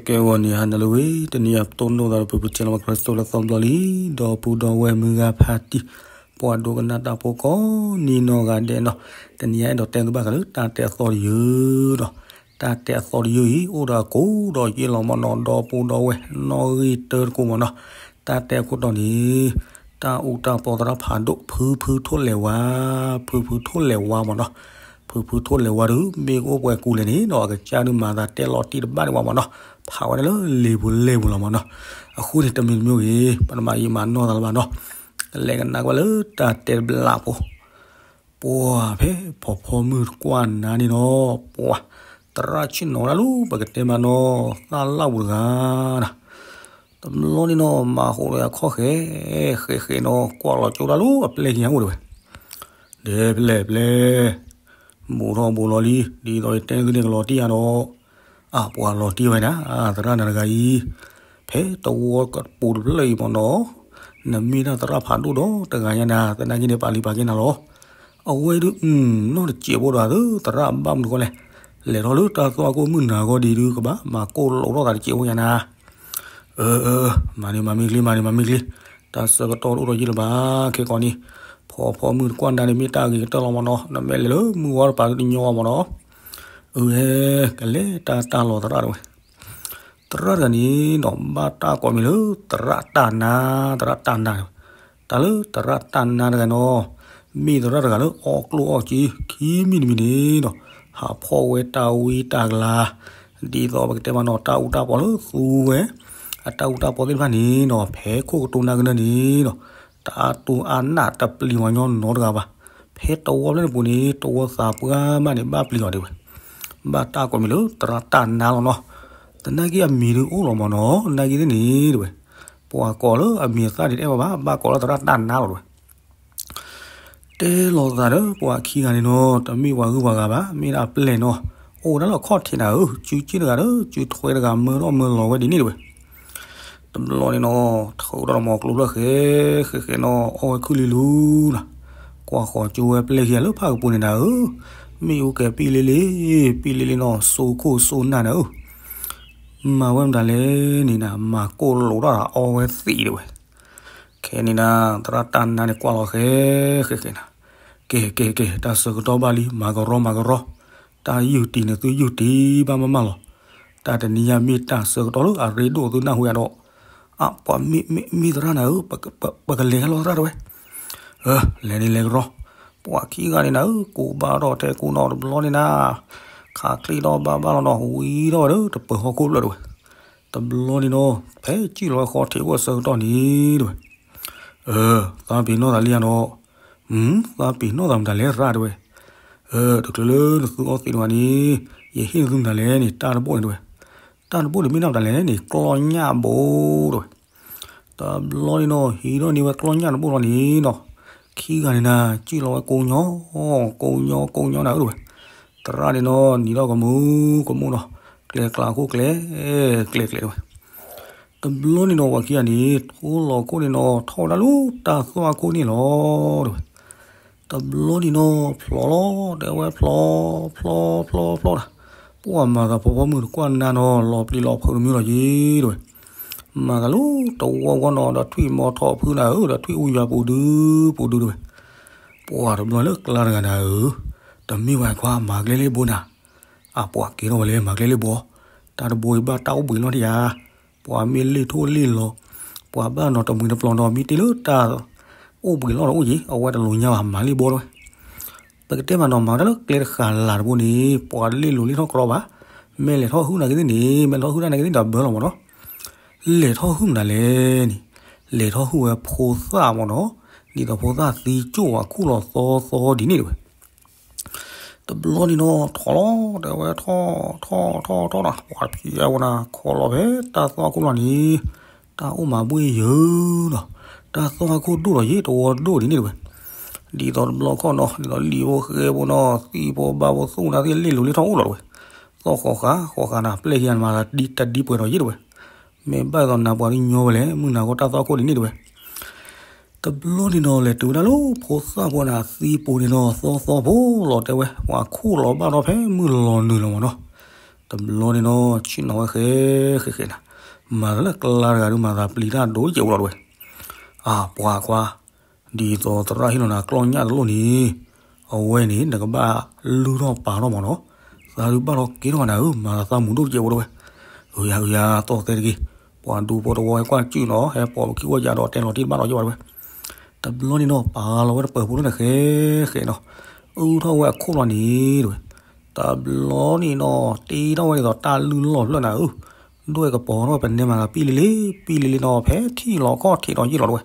ကဲဝဲန့ၣ် ဟါနၤလၢဝဲ တနံၤအံၤ ပတိၢ်နီၣ်သးဒီး ပပထံလီၤ ခရံာ်စတိလၢသီဘျီလံ, ဒီပုၢ်ဒီဝဲၢ်မုၢ်ဂၤဖးတံၢ် ပှၤဒိကနၣ်တၢ်ဖိကိးနံၤနီၢ်ဂၤဒဲးနီၤ, တနံၤအံၤ အဲၣ်ဒိးတဲသုဘၣ်ဃးလၢတၢ်တဲအသီတယုၢ်ဒီး တၢ်တဲအသီတယုၢ်အံၤ အိၣ်ဒီးအကိးဒီးယ့ၢ်လီၤမၢ်နီၤ, ဒီပုၢ်ဒီဝဲၢ်နီၣ်ဂံၢ်တၢတကိးမၢ်နီၤ, တၢ်တဲအခိၣ်တီန့ၣ် တၢ်အူတၢ်ပီသရၣ်ဖးဒိၣ် ဖုဖုထိၣ်လဲၤဝါ, ဖုဖုထိၣ်လဲၤဝါမၢ်နီၤ, ဖုဖုထိၣ်လဲၤဝါဒီး မ့ၢ်ကအိၣ်ပှဲၤကူလဲၣ်န့ၣ်နီၤ အကစၢ်ဒုးမၤသးတဲလီၤတံၢ်တဘၣ်ဒံးဝဲမၢ်နီၤ, ဖးဝဲဒၣ်လၢလံာ်ပူၤလဲၢ်ပူၤလီၤမၢ်နီၤ, အဃိန့ၣ် တမံၤတမံၤဂ့ၤ ပတမၤယံာ်မၤနီၢ်သးလၢၤဘၣ်နီၤ, ကလဲၤကနၣ်ကွၢ်လၢတၢ်တဲတဘျီဖိ ပှၤဖဲဖီဖီမုၢ်တကွၢ်နၤန့ၣ်နီၤ, ပှၤသရၣ်ဆ့ၣ်နီၤဒၣ်လီၤ ပကတဲမးနီၤ, သၣ်လၣ်ပူၤတဂၤနီၤ, တဘျီန့ၣ်နီၤ မၤဃိးလၢအခီၣ်ဃဲ ဃဲဃဲနီၤ ကွၢ်လီၤကၠိဒၣ်လီၤ အပျဲၢ်ခံဂၤအိၣ်တဝဲ, ဒဲပျဲၢ်ပျဲၢ် ဘူးထီၣ်ဘူးလီၤလံ, ဒ်သိးယတဲသုန့ၣ်ကလီၤတံၢ်ယါဒီး, အပှၤလီၤတံၢ်ဝဲဒၣ် သရၣ်နၤတဂၤအံၤ, ဖဲတဝီကပူၤတဖျၢၣ်အံၤမၢ်နီၤ, နမ့ၢ်ဒၣ်သရၣ်ဖးဒိၣ်ဒီးတဂၤညါနၤ သနာ်က့န့ၣ် ပာ်လံပာ်က့ၤနၤလီၤ, အဝဲဒုး နီၢ်တစဲးဖိဒီးသု သရၣ်ဘၣ်မနုၤဃီလဲၣ်, လဲၤထီၣ်လၢတၢ်သွၣ်ခိၣ်မုၢ်နၤဂီၢ်ဒံးဒုးကဘၣ် မၤကိၢ်လိာ်ထီၣ်သးတစဲးဖိညါနၤ အၢ အၢ မၤန့ၣ်မၤမ့ၢ်ချ့ မၤန့ၣ်မၤမ့ၢ်ချ့, တၢ်ဆၢကတီၢ်တအိၣ်ထီၣ်ယံာ်လၢၤဘၣ် ခဲကိးနံၤ, ဖီဖီမုၢ်တကွၢ်နၤန့ၣ် မ့ၢ်တၢ်ဂ့ၤကတၢၢ်လီၤမၢ်နီၤ, နမ့ၢ်လဲၤလၢမုၢ်ဝါတပၤတညီမၢ်နီၤ, အၢ ကလဲၤတၢ်တၢ်လီၤသရၣ်တဝဲ, သရၣ်တဂၤန့ၣ်နီၤ ဘၣ်တၢ်ကိးမံၤလၢ သရၣ်တၢ်နါ, သရၣ်တၢ်နါတဝဲ, တၢ်လၢသရၣ်တၢ်နါတဂၤနီၤ, မ့ၢ်သရၣ်တဂၤလၢအီၣ်ကျိၣ်အီၣ်စ့ ခံမံၤတမံၤန့ၣ်နီၤ, ဟးဖီၣ်ဝဲတၢ်ဝံတၢ်ကလၤ, ဒ်သိးပကတဲမးနီၤ တၢ်အူတၢ်ပီလၢသူဝဲ, အတၢ်အူတၢ်ပီသ့ၣ်တဖၣ်န့ၣ်နီၤ ဖဲခိၣ်ကတိၤနၢ်ကနၢန့ၣ်နီၤ, တၢ်အါတိၢ်အါနၢ်တပျံၤမၤညီနီတဂၤဘၣ်, ဖဲတဝီဖျၢၣ်န့ၣ်ပူၤန့ၣ် တဝီသးပှၢ်မးန့ၣ် ဘၣ်ပျံၤအီၤဒံးဝဲ, ဘၣ်တၢ်ကိးမံၤလၢသရၣ်တၢ်နါလီၤနီၤ, သနာ်က့အမံၤဒုးအိၣ်လီၤမၢ်နီၤ နာ်က့သ့ၣ်န့ၣ်တဝဲ, ပှၤကိးလၢအမံၤအသၣ်ဒံးတအဲၣ်ဘၣ်ဘၣ် ဘၣ်ကိးလၢသရၣ်တၢ်နါလီၤတဝဲ တဲလီၤသးဒီးပှၤခံဂၤန့ၣ်နီၤ တမ့ၢ်ပှၤဂုၤပှၤဂၤဘၣ် မ့ၢ်ဒၣ်အပျဲၢ်နီၤ, အိၣ်ဝဲဒၣ်လၢအခီၣ်ထံးနၤဧၢ, စုက့တဂၤဒီးစုထွဲတဂၤ မၢထီၣ်မၢလီၤဝဲဒ်န့ၣ်တဝဲ, တဘျီန့ၣ်နီၤ ထုးထီၣ်တမီၤကျိၤဖျၢၣ်ဃဲ ဃဲဃဲနီၤ အီၣ်ဝဲခုၣ်လံလူနီၤ, ကွၢ်ဃီၤကၠိဝဲပျဲၢ်ခံဂၤလၢဖၣ်ကပူၤန့ၣ်နၤဧၢ, မ့ၣ်အူကဲၤပံၣ်လ့လ့ ပံၣ်လ့လ့နီၤ စိခိၣ်စိနၢ်နၤဧၢ, မၤဝဲမတၤလဲၣ်န့ၣ်နၤ မၤကိၢ်လိာ်ထီၣ်အီဝဲသံးတဝဲ ခဲန့ၣ်နၤ သရၣ်တၢ်နါန့ၣ်ကွၢ်လီၤဃဲ ဃဲဃဲနၤ, ကဲ ကဲ ကဲ တၢ်ဆၢကတီၢ်ဘၣ်လံ မၤကရီမၤကရီ, တၢ်ယုၢ်တံၢ်န့ၣ်သုယုၢ်တံၢ်ဘၣ်မးမးလီၤ, တၢ်တနံၤညါမ့ၢ်တၢ်ဆၢကတီၢ်လၢအရ့ဒိၣ်သုနၢ်ဟူယၤဒီး, အပှၤမ့ၢ် မ့ၢ် မ့ၢ်သရၣ်နၤဧၢ, ပကလဲၤဟဲလီၤသရၣ်တဝဲ အၢ လဲၤန့ၣ်လဲၤကရီ, ပှၤခံဂၤန့ၣ်နၤဧၢ ကိးဘၣ်ထီၣ်ထဲကိးနီၤတဘျီန့ၣ်နၤ, ခးချ့ထီၣ်ဘၣ်ဘၣ်လီၤနီၤ ဝံထီၣ်ဝဲဒီးတပၢၤဟီၣ်ခိၣ်ဖျၢၣ်တဝဲ, တဘျီန့ၣ်နီၤ ဖဲစံၣ်လီၤဝဲဃီထံးအိၣ်အဆၢကတီၢ်န့ၣ်တဝဲ, အၢ သးပ့ၤနီၣ်သးလံယါနီၤ, သးပ့ၤနီၣ်သးမတၤလဲၣ်သရၣ်တဝဲ, အၢ တချုးလၢနသုအီသံးတဝဲန့ၣ်, ယဟ့ၣ်နသုမတၤလဲၣ်န့ၣ် တၢ်တဘိၣ်န့ၣ်တဝဲ, တၢ်တဘိၣ်န့ၣ်မ့ၢ်ဒၣ်မတၤလဲၣ်န့ၣ် ကျီၢ်ညၣ်ဘိတဝဲ တဘျီန့ၣ်နီၤ ဟံးထီၣ်န့ၢ်ဝဲကျီၢ်ညၣ်တဘိၣ်လီၤန့ၣ်နီၤ, ခံဂၤန့ၣ်နၤ စံၣ်လီၤဝဲကိးညီ, ကိးညီ ကိးညီနၤဧၢတဝဲ, သရၣ်န့ၣ်နီၤ နံၤထီၣ်ကမူ ကမူနီၤ, ကျဲကျါခိၣ်ကျဲ ကျဲကျဲတဝဲ, တဘျီန့ၣ်နီၤ ပှၤခံဂၤန့ၣ် ထိလီၤခိၣ်န့ၣ်နီၤ ထီၣ်ဝဲဒၣ်လၢတၢ်သွၣ်ခိၣ်န့ၣ်လီၤတဝဲ တဘျီန့ၣ်နီၤ ဖျိးလီၤ တဲဝဲဖျိး ဖျိး ဖျိး ဖျိးတၢ်, ပှၤမၤသးဖီဖီမုၢ်တကွၢ်နၤနီၤ လီၤပျံၤလီၤဖုးတမုၢ်လီၤယ့တဝဲ, မၤသးလၢတဝီဝီနီၤ ဒီးထွံၣ်မီၤထီၣ်ဖုနၤဧၢ ဒီးထွံၣ်အူယွၤပူၤဒုပူၤဒုတဝဲ, ပှၤတဘျီလၢကျါတဂၤနၤဧၢ, တမ့ၢ်ဝဲခွါမၤကျဲလၢဘိနၤ, အပှၤကဲထီၣ်ဝဲလၢမၤကျဲလၢဘိ, တၢ်တဘိအံၤဘၣ်တၢ်အိၣ်ဘှံးလီၢ်တယၤ ပှၤမ့ၢ်လ့ၣ်ထိၣ်လ့ၣ်လီၤ, ပှၤဘၣ်နီၤတမှံၤတပျီၤဒီး မ့ၢ်တ့ၢ်လၢတၢ်အိၣ်ဘှံးလီၢ်တအိၣ်ယံၤ အဝဲတလိၤညါဘၣ် မၤလ့ၣ်ဘီတဝဲ, ပကတဲမးနီၤ မၤတၢ်လၢကျဲတဃာ်လၢ်တဘိန့ၣ် ပှၤလ့ၣ်လိၤလ့ၣ်ထီၣ်ကြီဘၣ်, မ့ၢ်လဲၤထီၣ်ဟုၣ်နာ်က့သ့ၣ်န့ၣ် မ့ၢ်လဲၤထီၣ်ဟုၣ်တၢ်နာ်က့သ့ၣ်ဒီးဘၢလီၤမးနီၤ, လဲၤထီၣ်ဟုၣ်မတၤလဲၣ်န့ၣ်, လဲၤထီၣ်ဟုၣ်ဝဲဖိသၣ်မးနီၤ, ဒ်သိးဖိသၣ်သံကၠိၣ်ဝဲခူၣ်လီၤသီသီဒ်န့ၣ်တဝဲ တဘျီန့ၣ်နီၤ ထီၣ်လီၤ တဲဝဲထီၣ် ထီၣ် ထီၣ် ထီၣ်နီၤ ပှၤဖံးဝဲနၤ ခီလီၤဖဲတၢ်သွၣ်ခိၣ်လီၤန့ၣ်, တၢ်အိၣ်မၤဘှ့ၣ်ယၢၤနီၤ, တၢ်သွၣ်ခိၣ်ဒိၣ်ဒီးယ့ၣ်တဝီဒိၣ်ဒ်န့ၣ်တဝဲ, ဒ်သိးတဘျီခီၣ်နီၤ ဒ်သိးလံာ်ဖိဃဲဖိနီၤ သံၣ်ဖိဘါဖိသူၣ်နၤသ့ၣ်လ့ၣ်လိၤလ့ၣ်ထီၣ်အိၣ်လီၤတဝဲ, သီၣ်ဃီၤဃာ် ဃီၤဃာ်နၤ ပျဲၢ်ခံဂၤမၤတၢ်ဒံးပှဲၤဒီးယ့ၣ်တဝဲ, မ့ၢ်ဘၣ်သိးနၤပှၤတညီဝဲလဲၣ် မုၢ်နၤဃီတၢ်သွၣ်ခိၣ်ဒ်န့ၣ်တဝဲ တဘျီန့ၣ်နီၤ လဲၤတုၤဝဲဒၣ်လၢဖိသၣ်ဖိန့ၣ် သံပူၤန့ၣ်နီၤ သီသီဖိလီၤတဲဝဲ ပှၤခူၣ်လီၤဘၣ်ထီၣ်ဖဲမုၢ်လီၤနုာ်လီၤမးနီၤ, တဘျီန့ၣ်နီၤ ဆ့ၣ်နီၤဝဲဃဲဃဲဃဲနၤ, မၤသးလၢကျါတဂၤဒုး မၤသးပျံၤတၢ်ဒိၣ်တစဲးဖိလီၤတဝဲ. အၢ ပှၤခွါ, ဒ်သိးသရၣ်ဟ့ၣ်လီၤနၤကျီၢ်ညၣ်တလိၣ်န့ၣ်, အဝဲန့ၣ် နကဘၣ်လုၢ်ထီၣ်ပာ်ထီၣ်မးနီၤ, သးဒုးဘၣ်ထီၣ်ကဲထီၣ်နၤဧၢ, မၤသးသးမူဒိၣ်တစဲးဖိတဝဲ. အၢ ယၤ အၢ ယၤ သီၣ်သဲတဂ့ၤ, ပှၤဒူဖိတဝီဟဲကွၢ်စုၣ်နီၤ, ဟဲပိာ်ပခံဝီၢ်ယၤဒီးတဲလီၤတံၢ်တဘၣ်လီၤယဲၢ်ဘၣ်တဝဲ. တဘျီန့ၣ်နီၤ ပာ်လီၤဝဲတပၢၤဖိလၢနဃဲဃဲနီၤ, အုၣ်ထီၣ်ဝဲအခိၣ်လီၤန့ၣ်တဝဲ. တဘျီန့ၣ်နီၤ တ့ထီၣ်ဝဲဒ်သိးတၢ်လုၢ်လီၢ်ဖျၢၣ်နၤဧၢ, ဒွဲၣ်ကပီၤထီၣ်ဝဲပနဲမၤသးပံၣ်လံလံ, ပံၣ်လံလံနီၤ ဖဲထံၣ်လီၤခီၣ်ထံးဒီးယ့ၢ်လီၤတဝဲ.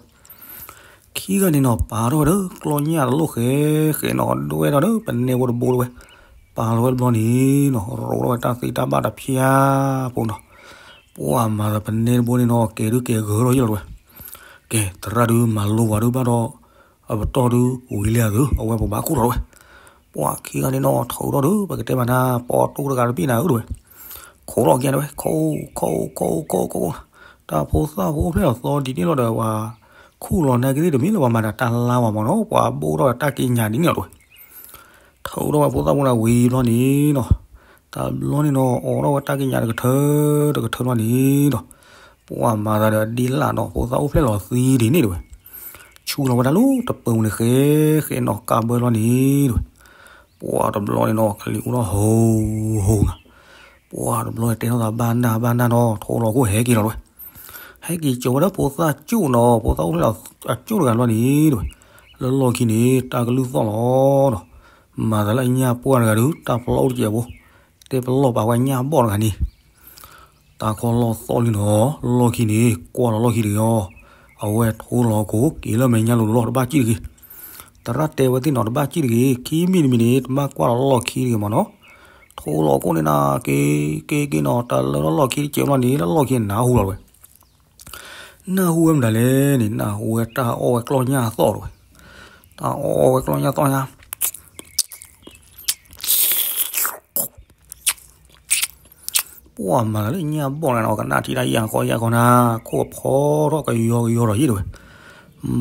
ခံဂၤန့ၣ်နီၤ ပာ်ထီၣ်ဝဲဒီးကျီၢ်ညၣ်တလိၣ်ဃဲဃဲနီၤ, ဒွဲၣ်ထီၣ်ဒီးပနဲဖိတဘိတဝဲ. ပာ်လီၤဝဲတဘျီန့ၣ်နီၤ ရိးထီၣ်ဝဲတၢ်သ့တၢ်ဘၣ်တဖၠါဖိနီၤ, ပှၤမၤသးပနဲတဘိန့ၣ်နီၤ ကဲဒုးကဲဂၢၤထီၣ်ယ့ၢ်လီၤတဝဲ. ကဲ သရၣ်ဒုးမၤလိပှၤဒုးဘၣ်ဒီး အပတီၢ်ဒုးဝံၤလံဧါသု, အဝဲပဘၣ်ခိၣ်ထီၣ်တဝဲ. ပှၤခံဂၤန့ၣ်နီၤ ထုးထီၣ်ဒီး ပကတဲမးနၤ ပီတိၢ်တဂၤတဘ့ၣ်နၤဧၢတဝဲ. ခိးထီၣ်ကဲတဝဲ ခိး ခိး ခိး ခိး ခိး တၢ်ဖိသၣ်ဖိအိၣ်ဖျဲၣ်လီၤသီဒ်န့ၣ်လီၤဒီး ပှၤခူၣ်လီၤနာ်က့သ့ၣ်တမ့ၢ်လၢပှၤမၤတၢ်တၢ်လါဝဲမးနီၤ, ပှၤဘိၣ်ထီၣ်ဒီးတၢ်ကံးညာ်ဒ်န့ၣ်လီၤတဝဲ. ထုးထီၣ်ဝဲဖိသၣ်ဖိန့ၣ်ဝံၤဘျီန့ၣ်နီၤ, တဘျီန့ၣ်နီၤ အိးထီၣ်ဝဲတၢ်ကံးညာ်တကထၢ တကထၢဘျီန့ၣ်နီၤ, ပှၤမၤသးဒီးအဒ့လၣ်နီၤ ဖိသၣ်အိၣ်ဖျဲၣ်လီၤသံဒ်န့ၣ်တဝဲ. ဆူလီၤဝဲဒၣ်လၢတပၢၤပူၤန့ၣ်ဃဲဃဲနီၤ ကးဘၢလီၤန့ၣ်တဝဲ. ပှၤတဘျီန့ၣ်နီၤ ကလံၤအိၣ်ထီၣ်ဟိဟိနီၤ, ပှၤတဘျီန့ၣ်တဲထီၣ်သးဘၣ်နၢ်ဘၣ်နၢ်နီၤ ထိလီၤခိၣ်ဟဲက့ၤလီၤတဝဲ. ဟဲက့ၤကၠီၤဝဲဒၣ်ဖိသၣ်ကၠိၣ်နီၤ ဖိသၣ်အိၣ်ဖျဲၣ်လီၤအကၠိၣ်တဂၤဘျီန့ၣ်တဝဲ. လၢလီၢ်ခံန့ၣ် တၢ်ကလုၢ်သီၣ်လီၤနီၤ, မၤသးလၢအညၣ်ပှၢ်တဂၤဒုး တၢ်ဖျီအိၣ်တစဲးဖိ, တဲပလီၢ်ပာ်ဝဲညၣ်ဘီၣ်တဂၤန့ၣ် တၢ်ခီလီၢ်သီၣ်လံနီၤ, လီၢ်ခံန့ၣ် ကွၢ်လီၤလီၢ်ခံတဂ့ၤအီၤ, အဝဲထိလီၤခိၣ်က့ၤလၢမဲာ်ညါလိၤလိၤတဘၣ်ကံၣ်တဂ့ၤ. သရၣ်တဲဝဲသ့ၣ်နီၤ တဘၣ်ကံၣ်တဂ့ၤ, ခံမံၤတမံၤန့ၣ် တဘၣ်ကွၢ်လီၤလီၢ်ခံတဂ့ၤမးနီၤ. ထိလီၤခိၣ်န့ၣ်နၤ က့ၤ က့ၤက့ၤနီၤ တၢ်လၢလီၢ်လီၢ်ခံတစဲးဘျီန့ၣ် လၢလီၢ်ခံနၢ်ဟူလီၤတဝဲ. နၢ်ဟူဝဲမတၤလဲၣ်န့ၣ် နၢ်ဟူဝဲတၢ်အီၣ်ဝဲကျီၢ်ညၣ်သီၣ်တဝဲ. တၢ်အီၣ်ဝဲကျီၢ်ညၣ်သီၣ်ညါ ပှၤမၤလၢညၣ်ဘီၣ်နၤနီၤ ကနၣ်ထံတၢ်ယၢ်ကီယၢ်ကီနၤ, ခိၣ်ဖီထီၣ်ကယီကယီဒီးယ့ၢ်တဝဲ.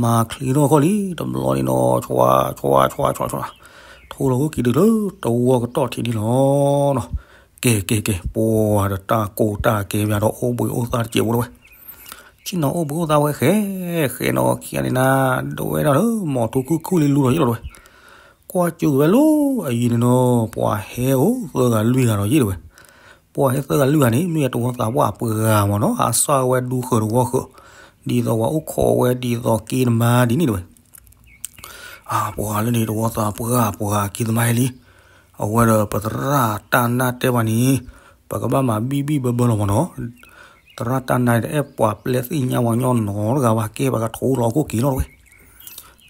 မၤချ့ထီၣ်ခီၣ်လံ တဘျီန့ၣ်နီၤ ဆွါဆွါဆွါဆွါဆွါ, ထိလီၤခိၣ်က့ၤတုၤလၢတဝီကတီၢ်ထံးန့ၣ်လီၤနီၤ. ကဲကဲကဲ ပှၤဒီးတၢ်ကိၢ်တၢ်ကဲပၠးဒီးအိၣ်ဘှံးအိၣ်သါတစဲးဖိတဝဲ. ဆ့ၣ်နီၤအိၣ်ဘှံးအိၣ်သါဝဲဃဲ ဃဲနီၤခံဂၤန့ၣ်နၤ ဒိးဝဲဒၣ်လၢ မီၢ်ထူခုၣ်ခုၣ်လံလူဒီးယ့ၢ်လီၤတဝဲ. ကွၢ်စူၢ်က့ၤဝဲလၢအယံၤန့ၣ်နီၤ ပှၤဟဲအိၣ်သၢဂၤလွံၢ်ဂၤဒီးယ့ၢ်တဝဲ. ပှၤဟဲသၢဂၤလွံၢ်ဂၤန့ၣ် မ့ၢ်တဝီသးပှၢ်ပှဲၤဂၤမးနီၤ ဟးစၢ်ဝဲဒူဃၢၤတဝီဃၢၤ, ဒ်သိးပှၤအိၣ်ခိးဝဲဒ်သိးက့တမါဒ်န့ၣ်တဝဲ. အၢ ပှၤလၢန့ၣ် တဝီသးပှၢ်ပှဲၤဂၤက့တမါဟဲလံ. အဝဲဒီးပသရၣ်တၢ်နါတဲပှၤန့ၣ် ပကဘၣ်မၤဘံၣ်ဘံၣ်ဘၢဘၢလီၤမးနီၤ. သရၣ်တၢ်နါန့ၣ် တအဲၣ်ပှၤပျဲသ့ၣ်ညါဝဲညီနီတဂၤဘၣ် ကဲပှၤကထိလီၤခိၣ်က့ၤလီၤတဝဲ.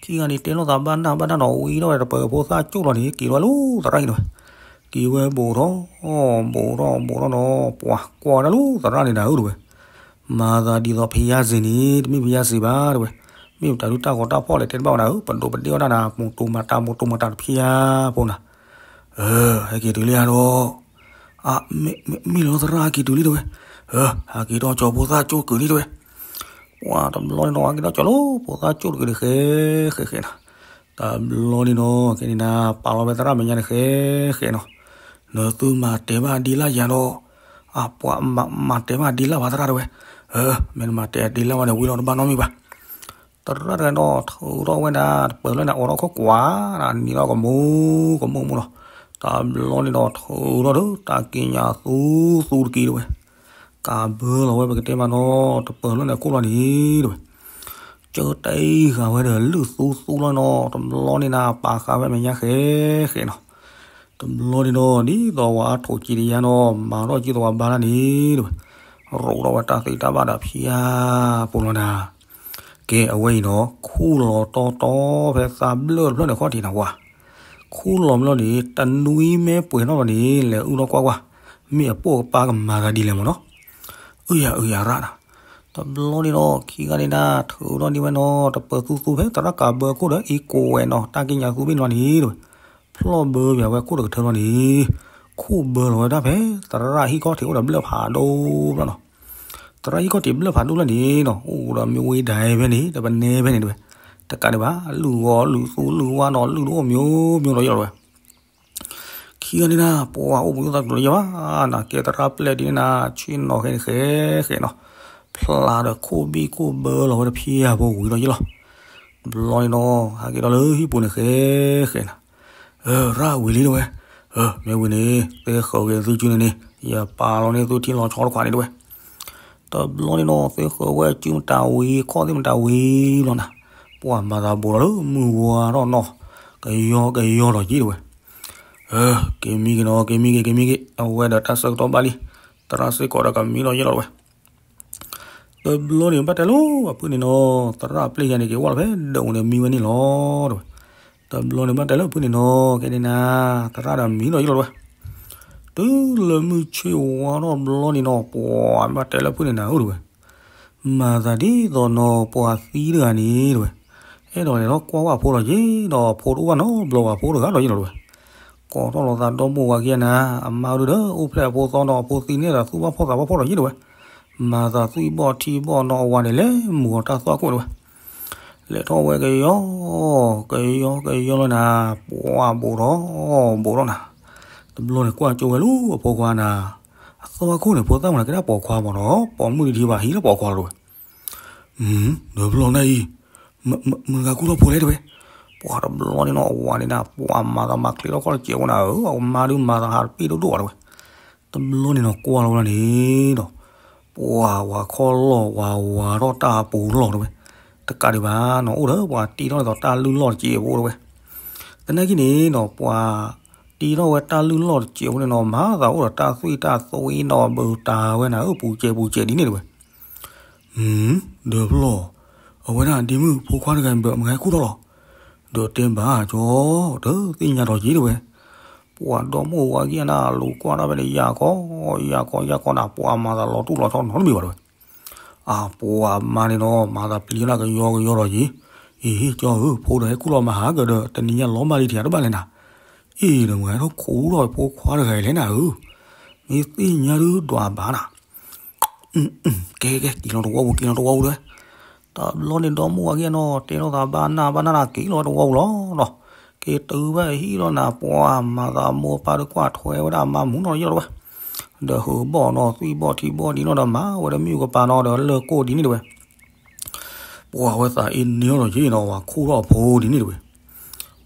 ခံဂၤန့ၣ်တဲလိာ်သးဘၣ်နၢ်ဘၣ်နၢ်နီၤ ဝံၤထီၣ်ဝဲတပၢၤဖိသၣ်ကၠိၣ်လီၤန့ၣ် က့ၤဝဲလၢသရၣ်အံၤတဝဲ. က့ၤဝဲဘူးထီၣ် ဘူးထီၣ်ဘူးထီၣ်နီၤ ပှၤကွၢ်ဝဲဒၣ်လၢသရၣ်န့ၣ်နၤဧၢတဝဲ. မၤသးဒ်သိးဖယါစ့ၤန့ၣ် တမ့ၢ်ဖယါစ့ၤဘၣ်တဝဲ. မ့ၢ်ပတၢ်ဒုးတၢ်ဂီၤတၢ်ဖီၣ်လဲၣ်တဲတဘၣ်ဝဲဒၣ်ဧၢ ပဒိးပဒ့ၣ်ဝဲဒၣ်နၤ မိၢ်တိၢ်မၤတၢ်မိၢ်တိၢ်မၤတၢ်တဖျါဖိနၤ. အၢ ဟဲက့ၤတုၤလံဧါဒီး အ မ့ၢ်လီၤသရၣ်ဟဲက့ၤတုၤလံတဝဲ. အၢ ဟဲက့ၤထီၣ်ကၠီၤဖိသၣ်ကၠိၣ်တကုာ်လံတဝဲ. ပှၤတဘျီန့ၣ်နီၤ ဟဲက့ၤထီၣ်ကၠီၤလၢဖိသၣ်ကၠိၣ်တကုာ်န့ၣ်ဃဲ ဃဲဃဲနၤ. တဘျီန့ၣ်နီၤ ကဲန့ၣ်နၤ ပာ်လီၤဝဲသရၣ်မဲာ်ညါန့ၣ်ဃဲ ဃဲနီၤ. နသုမၤတဲဘၣ်ဒ်လၢယၤဒီး အပှၤမၤတဲဘၣ်ဒ်လၢဝဲသရၣ်တဝဲ. အၢ မ့ၢ်နမၤတဲဒ်လၢဝဲန့ၣ် ဝံၤလီၤတဘၣ်နီတမံၤဘၣ်. သရၣ်တဂၤဒီးထုးထီၣ်ဝဲဒၣ် တပၢၤလၢန့ၣ် အိးထီၣ်ခိၣ်ကွၢ် နံၤထီၣ်ကမူကမူကမူနီၤ. တဘျီန့ၣ်ဒီးထုးထီၣ်ဒီး တၢ်ကံးညာ်သူသူတက့ၢ်တဝဲ. ကးဘၢလီၤဝဲပကတဲမးနီၤ တပၢၤလၢန့ၣ်ခိၣ်လီၤန့ၣ်တဝဲ. ကၢတအံၤဃာ်ဝဲဒီးလုၢ်သူသူလီၤနီၤ တဘျီန့ၣ်နၤ ပာ်ဃာ်ဝဲမဲာ်ညါဃဲဃဲနီၤ. တဘျီန့ၣ်ဒီး ဒ်သိးဝဲအထိၣ်ကံတယါနီၤ မၤထီၣ်ကံသိးဝဲဘါလၢန့ၣ်တဝဲ. ရိးထီၣ်ဝဲတၢ်သ့တၢ်ဘၣ်ဒီးဖျါဖိလီၤနၤ. ကဲအဝဲအံၤနီၤ ခူၣ်လီၤတီတီဖဲသးဘျၢၣ်တဖျၢၣ်န့ၣ်ခီၣ်ထံးနၤဝဲ. ခူၣ်လီၤမ့ၢ်လီၤန့ၣ် တနွံမ့ၢ်ပှဲၤထီၣ်လီၤန့ၣ် လဲၤအုၣ်ထီၣ်ကွၢ်ကွၢ် မ့ၢ်အပိာ်ကပၤကမၤသးဒ်လဲၣ်မးနီၤ. အုၣ်ယၤအုၣ်ယၤရၣ်နၤ. တဘျီန့ၣ်ဒီး ခံဂၤန့ၣ်နၤ ထုးထီၣ်န့ၢ်ဝဲနီၤ တပၢၤသူသူဖဲသရၣ်ကးဘၢခိၣ်ဒီးအံၤကိးဝဲနီၤ တၢ်ကံးညာ်သူဘ့ၣ်န့ၣ်လီၤန့ၣ်တဝဲ. ဖျီၣ်ဘၢပၠးဝဲခိၣ်တကထၢလီၤန့ၣ် ခူၣ်ဘၢလီၤဝဲဒၣ်ဖဲ သရၣ်ဟံၣ်ခီၣ်ထံးအိၣ်ဒီးဘျၢၣ်ဖးဒိၣ်ဘျီနီၤ. သရၣ်ဟံၣ်ခီၣ်ထံးဘျၢၣ်ဖးဒိၣ်လီၤန့ၣ်နီၤ အိၣ်ဒီးမ့ၢ်ဝ့ဒၣ်ဖဲန့ၣ် ဒီးပနဲဖဲန့ၣ်တဝဲ. တကးဒံးဘၣ် လုၢ်ဂီၤလုၢ်သူလုၢ်ဝါနီၤ လုၢ်ဒိၣ်အိၣ်မံၤမံၤဒီးယီၤတဝဲ. ခံ ခံဂၤန့ၣ်နၤ ပှၤအိၣ်ဘှံးအိၣ်သါတကျိၤလၢၤယဲဘၣ်နၤ, ကဲသရၣ်ပျဲၢ်ဒ်န့ၣ်နၤ ဆ့ၣ်နီၤဃဲန့ၣ်ဃဲဃဲနီၤ, ဖျါဒီးခိၣ်ဘံၣ်ခိၣ်ဘၢလီၤဝဲတဖၣ်အဖိဝံၤလီၤယဲလီၤ. တဘျီန့ၣ်နီၤ ဟဲက့ၤဒီးလၢဟံၣ်ပူၤန့ၣ်ဃဲဃဲနၤ, အၢ ရၣ်ဝံၤလံတဲဝဲ, အၢ မ့ၢ်ဝံၤန့ၣ် သ့ဃၢၤက့ၤသုစုန့ၣ်န့ၣ် ယပာ်လီၤန့ၢ်သုထံလီၤဆီတခွးန့ၣ်တဲဝဲ. တဘျီန့ၣ်နီၤ သ့ဃၢၤဝဲစုမတၤဝံၤ ခီၣ်သ့ၣ်မတၤဝံၤလီၤနၤ, ပှၤမၤသးဘူးလီၤလၢမုၢ်ဝါထီၣ်နီၤ, ကယီကယီလီၤက့ၤတဲဝဲ. အၢ က့ၤမံက့ၤနီၤ က့ၤမံက့ၤ က့ၤမံက့ၤ အဝဲဒီးတၢ်ဆၢကတီၢ်ဘၣ်လံ, သရၣ်စ့ၢ်ကီးဒီးကမံလီၤယဲလီၤတဲဝဲ. တဘျီန့ၣ်ဘၣ်တဲလီၤ အဖုန့ၣ်နီၤ သရၣ်ပျဲၢ်ယၤန့ၣ် က့ၤဝဲလီၤဖဲဒၢးဝဲန့ၣ်မံဝဲန့ၣ်လီၤတဲဝဲ. တဘျီန့ၣ်ဘၣ်တဲလၢအဖုန့ၣ်နီၤ ကဲန့ၣ်နၤ သရၣ်ဒီးမံလီၤယဲလီၤတဲဝဲ. တုၤလၢမုၢ်ဆ့ၣ်ဝါထီၣ်တဘျီန့ၣ်နီၤ ပှၤဘၣ်တဲလၢအဖုန့ၣ်နၤဧၢတဲဝဲ, မၤသးဒ်သိးနီၤ ပှၤသံတဂၤန့ၣ်တဲဝဲ, အဲၣ်ဒိးလဲၤထီၣ်ကွၢ်ဝဲအဖိလီၤက့ၤဒီး အဖိတအိၣ်ဘၣ်နီတဘျီဘၣ် အဖိတဂၤလီၤယဲလီၤတဲဝဲ. ကိးထီၣ်လီၤသးဒီမိၢ်ဝၤခံဂၤနၤ, အမါဒုဒီးအိၣ်ဖျဲၣ်အဖိသီနီၤ အဖိသံန့ၢ်ဒီးသူၣ်ဘၣ်ဖှီၣ်သးဘၣ်ဖှီၣ်လီၤယဲတဲဝဲ. မၤသးသွံၣ်ဘီၣ်ထံဘီၣ်နီၤ အဝၤန့ၣ်လဲၤမုာ်အီၤတၢ်သွၣ်ခိၣ်တဲဝဲ. လဲၤထီၣ်ဝဲကယီ ကယီကယီလီၤနၤ, ပှၤဘူးထီၣ်ဘူးထီၣ်နၤ. တဘျီန့ၣ်ကွၢ်ကၠိဝဲလၢအဖိခွါနၤ, အသွၣ်ခိၣ်န့ၣ် ဖိသၣ်မနုၤကဲဒၣ်ပိာ်ခွါမ့ၢ်နီၤ ပိာ်မုၣ်ဒံးဒံးဘၣ်ဟံးလၢပိာ်ခွါလီၤတဲဝဲ. ဒီးဖျီၣ်နၤအံၤ, မတၤဂၤခူၣ်ထီၣ်ဖိလဲၣ်တဲဝဲ. ပှၤတဘျီန့ၣ်နီၤ အဝၤန့ၣ်နၤ ပှၤမၤသးမၤချ့ထီၣ်ခီၣ်တစဲးဖိနၤဧၢ, အမါဒုးမၤသးဟးတပ့ၢ်ဒိၣ်ဒိၣ်ဘၣ်တဲဝဲ. တဘျီန့ၣ်နီၤ ကွၢ်လီၤဝဲဒၣ်န့ၣ်ဒီး ပှၤဝၤခီၣ်လီၢ်ဝၤဝၤထီၣ်တၢ်အပူၤလီၤတဲဝဲ. တကးဒံးဘၣ်နီၤ အိၣ်ဒီးပှၤတံထီၣ်ဒ်သိးတၢ်လုၢ်လီၢ်တစဲးဖိတဲဝဲ. သနာ်က့န့ၣ်ဒီး ပှၤတံထီၣ်ဝဲတၢ်လုၢ်လီၢ်တစဲးဖိန့ၣ်နီၤ မၤသးအိၣ်ဒီးတၢ်သွံၣ်တၢ်သွံၣ်နီၤ ဘုးတၢ်ဝဲနၤဧၢ ပူၤစဲးပူၤစဲးဒ်န့ၣ်တဲဝဲ. ဒီးဖျီၣ်, အဝဲဒၣ်ဒ့မုၣ်ဖိခွါတဂၤအံၤ မတၤဂၤခူၣ်ထီၣ်လီၤ. ဒီးတဲဘၣ်ကၠီ, တသ့ၣ်ညါဒီးက့ၤတဲဝဲ. ပှၤဒီမိၢ်ဝၤခံဂၤနၤ လူၤကွၢ်တၢ်ဖဲန့ၣ် ယၤကီ ယၤကီယၤကီနၤ ပှၤမၤသးလီၤတူၢ်လီၤဆီနီတမံၤဘၣ်တဲဝဲ. အပှၤမါန့ၣ်နီၤ မၤသးပျံၤနၤကယီကယီလီၤက့ၤ, အ့ၣ် ကၠီဧၢ ဖိဒီးဟဲခူၣ်လီၤမၤဟးကဒီး တနံၤညါလီၤမၢ်လံထံၣ်တဘၣ်လဲၣ်နၤ. အ့ၣ် ဒီးမတၤဂၤထီၣ်ခူၣ်ထီၣ်ဖိခွါတဂၤအံၤလဲၣ်နၤဧၢ, မ့ၢ်သ့ၣ်ညါဒုးဒွးဘၣ်နၤ. ကဲကဲ က့ၤလီၤတဝီပူၤ က့ၤလီၤတဝီပူၤတဲဝဲ. တဘျီန့ၣ်ဒီမိၢ်ဝၤခံဂၤနီၤ တဲထီၣ်သးဘၣ်နၢ်ဘၣ်နၢ်နၤ က့ၤလီၤတဝီပူၤလီၤနီၤ. က့ၤတုၤဖဲအဟံၣ်လီၤနၤ ပှၤမၤသးမိၢ်ပၢ်ဒုးကွၢ်ထွဲဝဲဒၣ်အမါမုၣ်နီၤယဲလီၤတဲဝဲ. ဒီးဟုးဘီၣ်နီၤ သွံၣ်ဘီၣ်ထံဘီၣ်ဒ်နီၣ်ဒီးမၤဝဲဒီးမ့ၣ်အူကပၤနီၤဒီးလၢၢ်ကိၣ်ဒ်န့ၣ်တဲဝဲ. ပှၤဝဲသးအ့န့ၢ်အီၤလီၤက့ၤနီၤ ဝၤခူၣ်ထီၣ်အဖိဒ်န့ၣ်တဲဝဲ.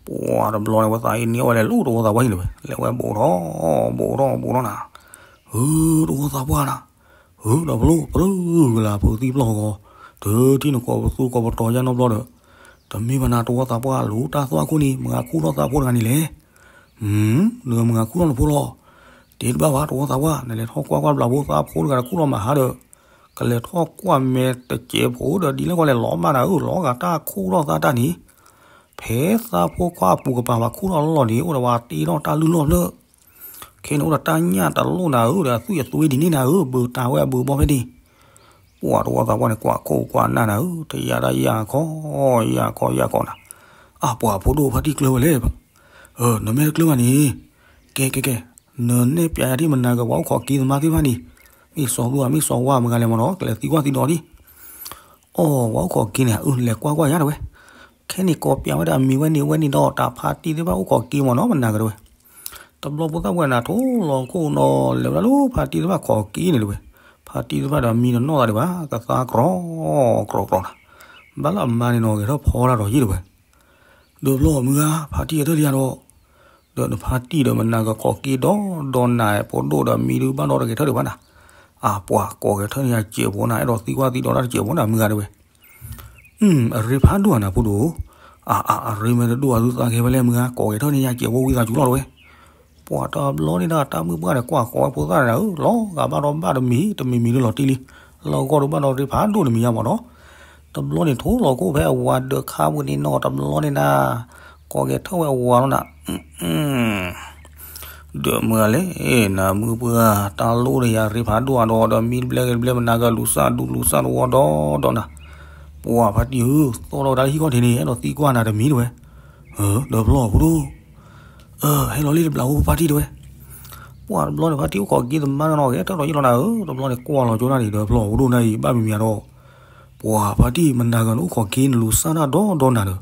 ပှၤတဘျီန့ၣ် ဝဲသးအ့န့ၢ်အီၤဝဲလဲၤလူၤတဝီသးပှၢ်ဟံၣ်န့ၣ်ဝဲ လဲၤဝဲဘူးထီၣ်ဘူးထီၣ်ဘူးထီၣ်နၤ. ဟုး တဝီသးပှၢ်နၤ, ဟုး ဒီးဖျီၣ် ပရၢကလၤဖုးသံပျီၢ်ဂီၤ, တထံၣ်နကိးပသူကိးပတီၤယါနီတဘျီဒီး, တမ့ၢ်ဘၣ်နၤ တဝီသးပှၢ်လူၤတၢ်သွၣ်ခိၣ်န့ၣ် မတၤဂၤခူၣ်ထီၣ်သးဖိတဂၤန့ၣ်လဲၣ်. နမတၤဂၤခူၣ်ထီၣ်နဖိလီၤ. တ့တဘၣ်ဘၣ် တဝီသးပှၢ် နလဲၤထီၣ်ကွၢ်ကွၢ်ဘျးဖိသးဖိတဂၤတခူၣ်ထီၣ်မၤဟးဒီး, ကလဲၤထီၣ်ကွၢ်မဲာ်တစဲးဖိဒီးဒ်လဲၣ်ဂီၢ်လဲၤလီၤမၢ်နၤဧၢ လီၤဂာ်တၢ်ခူၣ်ထီၣ်သးတၢ်န့ၣ်, ဖဲသးဖိခွါအပူၤကပၤဘၣ်ခူၣ်ထီၣ်လီၢ်န့ၣ် အိၣ်ဒီးပှၤတ့ထီၣ်တၢ်လုၢ်လီၢ်ဖျၢၣ် ခဲန့ၣ်အိၣ်ဒီးတၢ်ညၣ်တလိၣ်နၤဧၢ ဒီးအသွံၣ်အသွံၣ်ဒ်န့ၣ်နၤဧၢ ဘုးတၢ်ဝဲအဘုးဘီဖဲန့ၣ်, ပှၤတဝီသးပှၢ်န့ၣ် ကွၢ်ခိၣ်ကွၢ်နၢ်နၤဧၢ တယာ်တၢ်ယၢ်ခီ ယၢ်ခီယၢ်ခီနၤ, အပှၤဖိဒိၣ်ဖါတံၢ်ကျၢၤဝဲလဲၣ်, နမ့ၢ်တကျၢၤဘၣ်န့ၣ်, ကဲကဲကဲ, နနဲၣ်ပျးယၤဒ်မနၤကပှၤအိၣ်ခိးက့ၤသမါသ့ၣ်တဖၣ်န့ၣ်, မ့ၢ်စီၤသူဧါ မ့ၢ်စီၤဝါမတၤဂၤလဲၣ်မ့ၢ်နီၤ ကလဲၤသံကွၢ်သံဒိးဒံး အိၣ် ပှၤအိၣ်ခိးက့ၤန့ၣ် အၢ လဲၤကွၢ်ကွၢ်ယါတဲဝဲ, ခဲန့ၣ်ကိးပျးဝဲဒၣ်အမံၤဝဲန့ၣ်ဝဲန့ၣ်ဒီး တၢ်ဖါတံၢ်သ့ၣ်တဖၣ်အိၣ်ခိးက့ၤမ့ၢ်နီၤ မနၤကတဲဝဲ, တဘျီဖိသၣ်ဝဲနၤထိၣ်လီၤခိၣ်နီၤ လဲၤဝဲဒၣ်လၢဖါတံၢ်သ့ၣ်တဖၣ်ခိးက့ၤန့ၣ်တဲဝဲ, ဖါတံၢ်သ့ၣ်တဖၣ်ဒီးမံတနီၣ်သးဒံးဘၣ် ကသါကြီကြီနၤ, ဘၣ်လၢအမါန့ၣ်နီၤ ဂဲၤထီၣ်ဖီတၢ်ဒီးယံာ်တဲဝဲ ဒီးဖျီမုၢ်ဂၤ ဖါတံၢ်အတၢၢ်လံယၤဒီး, ဒီးနဖါတံၢ်ဒီးမနၤကခိးက့ၤဒီးဒီးနၤ ဖိဒိၣ်ဒီးမံဒုးဘၣ်ဒီးတဂဲၤထၢၣ်ဒံးဘၣ်နၤ, အပှၤကိးဂဲၤထၢၣ်န့ၢ်ယၤစဲးဖိနၤ အဲၣ်ဒိးသံကွၢ်သံဒိးတၢ်တစဲးဖိနၤ မုၢ်ဂၤတဲဝဲ, အရ့ဖးဒိၣ်နၤဖိဒိၣ်, အအရ့မဲာ်တဒိၣ်အသုသးကဲဖဲလဲၣ်မုၢ်ဂၤ ကိးဂဲၤထၢၣ်န့ၢ်ယၤစဲးဖိဝံသးစူၤလီၤတဲဝဲ ပှၤတဘျီန့ၣ်ဒီးတၢ်မုၢ်ပှၢ်န့ၣ် ကွၢ်ဃီၤဝဲဖိသၣ်န့ၣ်ဧၢ လီၤဂာ်ဘၣ်ဒီးဘၣ်တမံၤ တမံၤမံၤလၢလီၤတံၢ်လံ, လီၤဂီၢ်ဒီးဘၣ်ဒီးရ့ဖးဒိၣ်တမံၤညါမ့ၢ်နီၤ, တဘျီန့ၣ်ထိၣ်လီၤခိၣ်ဖဲအဝၤဒၢးခါပူၤန့ၣ်နီၤ တဘျီန့ၣ်နၤ, ကိးဂဲၤထၢၣ်ဝဲအဝၤလီၤနၤ, ဒီးမုၢ်ဂၤလဲၣ်, နမုၢ်ပှၢ်တၢ်လိၣ်ဒီးယၤရ့ဖးဒိၣ်အဒီး ဒီးမံတဘျဲဂဲၤတဘျဲမနၤကလူၤစၢ်ဒူလူၤစၢ်တဝီဒီးဒီးနၤ, ပှၤဖါတံၢ်ဧၢ, သီၣ်ထီၣ်ဝဲဒၣ်လၢဟံၣ်ခီၣ်ထံးန့ၣ် အဲၣ်ဒိးသံကွၢ်နၤတမံၤတဲဝဲ, ဒီးဖျီၣ်ဖိဒိၣ် ဟဲလီၤလံတဘျးဖိဖါတံၢ်တဲဝဲ, ပှၤတဘျီန့ၣ်ဖါတံၢ်အိၣ်ခိးက့ၤသမါနီၤ ဂဲၤထၢၣ်ဒီးယံာ်လီၤနၤဧၢ, တဘျီန့ၣ်ကွၢ်လီၤကၠိနၤန့ၣ် ဒီးဖျီၣ်ဖိဒိၣ်နၤအံၤ ဘၣ်မံၤမံၤဒီး, ပှၤဖါတံၢ်မနၤကနအိၣ်ခိးက့ၤနလူၤစၢ်တၢ်ဒီးဒီးနၤ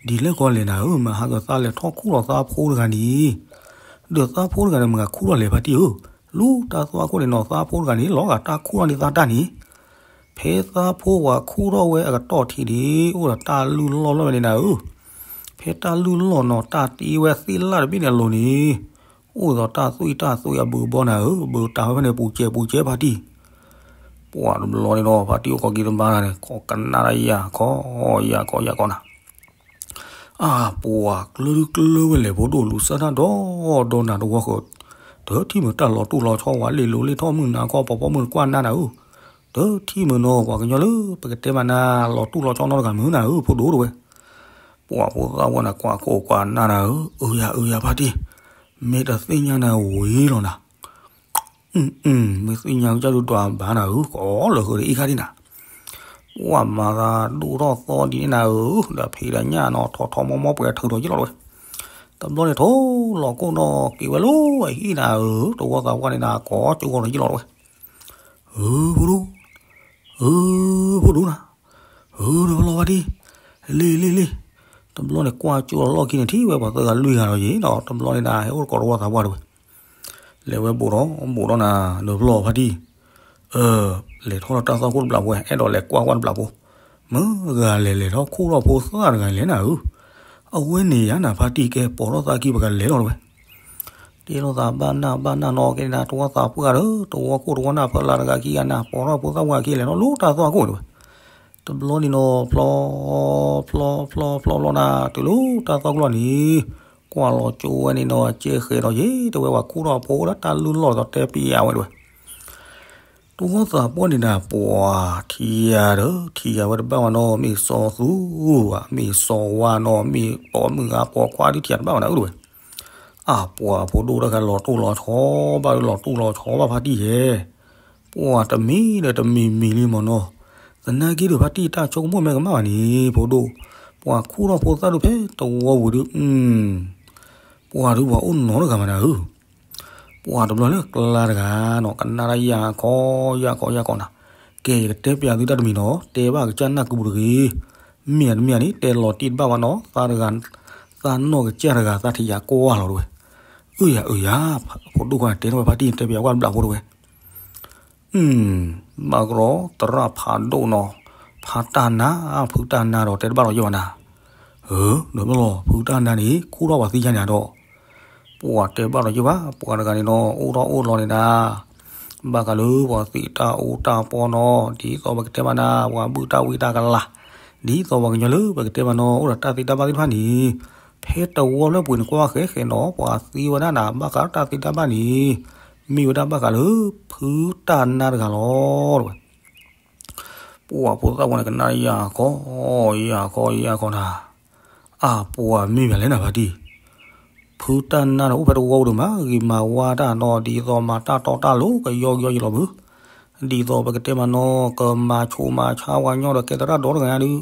ဒီး, ဒ်လဲၣ်ကီလဲၣ်နၤဧၢ, မၤဟးဂီၤသးလဲၤထီၣ်ခူၣ်လီၤသးဖိတဂၤန့ၣ်, ဒီးသးဖိတဂၤန့ၣ် မ့ၢ်ဂၤခူၣ်ထီၣ်လဲၤဖါတံၢ်ဧၢ, လူၤတၢ်သွၣ်ခိၣ်န့ၣ်နီၤ သးဖိတဂၤန့ၣ် လီၤဂာ်တၢ်ခူၣ်ထီၣ်န့ၢ်သးတၢ်န့ၣ်, ဖဲသးဖိပှၤခူၣ်ထီၣ်ဝဲအကတီၢ်ထံးန့ၣ် အိၣ်ဒီးတၢ်လုၢ်လီၢ်လီၢ်ဝဲန့ၣ်နၤဧၢ, ဖဲတၢ်လုၢ်လီၢ်နီၤ တၢ်တ့ဝဲသ့ၣ်လၣ်တဘ့ၣ်န့ၣ်အလိၤန့ၣ်, အိၣ်ဒီးတၢ်သွံၣ်တၢ်သွံၣ်အဘုးဘီနၤဧၢ, ဘုးတၢ်ဝဲဖဲန့ၣ် ပူၤစဲးပူၤစဲးဖါတံၢ် ပှၤတဘျီန့ၣ်ဒီး ဖါတံၢ်အိၣ်ခိးက့ၤတဘါန့ၣ် ကီးကနၣ်တၢ်ယၤခီ ယၤခီယၤခီနၤ, အၢ ပှၤကျၢၤဒုကျၢၤဝဲလဲၣ် ဖိဒိၣ်လူၤစၢ်တၢ်ဒီး ဒီးနၤတဝီဃၢၤ, တထံၣ်မုာ်တၢ်လီၤတူၢ်လီၤဆီဝဲ လ့ၣ်လိၤလ့ၣ်ထီၣ်မုၢ်နၤခီ ပီၤဖီမုၢ်တကွၢ်နါနၤဧၢ, တထံၣ်မုာ်နီၤ ပှၤကညီလၢပကတဲမးနၤ လီၤတူၢ်လီၤဆီနီတဂၤမုၢ်နၤဧၢ ဖိဒိၣ်တဝဲ ပှၤဖိသၣ်ဝဲန့ၣ် ကွၢ်ခိၣ်ကွၢ်နၢ်နၤဧၢ, အၢယၤအၢယၤဖါတံၢ်, မ့ၢ်တသ့ၣ်ညါနၤဝံၤလီၤနၤ, မ့ၢ်သ့ၣ်ညါကစၢ်ဒုးဒွးဘၣ်နၤဧၢ, ကိးလၢာ်ဃုာ်ဒီးအံၤခါဒံးနၤ, ပှၤမၤသးဒိၣ်ထီၣ်သီဒ်န့ၣ်နၤဧၢ, ဒီးဖံးဒီးညၣ်နီၤ ထီၣ်ထီၣ်မီၢ်မီၢ်ပှဲၤထုးထီၣ်ယ့ၢ်လီၤတဝဲ, တဘျီန့ၣ်ထိၣ်လီၤကိၣ်နီၤက့ၤဝဲလၢအဟံၣ်နၤဧၢ, တဝီသးပှၢ်န့ၣ်နၤ ကိးကၠိဂီၤထီၣ်ယ့ၢ်လီၤတဝဲ, ဧၢ ဖိဒိၣ် ဧၢ ဖိဒိၣ်နၤ, ဧၢ ဒီးပလီၤဖါတံၢ်, လ့လ့လ့, တဘျီန့ၣ်ကွၢ်ကၠိလီၢ်ခံန့ၣ် ထံၣ်ဝဲပှၤသၢဂၤလွံၢ်ဂၤဒီးယ့ၢ်ဒီး တဘျီန့ၣ်နၤ ဟဲအိၣ်တကိးတဝီသးပှၢ်တဝဲ, လဲၤဝဲဘူးဒီးဘူးဒီးနၤ ဒီးပလီၤဖါတံၢ်, အၢ လဲၤထီၣ်လၢတၢ်သွၣ်ခိၣ်တဘျီဖိ အဲၣ်ဒိးလဲၤကွၢ်ကွၢ်တဘျီဖိ, မ့ၢ်ဂၤလဲၤလဲၤထီၣ်ခိၣ်ထီၣ်ဖိသၣ်တဂၤလဲၣ်နၤဧၢ, အဝဲန့ၣ်ယါနၤဖါတံၢ်ကဲ ပိာ်ထီၣ်သးကံၢ်ပကလဲၤလီၤတဝဲ တ့လိာ်သးဘၣ်နၢ်ဘၣ်နၢ်နီၤက့ၤနၤ တဝီသးပှၢ်ဒီး တဝီခိၣ်တဝီနၢ်ဖီလာ်တဂၤခံဂၤနၤ ပိာ်ထီၣ်ဖိသၣ်ပှၢ်ခံလဲၣ်နီၤ လၢတၢ်သွၣ်ခိၣ်တဝဲ, တဘျီန့ၣ်နီၤ ဖျီ ဖျီ ဖျီ ဖျီ ဖျီနၤ တုၤလၢတၢ်သွၣ်ခိၣ်လီၤန့ၣ်, ကွၢ်လီၤကၠိဝဲန့ၣ်နီၤ ကဲဃဲၤဒီးယ့ၢ် တဝဲပှၤခူၣ်ထီၣ်ဖိဒီးတၢ်လုၢ်လီၢ်ဒီးတဲပယၤဝဲတဝဲ တဝီသးပှၢ်န့ၣ်နၤ ပှၤထံၣ်ယၤဒီး ထံၣ်ယၤဝဲတဘၣ်ဝဲနီၤ မ့ၢ်စီၤသူဧါ မ့ၢ်စီၤဝါနီၤ မ့ၢ်ပိာ်မုၣ်ဂၤပိာ်ခွါဒုးထံၣ်ယၤတဘၣ်ဝဲနၤဧၢတဝဲ, အၢ ပှၤဖိဒိၣ်တဂၤလီၤတိၢ်လီၤဆီဘၣ်ဒီး လီၤတိၢ်လီၤဆီဘၣ်ဖါတံၢ်ယဲၢ်, ပှၤတမံၤဒီးတမံၤမံၤလံမ့ၢ်နီၤ, သနာ်က့ဒီးဖါတံၢ်တၢ်ဆိကမိၣ်မ့ၢ်ကမၣ်ဘၣ်န့ၣ် ဖိဒိၣ်, ပှၤခူၣ်ထီၣ်ဖိသၣ်ဒုးဖဲတဝီဝံၤဒီး ပှၤဒုးပှၤအိၣ်နီတဂၤမးနၤဧၢ ပှၤတဘျီလၢကျါတဂၤနီၤ ကနၣ်တၢ်ယၤခီယၤခီယၤခီနၤ, ကဲယကတဲပျးသုတၢ်တမံၤနီၤ တဲဘၣ်ကစၢ်နၢ်ကူပူၤတဂ့ၤ, မ့ၢ်ဧါတမ့ၢ်ဧါန့ၣ် တဲလီၤတံၢ်တဘၣ်ဘၣ်နီၤ သးတဂၤ, သးနီၢ်ကစၢ်တဂၤ သးထံၣ်ယၤကွၢ်လီၤတဝဲ, အၢယၤအၢယၤ, ဖိဒိၣ်ခွါန့ၣ်တဲထီၣ်ဝဲဖါတံၢ်တဲပျးကွၢ်တဘျီဖိတဝဲ ဘၣ်ကရီသရၣ်ဖးဒိၣ်နီၤ, ဖးတၢ်နါ, ဖုတၢ်နါဒီးတဲတဘၣ်ဒီးယဲၢ်ဘၣ်နၤ, ဧၢ, ဒီးမ့ၢ်လီၤ ဖုတၢ်နါန့ၣ် ခူၣ်ထီၣ်ပှၤသံယါန့ၣ်ဒီး, ပှၤတဲဘၣ်ဒီးယဲၢ်ဘၣ် ပှၤတဂၤန့ၣ်ဒီး အိၣ်ထီၣ်အိၣ်လီၤန့ၣ်ဒၣ်, ဘၣ်ဃးလၢပှၤသံတၢ်အူတၢ်ပီနီၤ, ဒ်သိးပကတဲမးနၤ ပှၤဘုၣ်တၢ်ဝံတၢ်ကလၤ, ဒ်သိးပှၤကညီလၢပကတဲမးနီၤ အိၣ်ဒီးတၢ်သံတၢ်ဘၣ်သ့ၣ်တဖၣ်န့ၣ်, ဖဲတဝီလၢပှ့ၤန့ၣ်ကွၢ်ဃဲဃဲနီၤ ပှၤသံဝဲဒၣ်နၤ ဘၣ်ဃးတၢ်သံတၢ်ဘၣ်န့ၣ် မ့ၢ်ဝဲဒၣ်ဘၣ်ဃးလၢ ဖုတၢ်နါတဂၤလီၤ တဝဲ. ပှၤဖိသၣ်ဝဲန့ၣ် ကနၣ်ယၤခီ, ယၤခီ, ယၤခီနၤ, အၢ ပှၤမ့ၢ်မနုၤလဲၣ်နၤဖါတံၢ်, ဖုတၢ်နါန့ၣ်အိၣ်ဖဲတဝီပူၤဒီး မၤဂ့ၤမၤဝါတၢ်နီၤ ဒ်သိးမၤတၢ်တီတၢ်လိၤ ကယီကယီယလီၤမုၢ်, ဒ်သိးပကတဲမးနီၤ ကမၤဆိးမၤဆါဝဲညီဒီး ကဲသရၣ်ဒီတဂၤညါဒုး,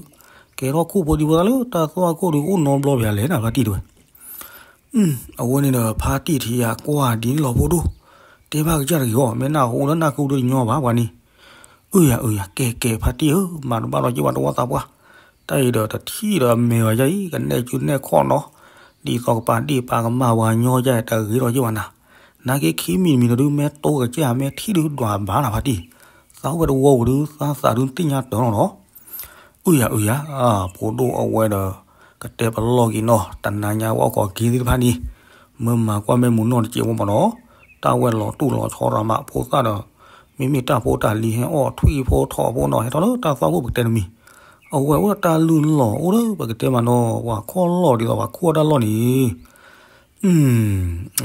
ကဲထီၣ်ခိၣ်ဖိဒံဖိသၣ်လၢတၢ်သွၣ်ခိၣ်ဒုး အိၣ်နီတဘျီပၠးလဲၣ်နၤဖါတံၢ်တဝဲ. အဝဲန့ၣ်ဒီးဖါတံၢ်ထံၣ်ယၤကွၢ်ဒ်န့ၣ်လီၤဖိဒိၣ်, တဲဘၣ်ကစၢ်တဂ့ၤအီၤ မ့ၢ်နၢ်ဟူလၢနၢ်ကူဒုးတညီဘၣ်ပှၤန့ၣ်, အၢယၤအၢယၤ ကဲကဲဖါတံၢ်ဧၢ မၤတဘၣ်ဒီးယဲၢ်ဘၣ်တဝီသးပှၢ်, တၢ်အံၤဒီးတထံၣ်ဒီးအမဲာ်ဘၣ်ယဲၢ်အံၤ ကနဲၣ်ကူနဲၣ်ခီၣ်နီၤ, ဒ်သိးကပာ်ဒ့ၣ်ပာ်ကမၣ်ပှၤညီယဲၢ်တဂ့ၤဒီးယဲၢ်ဘၣ်နၤ, နာ်က့ခံမံၤတမံၤဒီးဒုး မ့ၢ်တိကစၢ်မ့ၢ်ထံၣ်ဒုးဒွးဘၣ်နၤဖါတံၢ်, သးအိၣ်ဖဲတဝီပူၤဒုး သးသးဒုးသ့ၣ်ညါတၢ်လီၤနီၤ အုယၤအုယၤ, ဖိဒိၣ်အဝဲဒီး ကတဲပလီၢ်က့ၤနီၤ တနၤညါဝဲအိၣ်ခိးက့ၤသ့ၣ်တဖၣ်န့ၣ်, မ့ၢ်မၤကွၢ်မ့ၢ်မုာ်နီၢ်တစဲးဖိမ့ၢ်နီၤ, တၢ်ဝဲလီၤတူၢ်လီၤဆီရၤမးဖိသၣ်ဒီး, မ့မ့ၢ်တၢ်ဖိတၢ်လံၤဟဲအီၣ်ထွံၣ်ဖိထီၣ်ဖိနီၤ ဟဲထီၣ်လၢတၢ်သွၣ်ခိၣ်ပကတဲတမံၤ, အဝဲအိၣ်ဒီးတၢ်လုၢ်လီၢ်အိၣ်ဒီးပကတဲမးနီၤ ပှၤခီၣ်လီၢ်ဒ်သိးပှၤခူၣ်တၢ်လီၢ်န့ၣ်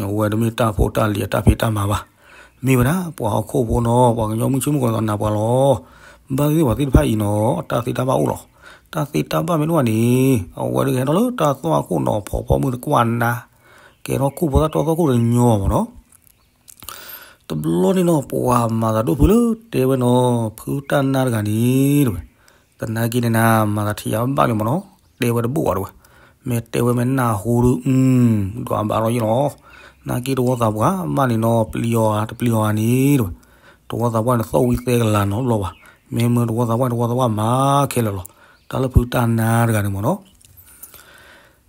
အဝဲတမ့ၢ်တၢ်ဖိတၢ်လံၤအတၢ်ဖံးတၢ်မၤဘၣ်. မ့ၢ်ဝဲဒၣ်ပှၤဟီၣ်ခိၣ်ဖိနီၤ ပှၤကညီမုၢ်ဆ့ၣ်မုၢ်ကီၤသနာ်ပှၤလီၤ. ဘၣ်သ့ၣ်ပှၤသ့ၣ်တဖၣ်အံၤနီၤ တၢ်သ့တၢ်ဘၣ်အိၣ်လီၤ. တၢ်သ့တၢ်ဘၣ်မ့ၢ်တအိၣ်ဘၣ်န့ၣ် အဝဲတဂၤဟဲထီၣ်လၢတၢ်သွၣ်ခိၣ်နီၤ ဖီၣ်ဖီမုၢ်တကွၢ်နါ, ကဲထီၣ်ခိၣ်ဖိတၢ်တီသွၣ်ခိၣ်တညီမ့ၢ်နီၤ တဘျီန့ၣ်နီၤ ပှၤမၤသးဒိၣ်ဖုလၢတဲဝဲနီၤ ဖုတၢ်နါတဂၤန့ၣ်တဝဲ, သနာ်က့န့ၣ်နၤ မၤသးထံၣ်ယၤဘၣ်လံမ့ၢ်နီၤ, တဲဝဲတဘၣ်ဘၣ်တဝဲ, မ့ၢ်တဲဝဲမ့ၢ်နၢ်ဟူဒုး ဒွးဘၣ်ထီၣ်ယ့ၢ်လီၤ. နာ်က့တဝီသးပှၢ်မးန့ၣ်နီၤ ပျံၤအီၤဧါ တပျံၤအီၤဧါန့ၣ်တဝဲ, တဝီသးပှၢ်န့ၣ်သီၣ်ဝံၤသဲကလၤနီတဘျီဘၣ်, မ့ၢ်မ့ၢ်တဝီသးပှၢ်န့ၣ် တဝီသးပှၢ်မၤခဲလၢာ်လီၤ. တၢ်လၢဖုတၢ်နါတဂၤန့ၣ်မ့ၢ်နီၤ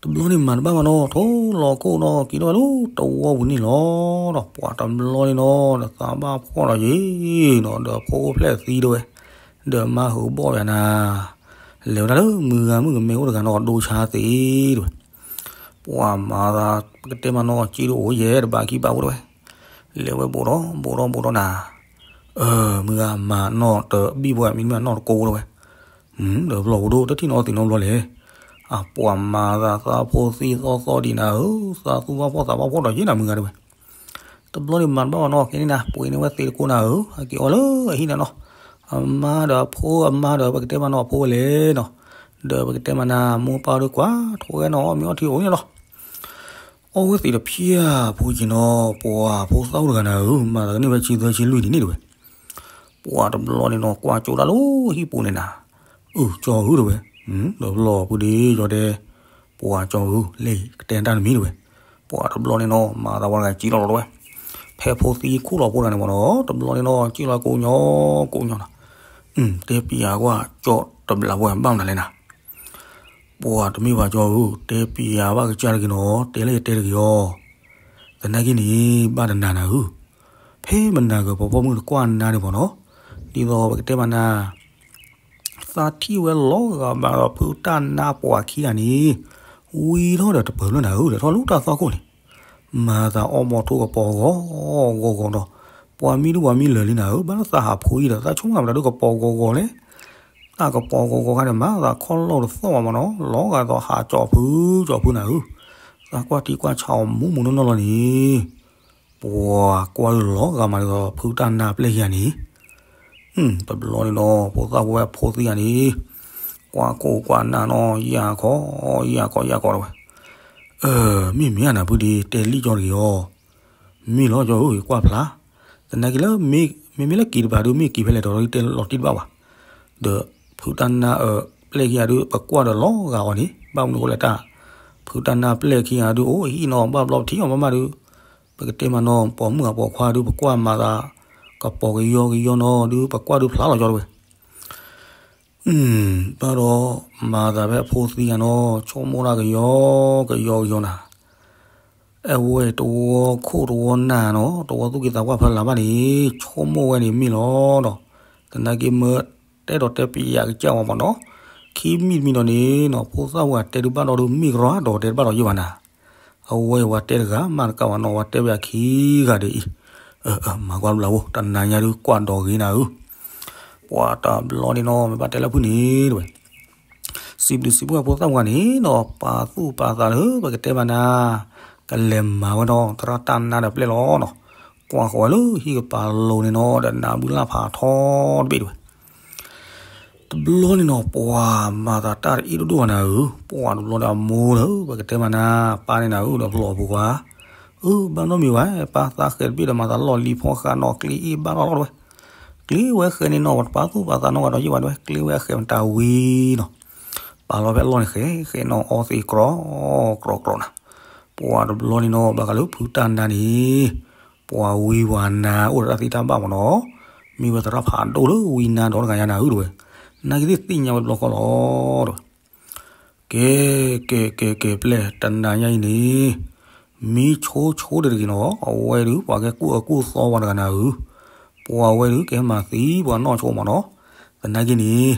တဘျီန့ၣ်မၤတဘၣ်ဘၣ်နီၤ ထိၣ်လီၤခိၣ်နီၤ က့ၤထီၣ်ဝဲလၢတဝီပူၤန့ၣ်လီၤ. ဒီးပှၤတဘျီန့ၣ်နီၤ ဒီးသးဘၣ်ဖှီၣ်ဒီးယ့ၣ်နီၤ ဒီးဖိအိၣ်ဖျဲၣ်သံတဝဲ, ဒီးမါဟုးဘီၣ်ယၤနၤ, လဲၤဝဲဒၣ်လၢမုၢ်ဂၤမုၣ်ကမဲအိၣ်တဂၤနီၤ ဒိဆါသ့တဝဲ. ပှၤမၤသး ပကတဲမးနီၤ က့ၤဒိၣ်အိၣ်ယဲၢ်တဘးခံဘးအိၣ်တဝဲ, လဲၤဝဲဘိးထီၣ်ဘိးထီၣ်ဘိးထီၣ်နၤ, အၢ မုၢ်ဂၤမၤနီၣ်တဘံၣ်ဘၣ် မ့တမ့ၢ်နီၣ်တကိးတဝဲ ဒီးဘျီပူၤဒိၣ် တထံၣ်နီၣ်သ့ၣ်နီၣ်ဘျီလဲၣ်. အပှၤမၤသးသးဖိသံသီသီဒံးနၤဧၢ, သးသူၣ်ဘၣ်ဖှီၣ်သးဘၣ်ဖှီၣ်ဒီးယ့ၣ်နၤမုၢ်ဂၤတဝဲ. တဘျီန့ၣ်မၤတဘၣ်ဘၣ်နီၤ ကဲန့ၣ်နၤ ပှ့ၤန့ၢ်ဝဲသ့ၣ်တကိးနၤဧၢ, အက့ၤအီၣ်လၢအဟံၣ်နၤနီၤ. အမါဒီးအဖိ အမါဒီးပကတဲမးနီၤအဖိဝဲလဲၣ်နီၤ, ဒီးပကတဲမးနၤ မိၢ်ပၢ်ဒုးကွၢ်ထိၣ်ဝဲနီၤ အီၣ်မ့ၤအီထံအိၣ်န့ၣ်လီၤ. အီၣ်ဝဲသ့ၣ်တဖျၢၣ်ဖိက့ၤနီၤ ပှၤဖိသၣ်အိၣ်တဂၤနၤဧၢ, မၤသးကန့ၢ်ဝဲဆံသၢဆံလွံၢ်ဒ်န့ၣ်တဝဲ. ပှၤတဘျီန့ၣ်နီၤ ကွၢ်ကၠိတၢ်လၢဟံၣ်ပူၤန့ၣ်နၤ, အုၣ်ကၠီဧၢတဝဲ, ဒီးဘျီပူၤဒ့ယီၤဒဲ, ပှၤကၠီဧၢ လၢကတဲတၢ်တမံၤတဝဲ. ပှၤတဘျီန့ၣ်နီၤ မၤသးဝဲတဂၤကံလီၤလီၤတဝဲ, ဖဲဖိသံခိၣ်လီၤဖိတဂၤန့ၣ်မးနီၤ တဘျီန့ၣ်နီၤ ကံလီၤကိးညီကိးညီနီၤ, တဲပယၤကွၢ်ကၠီတဘျီဝဲဘၣ်မနုၤလဲၣ်နၤ. ပှၤတမ့ၢ်ဘၣ်ကၠီဧၢ, တဲပယၤဘၣ်ကစၢ်တဂ့ၤနီၤ တဲလၢယတဲတဂ့ၤအီၤ, သနာ်က့န့ၣ် ဘၣ်တနၤနၤဧၢ, ဖဲမနၤဂ့ၤ ပပိာ်မုၣ်တကွၢ်နါဒံးဘၣ်နီၤ, ဒ်သိးပကတဲမးနၤ သးထံၣ်ဝဲလီၤဂာ်ဘၣ်ဒီးဖုတၢ်နါပှၤခံဂၤန့ၣ်, ဝံထီၣ်ဒီးတပၢၤလၢနၤဧၢ လဲၤထီၣ်လၢတၢ်သွၣ်ခိၣ်န့ၣ်, မၤသးအီၣ်မီၤထိၣ်ကပီၤဂီၤဂီၤဂီၤဒီး, ပှၤမံဒုပှၤမံလၢာ်လံနၤဧၢ, ဘၣ်လၢသးဟးဖိအံၤဒီး သးဆိကမိၣ်မတၤဒုကပီၤဂီၤဂီၤလဲၣ်, တၢ်ကပီၤဂီၤဂီၤခါန့ၣ် မၤသးခီၣ်လီၢ်တသီၣ်ဘၣ်မးနီၤ, လီၤဂာ်ဒီးဟးကၠီဖုကၠီဖုနၤဧၢ, သးကွၢ်ထံကွၢ်ဆးအီၤမူးမူးနီၢ်နီၢ်လီၤန့ၣ် ပှၤကွၢ်လၢလီၤဂာ်မးဒ်သိးဖုတၢ်နါပျဲၢ်ခံဂၤန့ၣ်, တဘျီန့ၣ်နီၤ ဖိသၣ်ဝဲဖိသံဂၤန့ၣ်, ကွၢ်ခိၣ်ကွၢ်နၢ်နီၤ ယၢ်ခီ, ယၢ်ခီယၢ်ခီတဝဲ, အၢ မ့ၢ်မ့ၢ်အနၢ်ဖုဒံး တဲလံကၠီတဂ့ၤအီၤ, မ့ၢ်လီၤကၠီဧၢ ကွၢ်ဖျါ, သနာ်က့လၢ မ့မ့ၢ်လၢက့ၤတဘၣ်ဒုး မ့ၢ်က့ၤဖဲလဲၣ်ဒီးတဲလီၤတံၢ်တဘၣ်ဘၣ်, ဒီးဖုတၢ်နါအပျဲၢ်ခံဂၤဒုး ပကွၢ်ဒီးလီၤဂာ်အီၤန့ၣ် ဘၣ်မနုၤအဃိလဲၣ်တၢ်, ဖုတၢ်နါပျဲၢ်ခံဂၤဒုး အိၣ်ဟံၣ်နီၤ ဘၣ်ဘျီပထံၣ်အီၤမးမးဒုး, ပကတဲမးနီၤ ပိာ်မုၣ်အပိာ်ခွါဒုး ပကွၢ်မၤသး ကပီၤကယီကယီနီၤဒုး ပကွၢ်ဒုးဖျါလီၤကၠီတဝဲ ဘၣ်ဒီး မၤသးဖဲအဖိသံဂၤနီၤ ဆိကမိၣ်တၢ်ကယီကယီကယီနၤ, အဝဲတဝီခိၣ်တဝီနၢ်နီၤ တဝီသူၣ်က့သးပှၢ်ဖၢလၢ်ဘၣ်န့ၣ် ဆိကမိၣ်ဝဲန့ၣ်မ့ၢ်လီၤဒီး, သနာ်က့မၢတဲဒီးတဲပယၤကစၢ်ဝဲမးနီၤ, ခံမံၤတမံၤဒီးန့ၣ်နီၤ ဖိသၣ်ဝဲတဲဒုးဘၣ်ဒီးဒုးမ့ၢ်ကရီဒီးတဲတဘၣ်ဒီးယ့ၢ်ဘၣ်နၤ အဝဲဝဲတဲတဂၤမးတကးဘၣ်နီၤ ဝဲတဲဝဲအခံဂၤဒ်အံၤ, မၤကွၢ်ဘျးဝိ တနၤညါဒုးကွၢ်ဒီးဂ့ၤနၤဧၢ, ပှၤတဘျီန့ၣ်နီၤ မ့ၢ်ဘၣ်တဲလၢဖုန့ၣ်တဝဲ, စံးဘျုးစံးဖှိၣ်ဖိသၣ်ပှၤန့ၣ်နီၤ ပာ်သူၣ်ပာ်သးလၢပကတဲမးနၤ, ကလဲၤမၤဝဲနီၤ သရၣ်တၢ်နါဒီးပျဲၢ်လီၤနီၤ, ကွၢ်ဃီၤဝဲလၢဟံၣ်ကပၤလိၤန့ၣ်နီၤ ဒီးနၢ်ဘုလၢ်ဖးထီတဘ့ၣ်တဝဲ တဘျီန့ၣ်နီၤ ပှၤမၤသးတၢ်တအ့ၣ်ဒိၣ်ဒိၣ်ဘၣ်နၤဧၢ, ပှၤတဘျီဒီးအမိၢ်လၢ ပကတဲမးနၤ ပၢ်န့ၣ်နၤဧၢ ဒီးဖျိးအပူၤကွၢ်, အၢ ဘၣ်နီတမံၤဘၣ် ပၢ်သးဃဲးတဘ့ၣ်ဒီးမၤသးလီၢ်လံၤဖီဃးနီၤ ကျ့အ့ၣ်ဘၣ်ထီၣ်လီၤတဝဲ, ကျ့ဝဲဃဲးန့ၣ်နီၤ ပှၤတပာ်သူၣ်ပာ်သးနီတဂၤဒီးယ့ၢ်ဘၣ်တဝဲ ကျ့ဝဲအဃဲးမတၤဝံၤနီၤ, ပာ်လီၤဖဲအလီၢ်န့ၣ်ဃဲးဃဲးနီၤ အီသံးကြီကြီကြီနၤ, ပှၤတဘျီန့ၣ်နီၤ ဘၣ်ဃးလၢဖုတၢ်နါန့ၣ် ပှၤဝံပှၤနါအိၣ်ဒီးတၢ်သ့တၢ်ဘၣ်မးနီၤ, မ့ၢ်ဝဲသရၣ်ဖးဒိၣ်လၢဝံနါဒီတဂၤညါနၤဧၢတဝဲ, နာ်က့သ့ၣ်ညါဝဲတဘျီဃီလီၤတဝဲ, ကဲ ကဲ ကဲ ကဲ ပျဲၢ် တနၤညါအံၤန့ၣ် မ့ၢ်ဆိဆိတဂ့ၤနီၤ အဝဲဒုးပှၤကဲကူၣ်အၢကူၣ်သီပှၤတဂၤနၤဧၢ, ပှၤဝဲဒုးကဟဲမၤသံပှၤနီၢ်ဆိမးနီၤ, သနာ်က့န့ၣ်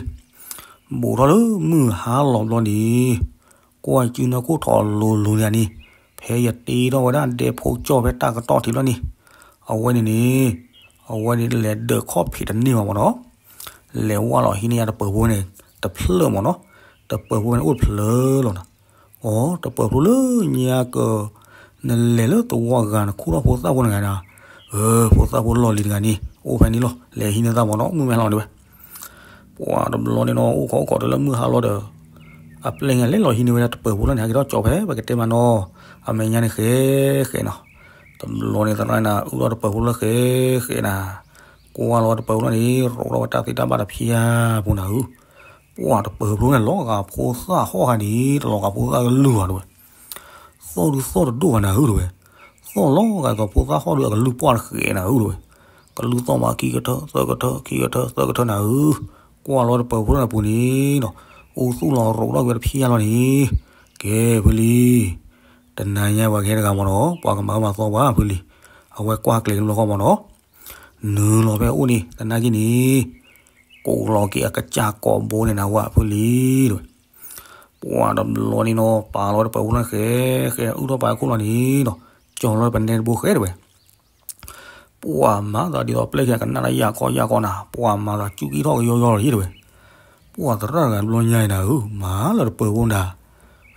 ဘူးထီၣ်လၢမုၢ်ဟါလီၤဘျီန့ၣ် ကွၢ်စုနီၢ်ခိၣ်ထီၣ်လိၤလိၤန့ၣ်န့ၣ်, ဖဲယတ့ထီၣ်ဝဲဒၣ်ဒဲဖိကၠီၣ်ဖဲတၢ်ကတီၢ်ထံးလီၤန့ၣ်, အဝဲန့ၣ်န့ၣ်, အဝဲန့ၣ်လဲၤဒၢးခီၣ်ဖံးတန့ၢ်ဘၣ်မးနီၤ, လဲၤဝၢ်လီၤဟံးန့ၢ်ယၤတပၢၤဖိန့ၣ် တဖျၢၣ်မးနီၤ, တပၢၤဖိန့ၣ်အိၣ်တဖျၢၣ်လီၤနၤ, အိ တပၢၤဖိလၢညါက နလဲၤလၢသဝီဂၤနခူၣ်ထီၣ်ဖိသၣ်ဖိန့ၣ်ဂၤန့ၣ်, အၢ ဖိသၣ်ဖိလီၢ်လံၤတဂၤန့ၣ် အိၣ်ဖဲန့ၣ်လီၤ လဲၤဟံးန့ၢ်သးမးနီၤ မုၢ်မ့ၢ်ဟါလီၤန့ၣ်ဝဲ ပှၤတဘျီန့ၣ်နီၤ အိၣ်ခိးအိၣ်ခိးတလၢမုၢ်ဟါလီၤဒီး အပျဲၢ်ညါလဲၤလီၤဟံးန့ၢ်ဝဲဒၣ်တပၢၤဖိလီၤန့ၣ် ဟဲက့ၤထီၣ်ကၠီဖဲ ပကတဲမးနီၤ အမဲာ်ညါန့ၣ်ဃဲဃဲနီၤ, တဘျီန့ၣ်သရၣ်န့ၣ် အုၣ်ထီၣ်တပၢၤဖိလီၤဃဲဃဲနၤ, ကွၢ်လီၤတပၢၤဖိလီၤန့ၣ် ရိးထီၣ်ဝဲတၢ်သ့တၢ်ဘၣ်တဖၠါဖိနၤဧၢ, ပှၤတပၢၤဖိန့ၣ် လီၤဂာ်ဖိသၣ်ဟီၣ်ဂၤန့ၣ် တလီၤဂာ်ဖိသၣ်ကလုၢ်ဘၣ်တဲဝဲ သီၣ်ဒုးသီၣ်တဒိၣ်ဘၣ်နၤဧၢတဲဝဲ, သီၣ်လီၤဂာ်သိးဖိသၣ်ဟီၣ်ဒုးအကလုၢ်ပှၢ်တဃဲးနၤဧၢတဲဝဲ, ကလုၢ်သီၣ်မးခံကထၢ သၢကထၢ ခံကထၢ သၢကထၢနၤဧၢ, ကွၢ်လီၤတပၢၤဖိလီၤန့ၣ်ပူၤန့ၣ်နီၤ, အူသူၣ်လီၤရိးထီၣ်က့ၤဝဲတဖၠါလီၤန့ၣ်, ကဲဖုလံ, တနၤညါပှၤကဟဲတဂၤမ့ၢ်နီၤ, ပှၤကမၤအၢမၤသီပှၤဖုလံ, အဝဲကွၢ်ကျဲၤကဘျီဃီမ့ၢ်နီၤ, နုာ်လီၤဖဲအိၣ်န့ၣ် သနာ်က့န့ၣ်, ကိးလီၤက့ၤအကစၢ်ကိာ်ဘိန့ၣ်နၤဝဲဖုလံတဲဝဲ, ပှၤတဘျီန့ၣ်နီၤ ပာ်လီၤတပၢၤဖိလီၤဃဲ, ဃဲအုၣ်ထီၣ်ပာ်ခိၣ်လီၤန့ၣ်နီၤ, ကၠီၤလီၤပနဲတဘိဃဲတဲဝဲ ပှၤမၤသးဒ်သိးပျဲၢ်ခံကနၣ်တၢ်ယၢ်ခီယၢ်ခီနၤ, ပှၤမၤသးစူၢ်က့ၤထီၣ်ကယီယီလီၤယဲတဲဝဲ, ပှၤသရၣ်တဂၤတဘျီညါအံၤနၤဧၢ, မၤလၢတပၢၤဖိနၤ,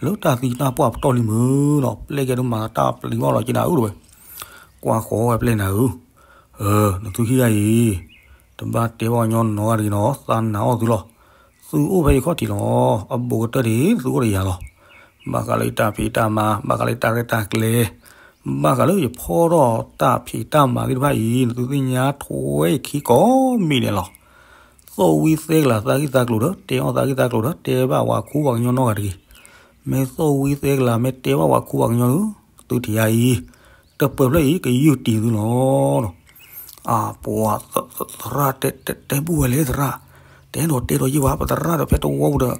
လၢတၢ်သံတၢ်ပှၢ်ပတီၢ်လံမုၢ်နီၤ, ပျဲၢ်ကဲဒိၣ်မၤတၢ်ပျံၤဘၣ်လီၤက့ၤနၤဧၢတဲဝဲ, ကွၢ်ဃီဝဲပျဲၢ်နၤဧၢ, နသူခံဂၤအံၤ, တဘၣ်တဲဘၣ်ကညီနီတဂၤတဂ့ၤနီၤ, သးနာ်အီၣ်သုလီၤ, သုအိၣ်ဖဲယခီၣ်ထံးလီၤ, အဘူးကတၢၢ်န့ၣ် သုအိၣ်ဒီးယၤလီၤ ဘၣ်ဃးလၢယတၢ်ဖံးတၢ်မၤ, ဘၣ်ဃးလၢယတၢ်ရဲၣ်တၢ်ကျဲၤ, ဘၣ်ဃးလၢယဖီၣ်ထီၣ်တၢ်ဖံးတၢ်မၤသ့ၣ်တဖၣ်အံၤ နသုသ့ၣ်ညါထွဲယခံကိးမံၤဒဲးလီၤ. သိၣ်ဝံသဲကလၤသးဂံၢ်သးကျိၤဒီး တဲအီၣ်သးဂံၢ်သးကျိၤဒီး တဲဘၣ်ပှၤခူပှၤကညီနီတဂၤတဂ့ၤ. မ့ၢ်သိၣ်ဝံသဲကလၤ မ့ၢ်တဲဘၣ်ပှၤခူပှၤကညီဒီး သုထံၣ်ယၤအံၤ, တပၢၤဖျၢၣ်အံၤ ကယူၢ်တံၢ်သုလီၤ. အပှၤသရၣ်တဲ, တဲဘူၣ်ဝဲလဲၣ်သရၣ်, တဲဒီးတဲဒီးယ့ၢ်ဝဲ ပသရၣ်ဒီးဖဲတဝီပူၤဒီး,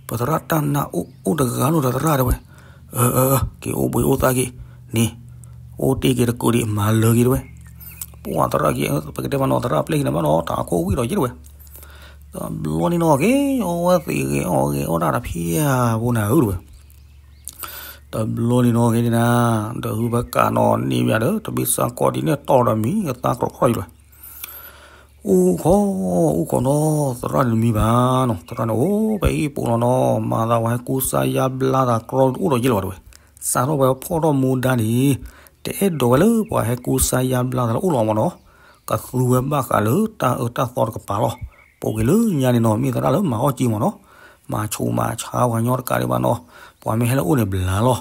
ပသရၣ်တၢ်နာ်အိၣ်တဂၤလိာ်ဒီးသရၣ်တဲဝဲ, အၢ, က့ၤအိၣ်ဘှံးအိၣ်သါက့ၤ, န့ၣ်, အိၣ်တ့ၢ်က့ၤတကိးဒံးမၤလၢာ်က့ၤတဲဝဲ, ပှၤသရၣ်က့ၤ ပကတဲမနီၤ သရၣ်ပျဲၢ်က့ၤန့ၣ်ဘၣ်နီၤ တၢ်ခိၣ်ဝံၣ်ဒီးယ့ၢ်တဲဝဲ တဘျီန့ၣ်နီၤ က့ၤအီၣ်ဝဲသ့ၣ်ဂဲၤအီၣ်ဂဲၤအီၣ်တၢ်တဖၣ်အပူၤနၤဧၢတဲဝဲ, တဘျီန့ၣ်နီၤ က့ၤန့ၣ်နၤ, ဒီးဟုဘၣ်ကးနီၤန့ၢ်ဘၣ်ဒီး တဘ့ၣ်စၢ်ကီၢ်ဒ်န့ၣ်တီၢ်ဒီးမံၤအသးကြိးကြိးယ့ၢ်တဲဝဲ, အိၣ်ခိး, အိၣ်ခိးနီၤ သရၣ်န့ၣ်တမံဘၣ်နီၤ, သရၣ်န့ၣ်အိၣ်ဖဲဟံၣ်ပူၤလီၤနီၤ, မၤသးပှၤဟဲကူစါယါဘျါသးကြီတအိၣ်ဒီးယ့ၢ်လီၤတဲဝဲ, စးထီၣ်ဖဲဖီၣ်ထီၣ်မူဒါန့ၣ်, တအဲၣ်ဒိးဝဲလၢပှၤဟဲကူစါယါဘျါသးလၢအိၣ်လီၤမနီၤ, ကသူဝဲဘၣ်ဃးလၢတၢ်အၢတၢ်သီတကပၤလီၤ. ပိာ်က့ၤလၢညါန့ၣ်နီၤ မ့ၢ်သရၣ်လၢမၤအီၣ်က့ၤမနီၤ, မၤဆူးမၤဆါပှၤကညီတကးဒံးဘၣ်နီၤ, ပှၤမ့ၢ်ဟဲလၢအအိၣ်န့ၣ်ဘျါလီၤ,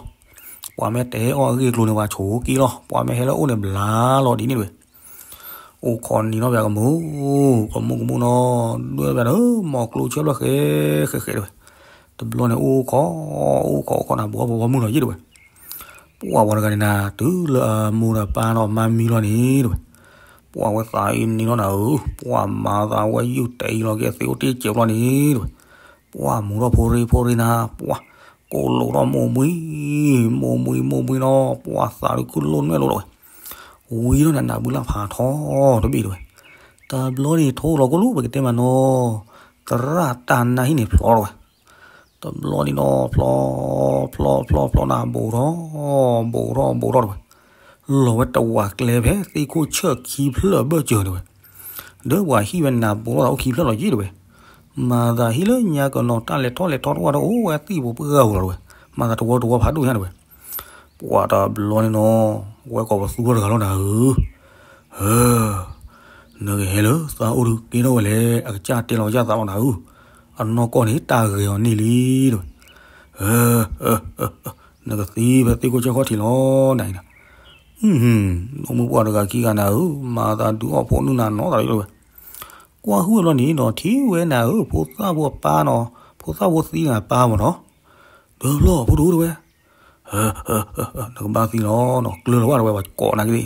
ပှၤမ့ၢ်တဟဲအီၣ်အဂ့ၢ်အကျိၤန့ၣ် ပှၤဆိးက့လီၤ, ပှၤမ့ၢ်ဟဲလၢအအိၣ်န့ၣ်ဘျါလီၤဒ်န့ၣ်တဲဝဲ အိၣ်ခိးနံၤနီၣ်ဘၣ်ကမူၣ်, ကမူၣ်ကမူၣ်နီၤ, ဒွဲၣ်ဘၣ်ဒီး မီၢ်ကျိဆၢဘျီဃဲဃဲဃဲတဲဝဲ, တဘျီန့ၣ်အိၣ်ခိး, အိၣ်ခိးအိၣ်ခိးနၤ ဘှီဘှီမုၢ်လီၤယ့ၢ်တဲဝဲ, ပှၤဝဲတဂၤန့ၣ်နၤ တုၤလၢအမိၢ်ဒီးပၢ်နီၤ မါမံလီၤန့ၣ်တဲဝဲ, ပှၤဝဲသးအံၤနံၤနီၣ်နၤဧၢ, ပှၤမၤသးဝဲယုၢ်တဲအံၤလီၤက့ၤသ့အိၣ်တ့ၢ်စဲးဘျီန့ၣ်တဲဝဲ, ပှၤမူထီၣ်ဖိရ့ဖိရ့နၤ, ပှၤ ကိးလိာ်ထီၣ်မိၢ်မှံ, မိၢ်မှံမိၢ်မှံနီၤ, ပှၤသးဒုးခုၣ်လိာ်နွဲၣ်လိာ်တဲဝဲ, ဝံၤဒီးနနၢ်ဘုလၢ်ဖးထီတဘ့ၣ်တဲဝဲ, တဘျီန့ၣ်ထိၣ်လီၤကိၣ်လိာ် ပကတဲမနီၤ, သရၣ်တၢ်နါဟံၣ်န့ၣ်ဖျီတဲဝဲ, တဘျီန့ၣ်နီၤ ဖျီ, ဖျီဖျီဖျီနၤ ဘူးထီၣ်, ဘူးထီၣ်ဘူးထီၣ်တဲဝဲ, လီၤဝဲတဝးကျဲဖဲသ့ၣ်ခိၣ်ဆၢၣ်ခံဖျၢၣ်အဘၢၣ်စၢၤတဲဝဲ, ဒီးပှၤဟံၣ်ဝဲနၤဘူးထီၣ်သးအိၣ်ခံဖျၢၣ်လီၤယ့ၢ်တဲဝဲ, မၤသးဟံၣ်လၢညါကနီၤတၢ်လဲၤထီၣ်လဲၤထီတအိၣ်ဝဲဒၣ်အိၣ်ဝဲသ့ၣ်ပူၤပှၢ်ပူၤလီၤတဲဝဲ, မၤသးတဝီတဝီဖးဒိၣ်ညါတဲဝဲ, ပှၤတဘျီန့ၣ်နီၤ, ဝဲကိးပသူထီၣ်တဂၤလီၤနၤဧၢ, ဧၢ, နကဟဲလၢသးအိၣ်ဒုးက့ၤထီၣ်ဝဲလဲၣ်, အကစၢ်တဲလီၤကစၢ်သးလီၤနၤဧၢ, အနီၢ်ကီၢ်န့ၣ်တၢ်ဂဲၤအီၤန့ၢ်လံတဲဝဲ, ဧၢ, နကသံဖဲသ့ၣ်ခိၣ်ဆၢၣ်ခီၣ်ထံးလီၤနၤအံၤနၤ, အိၣ်မူပှၢ်တဂၤခံဂၤနၤဧၢ, မၤသးဒုးအီၣ်ဖိနုၢ်နၤနီတဂၤလီၤတဲဝဲ, ကွၢ်ဟုၣ်ဘျီန့ၣ်နီၤ ထံၣ်ဝဲနၤဧၢ ဖိသၣ်ဖိအပၢ်နီၤ, ဖိသၣ်ဖိသံနၤပၢ်မနီၤ, ဒီးဘျီဖိဒိၣ်တဲဝဲ နကဘၣ်သံလီၤနီၤ, ကျၢၤလီၤဝဲတဲဝဲ ပှၤကိးနၤက့ၤ,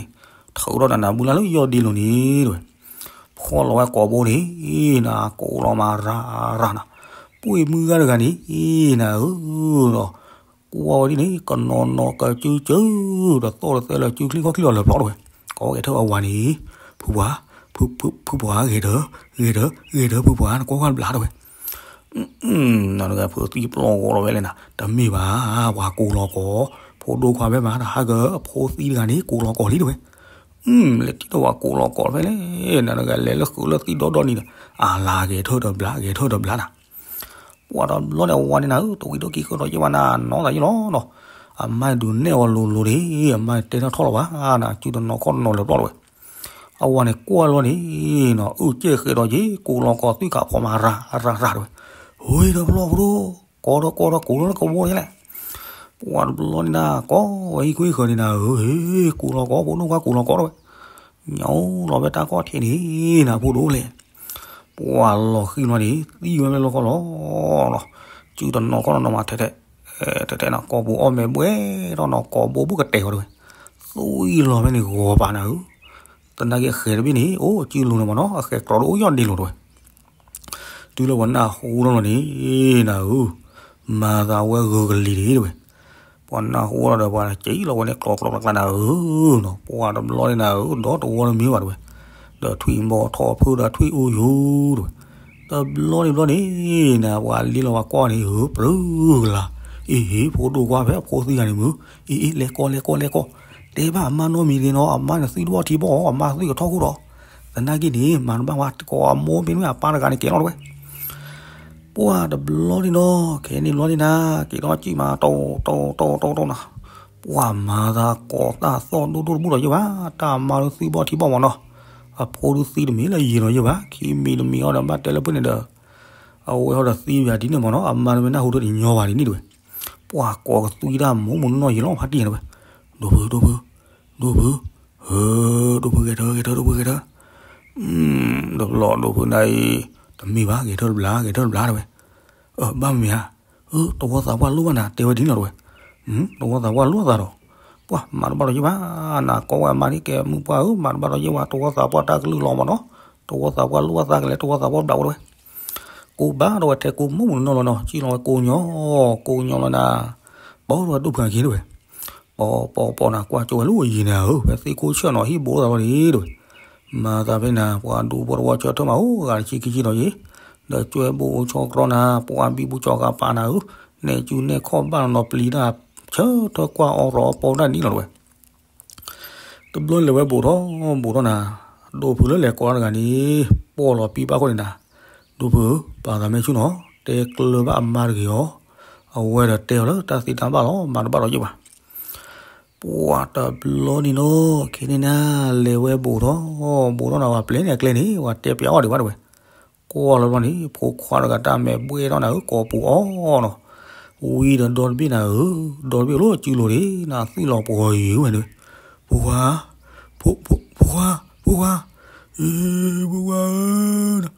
ထုးထီၣ်နနၢ်ဘုလၢ်လၢယီၢ်ဒ့လိၤန့ၣ်တဲဝဲ, ဖီၣ်လီၤဝဲကိာ်ဘိန့ၣ်, နကိးလီၤမၤရၤရၤနၤ, ပှ့ၤမုၢ်ဂၤတဂၤန့ၣ်, နၤဧၢ, ဒီးကွၢ်ဝဲဒ်န့ၣ် ကနီၤနီၤကစုကၢ, ဒီးသီၣ်တသဲလၢစုချံခီၣ်ချံလီၤလၢာ်ဖျီတဲဝဲ, ကိးဂဲၤထၢၣ်အဝၤန့ၣ်, ဖုပှၤ, ဖုပှၤဂဲၤထၢၣ်, ဂဲၤထၢၣ်, ဂဲၤထၢၣ်ဖုပှၤ နကွၢ်ကွၢ်တဘျီတဲဝဲ နတဂၤဖုသံပျီၢ်ဂီၤလီၤဝဲလဲၣ်နၤ, တမ့ၢ်ဘၣ်, ပှၤကိးလီၤကိာ်, ဖိဒိၣ်ခွါဖဲမး တဟးဂီၤဖိသံတဂၤန့ၣ် ကိးလီၤကိာ်လံတဲဝဲ, လဲၤထံၣ်ဒီးပှၤကိးလီၤကိာ်ဖဲလဲၣ်, နတဂၤလဲၤလၢဃုာ်လၢသံဒီဒီနံၤဒီး, အလၤဂဲၤထၢၣ်တဘျီ ဂဲၤထၢၣ်တဘျီနၤ ပှၤတဘျီန့ၣ် အဝၤန့ၣ်နၤဧၢ, တဝံၤဒိၣ်ကံၤဃုာ်ဒီးယဲၢ်ဝဲနၤ နီၢ်သးယ့ၢ်လီၤနီၤ, အမါဒုးနဲၣ်အီၤလိၤလိၤန့ၣ်, အမါတဲထီၣ်ထီၣ်လီၤဘၣ်နၤ, စုတနီၤခီၣ်တနီၤလၢာ်ဖျီတဲဝဲ, အဝၤန့ၣ်ကွၢ်လီၤန့ၣ်နီၤ, အုၣ်ကဲၣ်ဃဲးဒီးက့ၤ ကိးလီၤကိာ်သွံၣ်ခးဖီမၤရၤရၤရၤတဲဝဲ, ဟ့ၢ်ဒီးဖျီၣ်ဖိဒိၣ်, ကိးဒီးကိးဒီးကိးလီၤလၢကဝီၤန့ၣ်လဲၣ်, ပှၤတဘျီန့ၣ်နၤ ကိးဝဲဟံၣ်ခွံဃၢၤန့ၣ်နၤဧၢ, ဟ့ၢ်ကိးလီၤကိာ် ဖိဒိၣ်ခွါကိးလီၤကိာ်တဲဝဲ, ညီလီၤဖဲတၢ်ကီၢ်ထံးန့ၣ်နၤ ဖိဒိၣ်လဲၣ် ပှၤလီၤဃံၤလီၤန့ၣ် သံဝဲဖဲလီၢ်ခီၣ်လီၤ, စုတနီၤခီၣ်တနီၤမးထဲထဲ, ထဲထဲနၤ ကိာ်ပူၤအီၣ်မဲာ်ဘှဲၣ်ထီၣ်နီၤ ကိာ်ဘိဘုၣ်ကတဲာ်ဝဲတဲဝဲ, သွံၣ်လီၤဖဲန့ၣ်ဂီၤပာ်နၤဧၢ, သနာ်က့အဃဲၤတဘ့ၣ်န့ၣ် အိၣ်စုလိၤန့ၣ်မးနီၤ အဃဲၤကြီတအိၣ်ယီၢ်ဒ့လိၤတဲဝဲ, တုၤလၢပှၤနၢ်ဟူထီၣ်လီၤန့ၣ်နၤဧၢ, မၤသးဝဲဂၢၤကလံၤဒံးတဲဝဲ, ပှၤနၢ်ဟူဒီးပှၤစံးလီၤဝဲန့ၣ် ကျီကျီကျါကျါနၤဧၢနီၤ, ပှၤတဘျီန့ၣ်နၤဧၢ ဒီတဝီတမံၤဘၣ်တဲဝဲ, ဒီးထွံၣ်ဘီထီၣ်ဖုဒီးထွံၣ်အူယိၤတဲဝဲ, တဘျီန့ၣ်ဘျီန့ၣ် နၤပှၤလံလီၤပှၤကွၢ်န့ၣ်ဧၢ ပြၢကလါ, အ့ၣ် ဖိဒိၣ်ကွၢ်ဖဲအဖိသံဂၤန့ၣ်မုၢ်, အ့ၣ် အ့ၣ် လဲၤကိးလဲၤကိးလဲၤကိး, တဲဘၣ်အမါနီတမံၤတဂ့ၤနီၤ, အမါန့ၣ်သွံၣ်တဘီၣ်ထံဘီၣ် အမါသွံၣ်ကထီၣ်ခိၣ်ဒီး, သနာ်က့န့ၣ် မၤတဘၣ်ဝဲ ကိးအမိၢ်မ့တမ့ၢ်အပၢ်တဂၤန့ၣ်ကဲလီၤတဲဝဲ ပှၤတဘျီန့ၣ်နီၤ ခဲန့ၣ်ဘျီန့ၣ်နၤ က့ၤထီၣ်စံၣ်မး တိၢ်တိၢ်တိၢ်တိၢ်တိၢ်နီၤ, ပှၤမၤသးကိးတၢ်သီၣ်ဒိၣ်ဒိၣ်တဘူၣ်ဒီးယဲၢ်ဘၣ်, တၢ်မါလၢသွံၣ်ဘီၣ်ထံဘီၣ်မးနီၤ, အဖိဒုးသံတမံၤလၢယံၤဒီးယဲၢ်ဘၣ်, ခံမံၤတမံၤအီၤဒီးဘၣ်တဲလၢဖုန့ၣ်ဒီး, အဝဲဟီဒီးသံယၤဒ်န့ၣ်မးနီၤ, အမါတမ့ၢ်နၢ်ဟူဒီးတညီဘၣ်ဒ်န့ၣ်တဲဝဲ, ပှၤကိးကသွံတၢ်မိၢ်မိၢ်နီၢ်နီၢ်ယံၤလီၤဖးတံၢ်တဲဝဲ, ဒိၣ်ဖု ဒိၣ်ဖု ဒိၣ်ဖု, ဧၢ, ဒိၣ်ဖုဂဲၤထၢ ဂဲၤထၢ ဒိၣ်ဖုဂဲၤထၢ, တဘျီဒိၣ်ဖုနၤအံၤ, တမ့ၢ်ဘၣ် ဂဲၤထၢတဘျါ ဂဲၤထၢတဘျါတဲဝဲ, အၢ ဘၣ်မ့ၢ်ဧါ, အၢ တဝီသးပှၢ်လိၣ်ဘၣ်နၤ တဲဝဲဒ်န့ၣ်လီၤတဲဝဲ, တဝီသးပှၢ်လိၣ်အသးဒီး, ပှၤမၤတဘၣ်ဒီးယဲၢ်ဘၣ်, နၤကိးဝဲအမါန့ၣ်ကဲမုၢ်ပှၢ်ဧၢ မၤတဘၣ်ဒီးယဲၢ်ဘၣ် တဝီသးပှၢ်တၢ်ကလုၢ်လီၤမးနီၤ, တဝီသးပှၢ်လိၣ်အသးကလဲၤ တဝီသးပှၢ်ဘျးဝဲတဲဝဲ ကိးဘၣ်ဒီးဝဲထဲကိးမိၢ်မိၢ်နီၢ်နီၢ်လီၤနီၤ, စံၣ်လီၤဝဲကိးညီ, ကိးညီလီၤနၤ, ပီဒီးဝဲဒိၣ်ဖုအခံတဲဝဲ, ပီပီပီနၤ ကွၢ်ကၠိဝဲလၢအယံၤနၤဧၢ, ဖဲသ့ၣ်ခိၣ်ဆၢၣ်နီၤဟံၣ်ဘိသးလီၤန့ၣ်တဲဝဲ, မၤသးဖဲနၤ ပှၤဒူဖိတဝီဆၢထၢၣ်မးဧိၤ ဂၤတဆံခံဆံနီၤယံၤ, ဒီးကွဲဘိအိၣ်ဆီကြီနၤ ပှၤဘံဘူကၠီၤဃာ်ပာ်နၤဧၢ, နဲၣ်ကူနဲၣ်ခီၣ်ဘၣ်နီၤနီၤ ပျံၤတၢ်ဆၢထၢၣ်ကွၢ်အီၤရီအီၤပီတၢ်ဒ်နီၤတဲဝဲ တဘျီလဲၤဝဲဘူးထီၣ်ဘူးထီၣ်နၤ, ဒိၣ်ဖုလၢလဲၤကိးတဂၤန့ၣ်, ပီၢ်လီၤပံပၢ်ခိၣ်န့ၣ်နၤ, ဒိၣ်ဖုဧၢ, ပာ်သးမဲဆူၣ်နီၤ, တဲကျၢၤဘၣ်အမါတဂ့ၤအီၤ, အဝဲဒီးတဲအီၤလၢတၢ်သ့တၢ်ဘၣ်လီၤ မၤတဘၣ်လီၤယဲၢ်ဘၣ်. ပှၤတဘျီန့ၣ်နီၤ, ခဲန့ၣ်နၤ, လဲၤဝဲဘူးထီၣ်ဘူးထီၣ်နၤ ပှၤပျဲန့ၣ်အကျဲန့ၣ် ပှၤတဲပျးအီၣ်ဒံးဘၣ်တဲဝဲ ကွၢ်လီၤဘျီန့ၣ် ဖိခွါတဂၤတၢ်မဲာ်ဘှဲၣ်ထီၣ်နၤဧၢ ကိာ်ပူၤအီၣ်နီၤ, ဝံဒီးဒီတဘ့ၣ်နၤဧၢ, ဒီတဘ့ၣ်အိၣ်လၢစုလိၤန့ၣ် နသွံၣ်လီၤပှီၤယံၤဝဲန့ၣ်, ဖိခွါ, ဖိခွါ, ဖိခွါ, အ့ ဖိခွါဧၢ,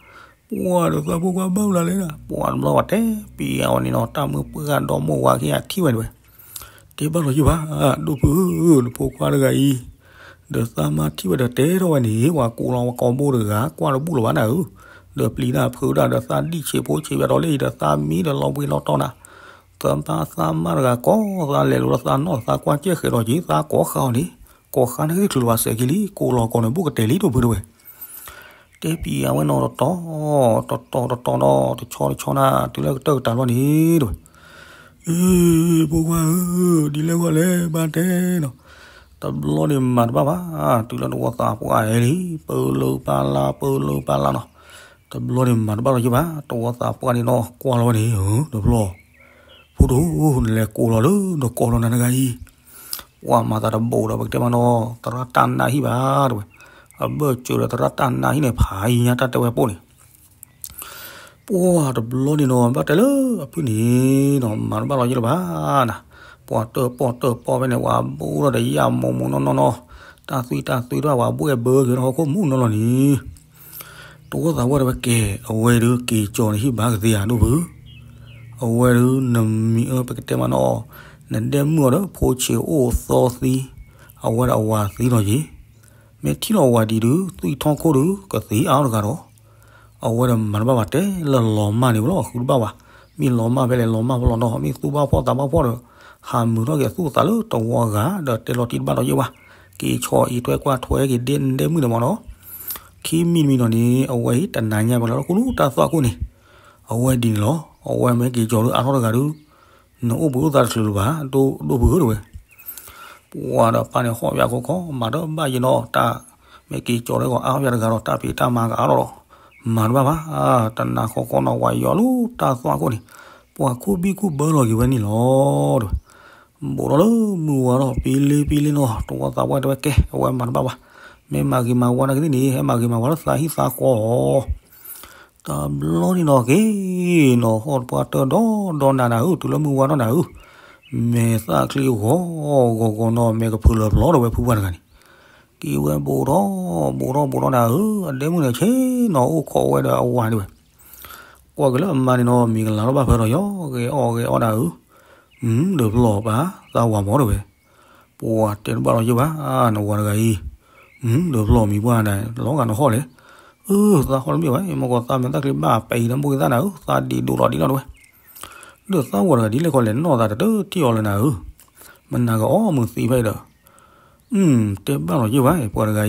ပှၤဒီးသးဖိခွါဘၣ်ဝဲလၢလဲၣ်နၤ, ပှၤတဘျီပှၤတဲပျးအီၤန့ၣ်နီၤ တၢ်မုၢ်ပှၢ်ဂၤဒီမိၢ်ဝၤခံဂၤထံၣ်ဝဲန့ၣ်ဝဲ တဲဘၣ်လီၤယဲၢ်ဘၣ်, ဒိၣ်ဖုဧၢ, နဖိခွါတဂၤအံၤ, ဒီးသးမါထံၣ်ဝဲဒီးတဲထီၣ်ဝဲန့ၣ် ပှၤကိးလီၤပှၤကိာ်ဘိတဂၤ ကွၢ်တဘူၣ်လၢၤဘၣ်နၤဧၢ, ဒီးပျံၤတၢ်ဖုးတၢ်ဒီးသးဒံၣ်ဆံးဖိဆံးဝဲဒီးလၢအံၤဒီးသးမံဒီးလီၤဘှံးလီၤတီၤနၤ, သးဘၣ်သးမါတဂၤကိးသးလဲၤလိာ်ဒီးသးနီၢ်သးကွၢ်ကဲဃဲၤဒီးက့ၤ သးကိးဃာ်အီၤန့ၣ်, ကိးဃာ်န့ၣ်က့ၤချုးလီၤဘၣ်စဲးက့ၤလံ ကိးလီၤကိးန့ၣ် ဘူးကတဲာ်လံဒိၣ်ဖုတဲဝဲ တဲပျးဝဲနီၤတတီၤ, တတီၤတတီၤနီၤ တဆီတဆီနၤ တုၤလၢကတၢၢ်ကတၢၢ်လီၤန့ၣ်တဲဝဲ, အ့ ဖိခွါဧၢ, ဒ်လဲၣ်ဂီၢ်လဲၣ်ဘၣ်တဲနီၤ, တဘျီန့ၣ်မၤတဘၣ်ဘၣ်, တုၤလၢတဝီသးပှၢ်အဲလံ ပၢလၢပၢ်လၢ ပၢလၢပၢ်လၢနီၤ, တဘျီန့ၣ်မၤတဘၣ်လီၤယဲၢ်ဘၣ်, တဝီသးပှၢ်န့ၣ်နီၤ ကွၢ်လီၤဝဲန့ၣ်ဧၢ တဘျီ, ဖိဒိၣ်, နလဲၤကိးလီၤလၢနကိးလီၤနၤတဂၤအံၤ ပှၤမၤသးတဘိးဒီး ပကတဲမးနီၤ သရၣ်တၢ်နါဟံၣ်ဘၣ်တဲဝဲ, အဘၢၣ်စၢၤဒီးသရၣ်တၢ်နါဟံၣ်န့ၣ် ဖးယံၤညါတၢ်တဲဝဲပိၢ်န့ၣ်, ပှၤတဘျီန့ၣ်နီၤ ဘၣ်တဲလၢအဖုၣ်န့ၣ်နီၤ မၤတဘၣ်လီၤယဲၢ်လၢၤဘၣ်နၤ, ပှၤတၢၣ်ပီၣ်တၢၣ်ပီၣ်ဖဲန့ၣ် ပှၤဘူးထီၣ်ဒီးယၣ်မိၢ်မိၢ်နီၢ်နီၢ်နီၤ, တၢ်သွံၣ်တၢ်သွံၣ်တၢ် ပှၤဘူးအဲၣ်ဘၢက့ၤနီၤ ဟီၣ်ခိၣ်မူနီၢ်နီၢ်န့ၣ် တဝီသးပှၢ်တဲဝဲကဲ, အဝဲဒုးက့ၤကၠီၤနဟံၣ်ဘၣ်ကသ့ဧါဒိၣ်ဖု, အဝဲဒုးနမံၤအၢ ပကတဲမးနီၤ, နဒဲမုၣ်အီၤဒီးဖိဆံးအိၣ်သီသံ, အဝဲဒီးအဝၤသံလီၤက့ၤ, မ့ၢ်ထံၣ်လီၤဝၤဒံးဒုး သွံၣ်ထီၣ်ခိၣ်ဒုး ကသံအါအီၤတဂၤဒီး, အဝဲဒီးမၤတဘၣ်ဘၣ်တဲလၢလီၤမၢ်န့ၣ်ဝဲလီၤ ဃုတဘၣ်ဘၣ်, မ့ၢ်လီၤမၢ်ဖဲလဲၣ် လီၤမၢ်ဖဲလီၤနီၤ မ့ၢ်သူၣ်ဘၣ်ဖှီၣ်သးဘၣ်ဖှီၣ်ဒီး, ဟးမုာ်ထီၣ်က့ၤသူၣ်သးလၢတဝီဂၤ ဒီးတဲလီၤတံၢ်တဘၣ်လီၤယဲၢ်ဝဲ, က့ၤဆီအံၤထွဲကွၢ်ထွဲက့ၤဒဲနဒဲမုၣ်န့ၣ်မးနီၤ, ခံမံၤတမံၤနီၤန့ၣ် အဝဲအံၤတနၤညါပှၤလၢတခူလူတၢ်သွၣ်ခိၣ်န့ၣ်, အဝဲဒ်န့ၣ်လီၤ အဝဲမ့ၢ်က့ၤကၠီၤဒုးအါထီၣ်တဂၤဒုး, နအိၣ်ဘှံးအိၣ်သါတချုးလၢၤဘၣ်, ဒိၣ်ဖုဧၢတဲဝဲ ပှၤဒီးပၢ်န့ၣ်ဟီၣ်ယၤခီခီ မၤတဘၣ်ယဲနီၤ တၢ်မ့ၢ်က့ၤကၠီၤလၢဂီၤအါထီၣ်ယၤတဂၤဒီး တၢ်ဖံးတၢ်မၤကအါထီၣ်ဒီး, မၤတဘၣ်ဘၣ်, တနၤခီခီနီၤ ဝၤယွၤလၢတၢ်သွၣ်ခိၣ်န့ၣ်, ပှၤခူၣ်ဘံၣ်ခူၣ်ဘၢလီၤက့ၤဝဲန့ၣ်လီၤတဲဝဲ, ဘူးထီၣ်လၢမုၢ်ဝါထီၣ် ပံလ့ပံလ့နီၤ တဝီသးပှၢ်တဲဝဲကဲ အဝဲမၤတဘၣ်ဘၣ်, မ့ၢ်မၤဂ့ၤမၤဝါနာ်က့ၤသ့ၣ်န့ၣ် ဟဲမၤဂ့ၤမၤဝါလၢသးဟံၣ်သးဃီလီၤ တဘျီန့ၣ်နီၤက့ၤနီၤ ဟီၣ်တပှၢ်တၢၢ်ဒီဒီနၤနၤဧၢ တုၤလၢမုၢ်ဝါထီၣ်နၤဧၢ, မဲာ်သၣ်ချံဂီၤဂီၤဂီၤနီၤ မဲာ်ကဖုးလၢၤပျီဒီးဝဲဖုပှၢ်တဂၤန့ၣ်, က့ၤဝဲဘူးထီၣ်ဘူးထီၣ်ဘူးထီၣ်နၤဧၢ, အဒဲမုၣ်န့ၣ်ဆ့ၣ်နီၤအိၣ်ခိးဝဲဒီးအဝၤဒၣ်ဝဲ, ကွၢ်က့ၤလၢအမါန့ၣ်နီၤ မံၤကလၤထီၣ်ဘၣ်ဖဲဒီးယီၤ ဂဲၤအီၣ်ဂဲၤအီၣ်နၤဧၢ, ဒီးပျီၢ်ပၢ်သးဝၤမီၤတဲဝဲ ပှၤတဲတဘၣ်လီၤယဲၢ်ဘၣ် နဝၤတဂၤအံၤ, ဒီးပျီၢ်မံၤပှၢ်န့ၣ် လီၤဂာ်နဟီၣ်လဲၣ်, အၢ သးဟီၣ်တမ့ၢ်ဘၣ် မ့ၢ်ကီးသးမဲာ်သၣ်ချံဘၣ် ပအံၤဒီးမိၢ်က့ၤသးနၤဧၢ သးဒံးဒိၣ်လီၤဒ်လီၤတဲဝဲ, ဒီးသးဝၤတဂၤဒ်လဲၣ်ခီလဲၣ် နီၢ်သးတတထံၣ်အီၤလၢနၤဧၢ, မနၤဂ့ၤအီၣ်မုာ်သံဖဲအံၤဒီး, အု တဲဘၣ်လီၤယ့ၢ်ဝဲ ပှၤတဂၤ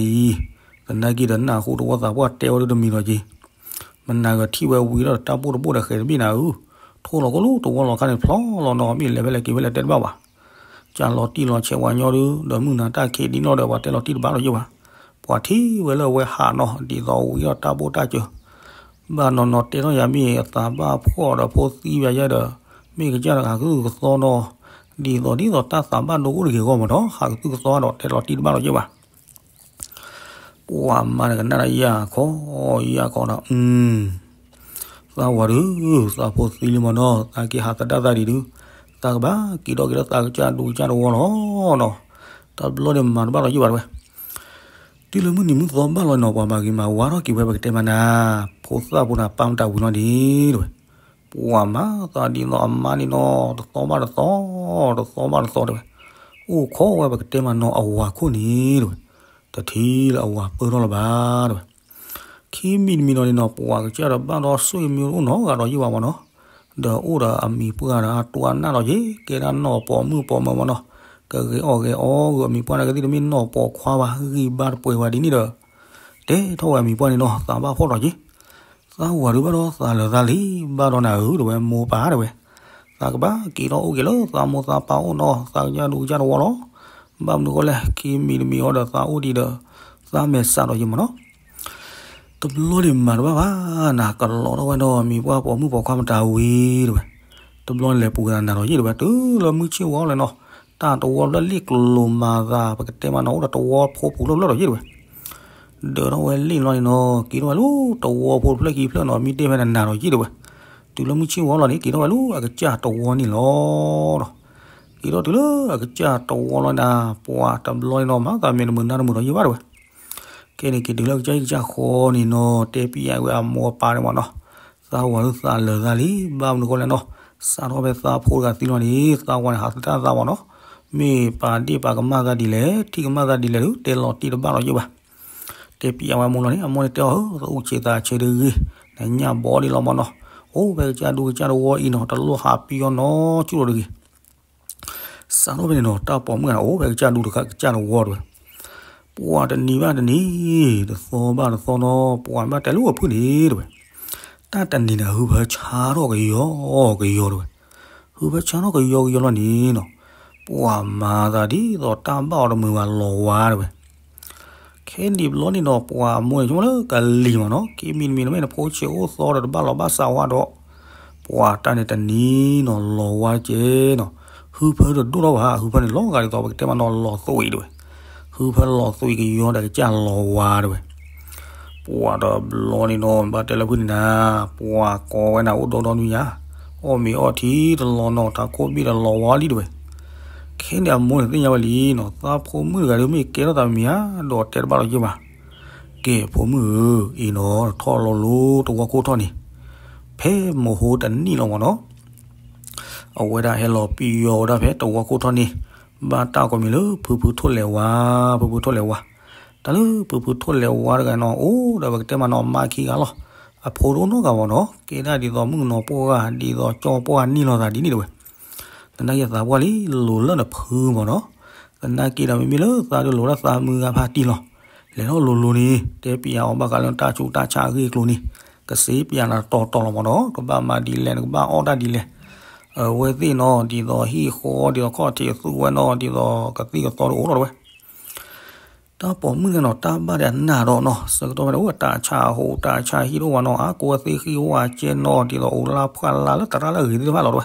အံၤ, သနာ်က့ဒီးနၢ်ဟူတဝီသးပှၢ်တဲဝဲဒၣ်တမံၤလီၤက့ၤ, မနၤဂ့ၤထံၣ်ဝဲဝံၤဒီးတၢ်ဘိၣ်တဘိၣ်ဒီးဃဲၤတဘ့ၣ်နၤဧၢ, ထိၣ်လီၤကအိၣ်လၢတဝီလီၤခါန့ၣ်ဖျီလီၤနီၤ မ့ၢ်လဲၤဖဲလဲၣ်က့ၤဖဲလဲၣ်တဲတဘၣ်ဘၣ် ကၢ်လီၤတံၢ်လီၤဆဲးဝဲညီဒုး ဒီးမုၢ်နၤတၢ်ခံးဒ်နီၣ်ဒီးပှၤတဲလီၤတံၢ်တဘၣ်လီၤယ့ၢ်ဘၣ်, ပှၤထံၣ်ဝဲလၢအဝဲဟးနီၤ ဒ်သိးဝံၤဒီးတၢ်ဘိၣ်တၢ်စၢၤ, ဘၣ်နီၤနီၤတဲထီၣ်ယၤမ့ၢ်အသးဘၣ်ဖှီၣ်ဒီးဖိသံဝဲယဲဒီး, မ့ၢ်ကစၢ်တဂၤကသူၣ်ကသီနီၤ, ဒ်သိးဒ်သိးတၢ်သးဘၣ်ဒိအိၣ်တဂ့ၤအဂီၢ်မးနီၤ ဟးကသူၣ်ကသီဒီးတဲလီၤတံၢ်တဘၣ်လီၤယ့ၢ်ဘၣ် ပှၤမါန့ၣ်ကနၣ်ဒီးယၢ်ခီ, ယၢ်ခီဒီး, သးဝၤဒုး, သးဖိသံလံမးနီၤ သးက့ၤဟးသဒၣ်သးဒံးဒုး, သးကဘၣ်က့ၤထီၣ်က့ၤလၢသးကစၢ်ဒူကစၢ်တဝီလီၤနီၤ, တဘျီန့ၣ်မၤတဘၣ်လီၤယ့ၢ်ဘၣ်တဲဝဲ, တုၤလၢမုၢ်နံၤမုၢ်သီဘၣ်လီၤနီၤ ပှၤမၤဂ့ၤမၤဝါထီၣ်က့ၤဝဲပကတဲမးနၤ, ဖိသၣ်ဖိန့ၣ်ပၢ်မတၤဝံၤလီၤန့ၣ်တဲဝဲ ပှၤမၤသးဒ်သိးအမါန့ၣ်နီၤ တသီဘၣ်တသီ, တသီဘၣ်တသီတဲဝဲ, အိၣ်ခိးဝဲပကတဲမးနီၤအဝၤခိၣ်န့ၣ်တဲဝဲ, တထံၣ်လၢအဝၤပၢၢ်ထီၣ်လၢၤဘၣ်တဲဝဲ, ခံမံၤတမံၤနီၤန့ၣ်နီၤ ပှၤကစၢ်ဒီးဘၣ်ဒီးဆိၣ်ဂ့ၤမံၤအိၣ်နီတဂၤဒီးယ့ၢ်ဘၣ်မးနီၤ, ဒီးအိၣ်ဒီးအမံၤပှၢ်ဒီးအတွၤနၢ်လီၤက့ၤ ကဲဒၣ်နီၢ်ပိာ်မုၣ်ပိာ်မၢၤမးနီၤ, ကဂဲၤအီၣ်ဂဲၤအီဂုာ်အမံၤပှၢ်န့ၣ်ကသံၣ်တမ့ၢ်နီၢ်ပိာ်ခွါဘၣ် ဂံၢ်ဘါတပှဲၤဝဲဒ်န့ၣ်ဒီး, တဲထီၣ်ဝဲအမံၤပှၢ်န့ၣ်နီၤ သးဘၣ်ဖှီၣ်ထီၣ်က့ၤ သးဝၤဒုးဘၣ်ဒီးသးလၢာ်သးလံ, ဘၣ်ဒီးနၤဧၢတဲဝဲ မိၢ်ပၢ်တဲဝဲ, သးကဘၣ်က့ၤထီၣ်အိၣ်က့ၤလၢသးမိၢ်သးပၢ်အိၣ်နီၤ သးကစၢ်ဒူကစၢ်တဝီလီၤ, ဘၣ်မနုၤဃိလဲၣ် ခံမံၤတမံၤဃီဒီးသးအိၣ်ဒံးဒီး, သးမဲာ်ဆှးဒီးယ့ၢ်မးနီၤ တဘျီန့ၣ်မၤတဘၣ်ဘၣ်နၤ ကလီၤထီၣ်ဝဲဒီး မံၤပှၢ်ပိာ်မုၣ်ပိာ်ခွါမတၤဝံၤတဲဝဲ, တဘျီန့ၣ်လဲၤပူၤသးနၤဒီးယ့ၢ်တဲဝဲ တုၤလၢမုၢ်ဆ့ၣ်ဝါလီၤနီၤ, တၢ်တဝီဖျၢၣ်လံၣ်ကျိၤမၤသး ပကတဲမးနီၤ အိၣ်ဒီးတဝီဖိပူၤဖျၢၣ်ဖျၢၣ်ဒီးယ့ၢ်တဲဝဲ, ဒၢးထီၣ်ဝဲလံၣ်လီၤန့ၣ်နီၤ က့ၤထီၣ်ဝဲလၢတဝီဖိတဖျၢၣ်ခံဖျၢၣ်နီၤ မ့ၢ်တဲဖဲနၤနၤဒီးယ့ၢ်တဲဝဲ, တုၤလၢမုၢ်ဆ့ၣ်ဝါလီၤန့ၣ် က့ၤထီၣ်ဝဲလၢအကစၢ်တဝီန့ၣ်လီၤဒီး က့ၤထီၣ်တုၤလၢအကစၢ်တဝီလီၤနၤ ပှၤတဘျီန့ၣ်နီၤ မၤသးမဲာ်တမုာ်နါတမုာ်ဒီးယ့ၢ်ဘၣ်တဲဝဲ, ခဲန့ၣ်က့ၤတုၤလၢကစၢ်ဟံၣ်ကစၢ်ဃီန့ၣ်နီၤ တဲပျးဝဲအမိၢ်အပၢ်န့ၣ်မးနီၤ, သးဝၤဒုးသးလၢာ်သးလံ ဘၣ်မနုၤဃိလဲၣ်နီၤ, စးထီၣ်ဖဲသးဖိတဂၤသံလီၤန့ၣ် သးဝၤန့ၣ်ဟးသဒၣ်သးမးနီၤ, မ့ၢ်ပာ်ဒ့ၣ်ပာ်ကမၣ်သးဒ်လဲၣ် ထံၣ်ကမၣ်သးဒ်လဲၣ်ဒုး တဲလီၤတံၢ်တဘၣ်လီၤယ့ၢ်ဘၣ် တဲပျးဝဲအမိၢ်လီၤန့ၣ် အမိၢ်န့ၣ်တဲအီၤ သးအူဆံးသးဆံးတဂ့ၤ, နညၣ်ဘီဒ်လီၤမးနီၤ, အိၣ်ဖဲကစၢ်ဒူကစၢ်တဝီအံၤနီၤ တလိၣ်ဟးပယီနီၤဆူၣ်လီၤတဂ့ၤ စးထီၣ်ဖဲန့ၣ်နီၤ တၢ်ပိာ်မုၣ်ဂၤန့ၣ် အိၣ်ဖဲကစၢ်ဒူတခါကစၢ်တဝီတဲဝဲ, ပှၤတနံၤဘၣ်တနံၤ, တသီဘၣ်တသီနီၤ ပှၤဘၣ်တဲလၢအဖုၣ်န့ၣ်တဲဝဲ, တၢ်တနံၤန့ၣ် ဟုဖၢဆါထီၣ်ကယီကယီတဲဝဲ, ဟုဖၢဆါထီၣ်ကယီကယီလီၤန့ၣ်နီၤ, ပှၤမၤသးဒ်သိးတၢ်ဘၣ်အီၤတမုာ်ဘၣ်လီၤဝါတဲဝဲ ခဲနံၣ်ဘျီန့ၣ်နီၤ ပှၤအမိၢ်န့ၣ်ဆိကမိၣ်လၢကလံၤမးနီၤ ခံမံၤတမံၤန့ၣ်မ့ၢ်နဖိဆံးအိၣ်သီဒီးတဘၣ်လီၤဘၣ်စးဝါဒီး, ပှၤတၢ်န့ၣ်တနံၤနီၤ လီၤဝါကဲနီၤ, ဟုဖၢတဒိၣ်ထီၣ်ဘၣ် ဟုဖၢန့ၣ်လီၤဂာ်ဒ်သိးပကတဲမးနီၤ လီၤသွံးတဲဝဲ, ဟုဖၢလီၤသွံးကယီဒီးကစၢ်လီၤဝါတဲဝဲ ပှၤတဘျီန့ၣ်နီၤ ဘၣ်တဲလၢဖုၣ်န့ၣ်နၤ, ပှၤကိးဝဲနၤအိၣ်ဒီဒီနွံညါ, အီၣ်မ့ၤအီထံတလီၤနီၤ တၢ်ခိၣ်ဘ့ၣ်ဒီးလီၤဝါလံတဲဝဲ, ခဲန့ၣ်အမိၢ်န့ၣ်သ့ၣ်ညါဝဲလံနီၤ သးဖိမုၣ်တဂၤဒီးမ့ၢ်ကဲထီၣ်သးမံၤဧါ, ဒီးတဲတဘၣ်လီၤယ့ၢ်ဘၣ်, ကဲဖိမုၣ်ဧၢ, အံၤနီၤ ထီၣ်လီၤလိၤတဝီခိၣ်ထီၣ်န့ၣ်, ဖဲမဟိတနံၣ်လီၤမးနီၤ အဝဲဒၣ်ဟဲလီၤပံယီၤဝဲဒၣ်ဖဲတဝီခိၣ်ထီၣ်န့ၣ်, ဘၣ်တၢ်ကိးမံၤလၢ ဖုဖုထိၣ်လဲၤဝါ, ဖုဖုထိၣ်လဲၤဝါ, တၢ်လၢဖုဖုထိၣ်လဲၤဝါတဂၤနီၤ အိၣ်ဒီးပကတဲမးနီၤ မါခံဂၤလီၤ, အဖိတအိၣ်နီတဂၤဘၣ်နီၤ ကဲဒၣ်ဒ်သိးမုၣ်ကနီၤပှၢ်ဂၤ ဒ်သိးကၠီပှၢ်ဂၤနံၣ်လိာ်သးဒ်န့ၣ်တဲဝဲ သနာ်က့သးပှၢ်လံ လိၤလၢနဖုမးနီၤ, သနာ်က့ဒီးမ့မ့ၢ်လၢသးဒုးလိၤဒၣ်သးမုၢ်ဂၤဖးတံၢ်လီၤ, လဲၤထီၣ်လိၤလိၤန့ၣ် တဲပျးအီၤဘၣ်ဃးလၢတၢ်ဆူးတၢ်ဆါအဂ့ၢ်အကျိၤန့ၣ်, ကစ့ပျးနၤတီၤတီၤလီၤမးနီၤ ကဘၣ်မၤဒ်လဲၣ် နကဘၣ်အီၣ်တၢ်ဒ်လဲၣ်, အဝဲသ့ၣ်နီၤ ဒ်သိးဟံၣ်ဃီ ဒ်သိးခီၣ်ထံးသူဝဲနီၤ ဒ်သိးကသံၣ်ကသီတအိၣ်လီၤတဲဝဲ တၢ်ပိာ်မုၣ်န့ၣ်နီၤ တၢ်ဘၣ်ဒၣ်နၢ်ဒီးနီၤ ဆၢကတီၢ်ဖဲန့ၣ် အိၣ်တၢ်ဆါဟိးတၢ်ဆါဟံၣ်တအိၣ်ဘၣ်နီၤ အါကိးဝဲသ့ၣ်ဃံဝဲကဲနီၤ ဒ်သိးအိၣ်လၢဖှၣ်လၢ်လၢတရၣ်လၢအဂ့ၤသ့ၣ်တဖၣ်လီၤတဲဝဲ.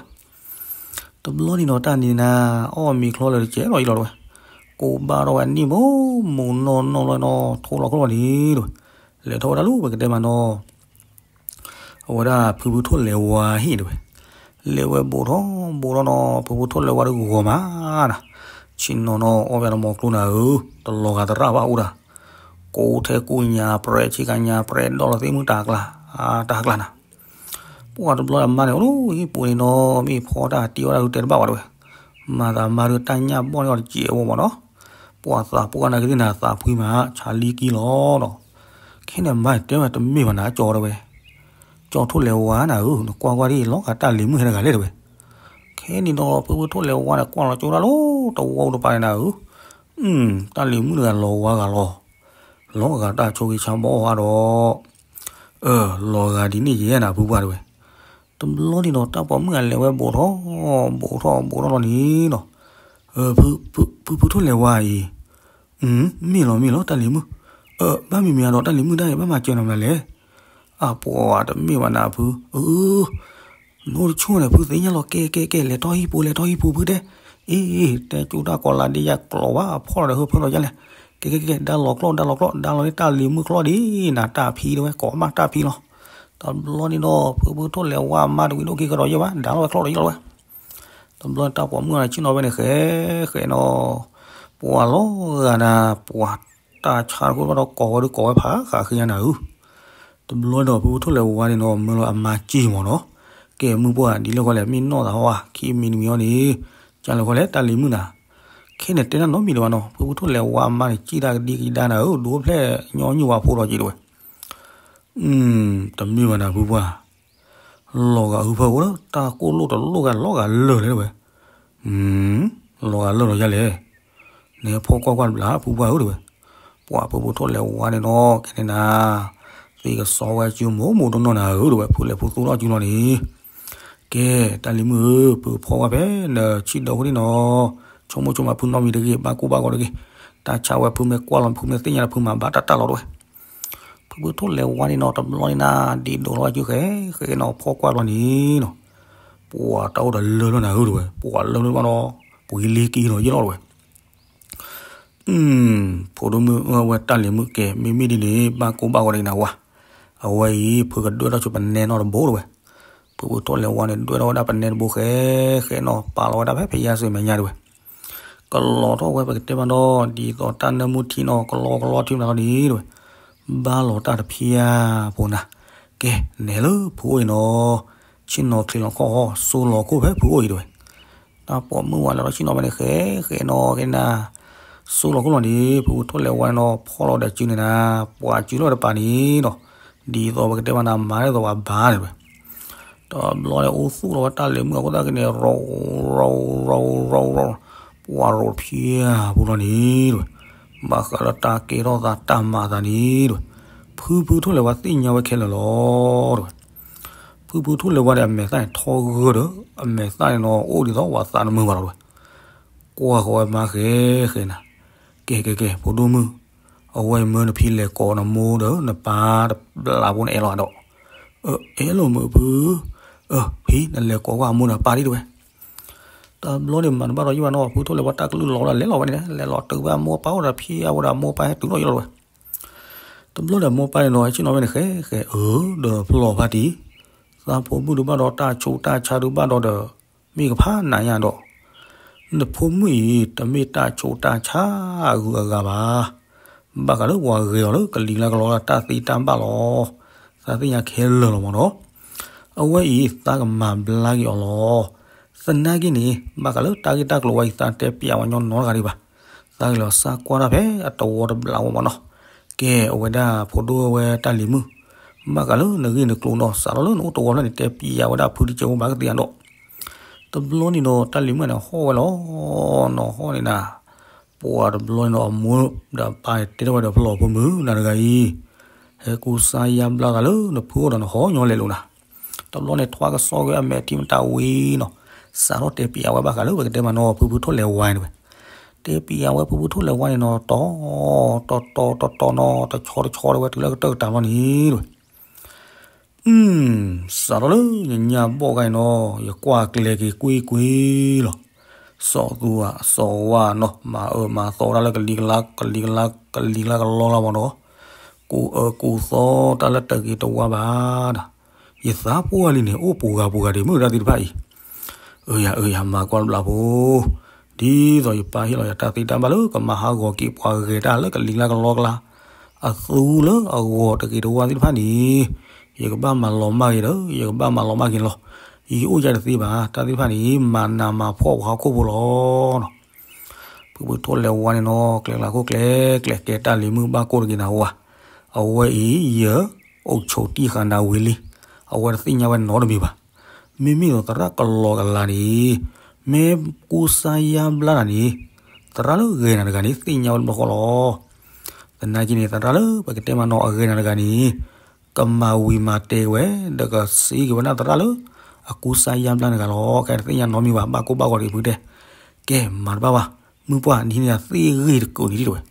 တဘျီန့ၣ်နီၤ တၢ်န့ၣ်နၤ အီၣ်မ့ၤချီလၢာ်တကဲးလီၤအံၤလီၤတဲဝဲ. ကိးဘၣ်ထီၣ်ဝဲအနံၣ်မူးမူးနီၢ်နီၢ်လီၤနီၤ ထိလီၤခီလီၤန့ၣ်တဲဝဲ. လဲၤထီၣ်ဝဲဒၣ်လၢပကတဲမးနီၤ အဝဲဒၣ်ဖုဖုထိၣ်လဲၤဝါဟံၣ်တဲဝဲ. လဲၤဝဲဘူးထီၣ်ဘူးထီၣ်နီၤ ဖုဖုထိၣ်လဲၤဝါဒီးဂီၤမးနၤ, ဆ့ၣ်နီၤနီၤ အီၣ်ဝဲတမီၤကျိနၤဧၢ, တလီၤဂာ်သရၣ်ဘၣ်အိၣ်ဒၣ်, ကိးထဲကူညါပြဲးဆ့ကညါပြဲးဒီးလီၤသ့ၣ်မုၢ်တၢ်ကျါ, တၢ်ကျါနၤ. ပှၤတဘျီအမါန့ၣ် အိၣ်လၢဟံၣ်ပူၤန့ၣ်နီၤ မ့ၢ်ဖီတၢ်တံၢ်ဝဲဒၣ်ဒုးတဲတဘၣ်ဝဲတဲဝဲ. မၤသးမါဒုးတၢ်ညၣ်ဘီၣ်န့ၢ်အီၤတစဲးဖိမးနီၤ. ပှၤသးပှၢ်နၤကသ့ၣ်နၤသးဖှံမး ဆါလံကံလီၤနီၤ. ခဲန့ၣ်အမါန့ၣ်တဲဝဲတမ့ၢ်ဘၣ်နၤကၠီတဲဝဲ. ကၠီထိၣ်လဲၤဝါနၤဧၢ, နကွၢ်ကွၢ်ဒ်အံၤ လီၤဂာ်တၢ်လံၤမုၢ်ဟဲတဂၤလဲၣ်တဲဝဲ. ခဲ ဖဲန့ၣ်ဒီး ဖုဖုထိၣ်လဲၤဝါန့ၣ် ကွၢ်လီၤကၠိတၢ်လီၤ တဝီတပၤန့ၣ်နၤဧၢ, တၢ်လံၤမုၣ်တဂၤလီၤဝါဂၤလီၤ, လီၤဂာ်တၢ်ဆိက့ဆါဘီအီၤဒီး, လီၤဂာ်ဒ်န့ၣ်ယဲနၤဖုပှၢ်တဲဝဲ, တဘျီန့ၣ်ဒီး တၢ်ပိာ်မုၣ်ဂၤလဲၤဝဲဘူးထီၣ်, ဘူးထီၣ်ဘူးထီၣ်လီၤန့ၣ်ဒီး, ဖုဖုထိၣ်လဲၤဝါအံၤ, မ့ၢ်လီၤမ့ၢ်လီၤတၢ်လံၤမုၣ်, ဘၣ်မံၤမံၤဒီးတၢ်လံၤမုၣ်တၢ်အံၤ ဘၣ်မၤစၢၤနၤမနုၤလဲၣ်, အပှၤတမ့ၢ်ဘၣ်နၤဖု, အ နအိၣ်တဆိၣ်န့ၣ်ဖုသ့ၣ်ညါလီၤ ကဲကဲကဲ လဲၤထီၣ်ဟံၣ်ပူၤ လဲၤထီၣ်ဟံၣ်ပူၤဖုတဲ, အ့ တဲကၠိတၢ်ကီၤလၤဒ်ယၤကျိးဘၣ်အဖီၣ်လီၤဒီးဟၢဖၢလီၤယါလဲၣ်, ကဲကဲကဲ ဒါလီၤကျီၢ် ဒါလီၤကျီၢ် ဒါလီၤန့ၣ်တၢ်လံၤမုၣ်ကျီၢ်ဒ်နၤတၢ်ဖံတဲဝဲ ကိးမးတၢ်ဖံလီၤ, တဘျီန့ၣ်ဒီး ဖုဖုထိၣ်လဲၤဝါအမါတဝံၤဒိၣ်က့ၤကဒီးယဲၢ်ဘၣ် ဒါလီၤဝဲကျီၢ်ဒီးယဲၢ်လီၤဝဲ, တဘျီန့ၣ်တၢ်ပိာ်မုၣ်ဂၤန့ၣ်ဆ့ၣ်နီၤဝဲန့ၣ် ဃဲဃဲနီၤ, ပှၤလီၤဂာ်နၤ ပှၤတၢ်ဆါတခိၣ်ဘၣ်ဒီးကိးဝဲဒုးကိးဝဲဖးဃးဃ့ညါနၤဧၢ တဘျီဒီး ဖုဖုထိၣ်လဲၤဝါန့ၣ်နီၤ မၢလီၤအမါစ့ၢ်မးနီၤ, ကဲမုၢ်ပှၢ်ဒ်လဲၣ်ဃီလဲၣ် မ့ၢ်နီၢ်သးဟီဧါ ခံမံၤတမံၤအီၤန့ၣ်, ကလဲၣ်ဃီလဲၣ် တၢ်လံၤမုၣ်နၤ, ခဲန့ၣ်တဲတၢ်နီတမံၤဒံးဘၣ်နီၤ ဖုဖုထိၣ်လဲၤဝါအမါန့ၣ် စံၣ်တၢ်ကဒံကဒါနၤဧၢ ဒိဖျဲၣ်ညီနုၢ်ဝဲဖိဒီးက့ၤတဲဝဲ, တမ့ၢ်ဘၣ်နၤဖုပှၢ် လီၤဂာ်အုဖၢအိၣ်လၢတၢ်ကိၢ်လိၣ်တလိၣ်ဂၤလီၤဂာ်လၢာ်လဲၣ်တဲဝဲ, လီၤဂာ်လၢာ်လီၤယါလဲၣ်, နဟဲဖီၣ်ကွၢ်ကွၢ်တဘျီဖုပှၢ်ဧၢတဲဝဲ, ပှၤဖုဖုထိၣ်လဲၤဝါန့ၣ်နီၤ ကဲန့ၣ်နၤ, သ့ကစီဝဲစုမိၢ်မိၢ်တနီၢ်နၤဧၢတဲဝဲ ဖုလဲၤဖုသူၣ်ထီၣ်စုလီၤန့ၣ်, ကဲ တၢ်လံၤမုၣ်ဧၢ ပကဖီၣ်ကွၢ်ဖဲနဆံးဒီးဃိန့ၣ်နီၤ, ဆိကမိၣ်ဆိကမးဖုနီတမံၤတဂ့ၤ ဘၣ်ကိၢ်ဘၣ်ဂီၤတဂ့ၤ, တၢ်ဆါဝဲဖုမ့ၢ်ကွၢ်လီၤ ဖုမ့ၢ်သ့ၣ်ညါလီၤ ဖုမၤဘၣ်တၢ်တၢ်လီၤတဲဝဲ ဖုဖုထိၣ်လဲၤဝါန့ၣ်နီၤ တဘျီန့ၣ်နၤ ဒ်ဒိးလီၤဝဲစုဃဲဃဲနီၤ ဖီၣ်ကွၢ်ဘျီန့ၣ်နီၤ, ပှၤတၢ်အိၣ်ဒီးလၢာ်လီၤနၤဧၢတဲဝဲ ပှၤလၢာ်လၢာ်ဘၣ်ဒီး ပှၤလံက့ၤဒီးယဲၢ်လီၤတဲဝဲ, ဖိဒိၣ်မုၣ်အဝဲတၢ်လံၤမုၣ်ကဲ မ့မ့ၢ်ဒ်န့ၣ် ဘၣ်ကိၢ်ဘၣ်ဂီၤတဂ့ၤနၤဝါ, အဝဲအံၤ ဖုကဒွဲၣ်ထီၣ်ဆိပနဲနီတဘိတဲဝဲ, ဖုဖုထိၣ်လဲၤဝါန့ၣ် ဒွဲၣ်ထီၣ်ဝဲဒၣ်ပနဲတဘိဃဲ ဃဲနီၤ ပာ်လီၤဝဲဒၣ်ဖဲဖဲယါစၢၤမဲာ်ညါတဲဝဲ ကလီၤထီၣ်ဝဲပကတဲမးနီၤ ဒ်သိးတၢ်နၢမူထံနီၤ ကလီကလီထံမနုၤလီၤန့ၣ်တဲဝဲ, ဘၣ်လီၤတၢ်တဖျါဖိနၤ, ကဲ နဲလၢဖုအိၣ်အံၤနီၤ, ဆ့ၣ်နီၤချ့လီၤခီၣ်ဟီ စိလီၤခိၣ်ဖဲဖုအိၣ်အံၤတဲဝဲ, တၢ်ပိာ်မုၣ်ဝဲလဲၤထီၣ်ဆ့ၣ်နီၤဝဲန့ၣ် ဃဲဃဲနီၤ ကဲနၤ, စိလီၤခိၣ်လီၤန့ၣ် ဖုဖုထိၣ်လဲၤဝါန့ၣ်နီၤ ဖီၣ်လီၤဒီးစုန့ၣ်နၤ, ပှၤစုလီၤတပၤန့ၣ်နီၤ, ဒ်သိးပကတဲမးနၤ မၤဒ်သိးပှၤဘါန့ၣ်တဲဝဲ တဘျီန့ၣ် အိၣ်သူၣ်လီၤဝဲတၢ်လံၤမုၣ်အဃိသတးက့ၤန့ၣ် ရီၤရီၤရီၤရီၤရီၤ, ပှၤရိးဖျါဖိလီၤန့ၣ်တဲဝဲ, ဘၣ်ဃးလၢတၢ်ကဲထီၣ်သးတၢ်မၤအသးန့ၣ်တဲဝဲ, ဖုဖုထိၣ်လဲၤဝါသ့ၣ်ညါဝဲခဲလၢာ်လီၤတဲဝဲ, ဖုဖုထိၣ်လဲၤဝါန့ၣ် အမဲာ်သၣ်န့ၣ်ထီဂၢၢ်ဒီး အမဲာ်သၣ်န့ၣ်နီၤ အိၣ်ဒ်သိးပှၤသးတမုာ်ဘၣ်လီၤတဲဝဲ, ကွၢ်ဃီဝဲမါဃဲဃဲနၤ, ကဲကဲကဲ ဖိဒိၣ်မုၣ် အဝဲမၢနဖံလဲၤကိးနမိၢ်ဒီးနပၢ်တဘျးဖိန့ၣ်အဲၣ်လီၤဒီး, အဲၣ်လိာ်မုာ်ဖု, ဖံနလဲၤကိးကွၢ်အမိၢ်ဒီးပၢ်ဒ်တဲဝဲ, တဘျီန့ၣ်မၤတဘၣ်ဒီးယံာ်ဘၣ်နီၤ ဖုထိၣ်လဲၤဝါတၢ်ကလုၢ်လီၤဝဲဒၣ်လဲၤလီၤဝဲန့ၣ် လဲၤလီၤတုၤဘၣ်မိၢ်ပၢ်အိၣ်ဒီးဖံအဝဲဒၣ်မိၢ်ပၢ်ဟဲတုၤလီၤယံာ်လီၤတဲဝဲ, တဘျီဒီးမိၢ်ပၢ်န့ၣ်နီၤ ဟဲဆ့ၣ်နီၤဝဲန့ၣ် ဃဲဃဲအၢ ဒီးဖျီၣ်ဖါတံၢ်, သးဖိမုၣ်ဒုးဘၣ်ဒီးတၢ်ဆိးတၢ်ဆါဒုးဘၣ်ဒီးဒီး, မ့ၢ်ကဖးနၤညါဒီး နဖိမုၣ်အံၤ တမ့ၢ်တၢ်ဆိးတၢ်ဆါအဂုၤအဂၤဘၣ်. ဘၣ်ဃးလၢပှၤဂဲၤအီၤလၢကလံၤလၢကလီတၢ်သံတၢ်ဘၣ်လီၤ. သးသ့ၣ်ညါခဲလၢာ်လီၤမးနီၤ. အဝဲအံၤ သးကမၤဘျါက့ၤအီၤလီၤ. သနာ်က့န့ၣ် ဘၣ်ဃးလၢတၢ်ဂ့ၢ်တၢ်ကျိၤဝဲအံၤ သးတဲပျးဝဲညီနီတဂၤဒံးဘၣ်. သးကလဲၤအီၤစၢ်ကွၢ်တၢ်ဖဲအတဝီတဘျးဝဲမးနီၤ. ကဲ အဝဲဒၣ်ဖိဒိၣ်ဝဲတၢ်လံၤမုၣ်, ဘၣ်ဃးလၢနဂ့ၢ်နကျိၤနီၤ စးထီၣ်လၢနအိၣ်တဝီဖျၢၣ်န့ၣ် တဲပျးဝဲဒၣ်ဖုတကဲးဖိဘၣ်ကသ့အဒိၣ် တဘျီန့ၣ်ဒီး တၢ်လံၤမုၣ်န့ၣ် ဟီၣ်ဝဲလီၤ. နီၤဟီၣ်န့ၣ်နၤ, ပှၤတဘျီန့ၣ်ဒီး အမိၢ်ဒီးအပၢ်န့ၣ် တဲထီၣ်ဝဲဒီး ဖျီၣ်ဖိမုၣ်နၤတဂၤအံၤ, ဟဲကူစါယါဘျါသးလၢနဖုအိၣ်ဒီးနဟီၣ်ညီလဲၤလိာ်နၤ. တဘျီန့ၣ် ထွါကစီၣ်က့ၤအမဲာ်ထံမတၤဝံၤနီၤ, စးထီၣ်တဲပျးဝဲဘၣ်ဃးလၢပကတဲမးနီၤ ဖုဖုထိၣ်လဲၤဝါန့ၣ်ဝဲ. တဲပျးဝဲဖုဖုထိၣ်လဲၤဝါန့ၣ်နီၤ တီၤ တီၤတီၤတီၤနီၤ တဆီတဆီတဲဝဲ တုၤလၢကတၢၢ်ကတၢၢ်လီၤန့ၣ်ဝဲ စးထီၣ်လၢညါဘီၣ်ဂါအံၤနီၤ ယကွၢ်ကျဲက့ၤကွ့ၢ်ကွ့ၢ်လီၤ. စီၤသူဧါ စီၤဝါနီၤ မၤအၢမၤသီတၢ်လၢကလံၤကလါ ကလံၤကလါကလီကလီမးနီၤ. ကူၣ်အၢကူၣ်သီတၢ်လၢတဂ့ၤတဝါဘၣ်ဒီး ယသးပှၢ်လံန့ၣ် အိၣ်ပူၤဂၤပူၤဂၤဒံးမုၣ်တၢ်သ့ၣ်တဖၣ်အံၤ. အၢယၤ အၢယၤ မၤကွၢ်တဘျီဖိ ဒ်သိးယပၢ်ဟ့ၣ်လီၤယၤတၢ်သ့တၢ်ဘၣ်လၢကမၤဟးဂီၤက့ၤပှၤဂဲၤတၢ်လၢကလံၤကလါကလီကလါ အသူလၢအဂီၤတဂ့ၤတဝါသ့ၣ်တဖၣ်န့ၣ် ယကဘၣ်မၤလီၤမၢ်က့ၤဒီး ယကဘၣ်မၤလီၤမၢ်က့ၤလီၤ. ယအိၣ်ယၤတသ့ဘၣ် တၢ်သ့ၣ်တဖၣ်န့ၣ် မၤနးမၤဖှီၣ်ပှၤဟီၣ်ခိၣ်ဖိလီၤနီၤ. ဖုဖုထိၣ်လဲၤဝါန့ၣ်နီၤ ကျဲကျးခိၣ်ကျဲကျဲ ကဲတၢ်လံၤမုၣ်ဘၣ်ကိၢ်တဂ့ၤနၤဝါ. အဝဲအံၤ ယအိၣ်ဆိးတံၢ်ဃာ်နၤဝံၤလံ. အဝဲတသ့ၣ်ညါဝဲနီတမံၤဘၣ်. မ့မ့ၢ်ဒီးသရၣ်ကလီကလါန့ၣ် မ့ၢ်ကူစါယါဘျါနၤန့ၣ်, သရၣ်လၢဂဲၤနၤတဂၤန့ၣ် သ့ၣ်ညါဝဲတဘျီဃီလီၤ. သနာ်က့န့ၣ် သရၣ်လၢပကတဲမးနီၤ အဂဲၤနၤတဂၤန့ၣ် ကမၤဝံၤမၤတဲာ်ဝဲ ဒီးကစံးက့ၤဝဲဒၣ်သရၣ်လၢ အကူစါယါဘျါနၤတဂၤလီၤ. ခဲတသ့ၣ်ညါနီတမံၤဘၣ် ဘၣ်ကိၢ်ဘၣ်ဂီၤတဂ့ၤဖုတဲ. ကဲ မၤတဘၣ်ဘၣ်, မုၢ်ပှၢ်နဟံးန့ၢ်ယၤသ့ၣ်ဂ့ၢ်တကိးန့ၣ်ဒံးတဲဝဲ.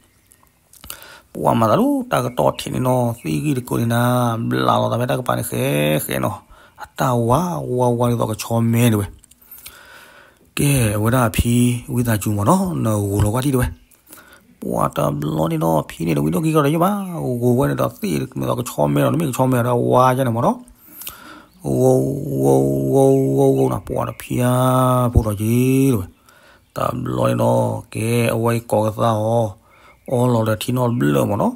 ပှၤမၤသးဒ်တၢ်ကတီၢ်ထံးန့ၣ်နီၤ သ့ၣ်ဂ့ၢ်တကိးန့ၣ်နၤ, ဘျးလီၤသးဖဲတၢ်ကပၤန့ၣ်ဃဲဃဲနီၤ, အတၢ်ဝါဝါဝါဒ်သိးကဆီမဲတဲဝဲ. ကဲ အဝဲဒၣ်အဖံဝံသးစူၤမးနီၤ နဂိၤလီၤကွၢ်ထံၣ်တဲဝဲ. ပှၤတဘျီန့ၣ်နီၤ ဖံန့ၣ်တဝံၤဒိၣ်က့ၤကီးဒီးယဘၣ်, ဂိၤဝဲန့ၣ်ဒီးသ့ၣ်မ့ၢ်သိးကဆီမဲလီၤ နမ့ၢ်ကဆီမဲဒီးဝါယါန့ၣ်မးနီၤ. ဂိၤ ဂိၤ ဂိၤ ဂိၤ ဂိၤ ဂိၤနီၤ ပှၤတဖံဧါ ဖိဒီးက့ၤတဲဝဲ. တဘျီန့ၣ်နီၤ ကဲ အဝဲအံၤကိးကသါအီၤ, အီလီၤဒီးထံနီၣ်ဘျၢၣ်မးနီၤ.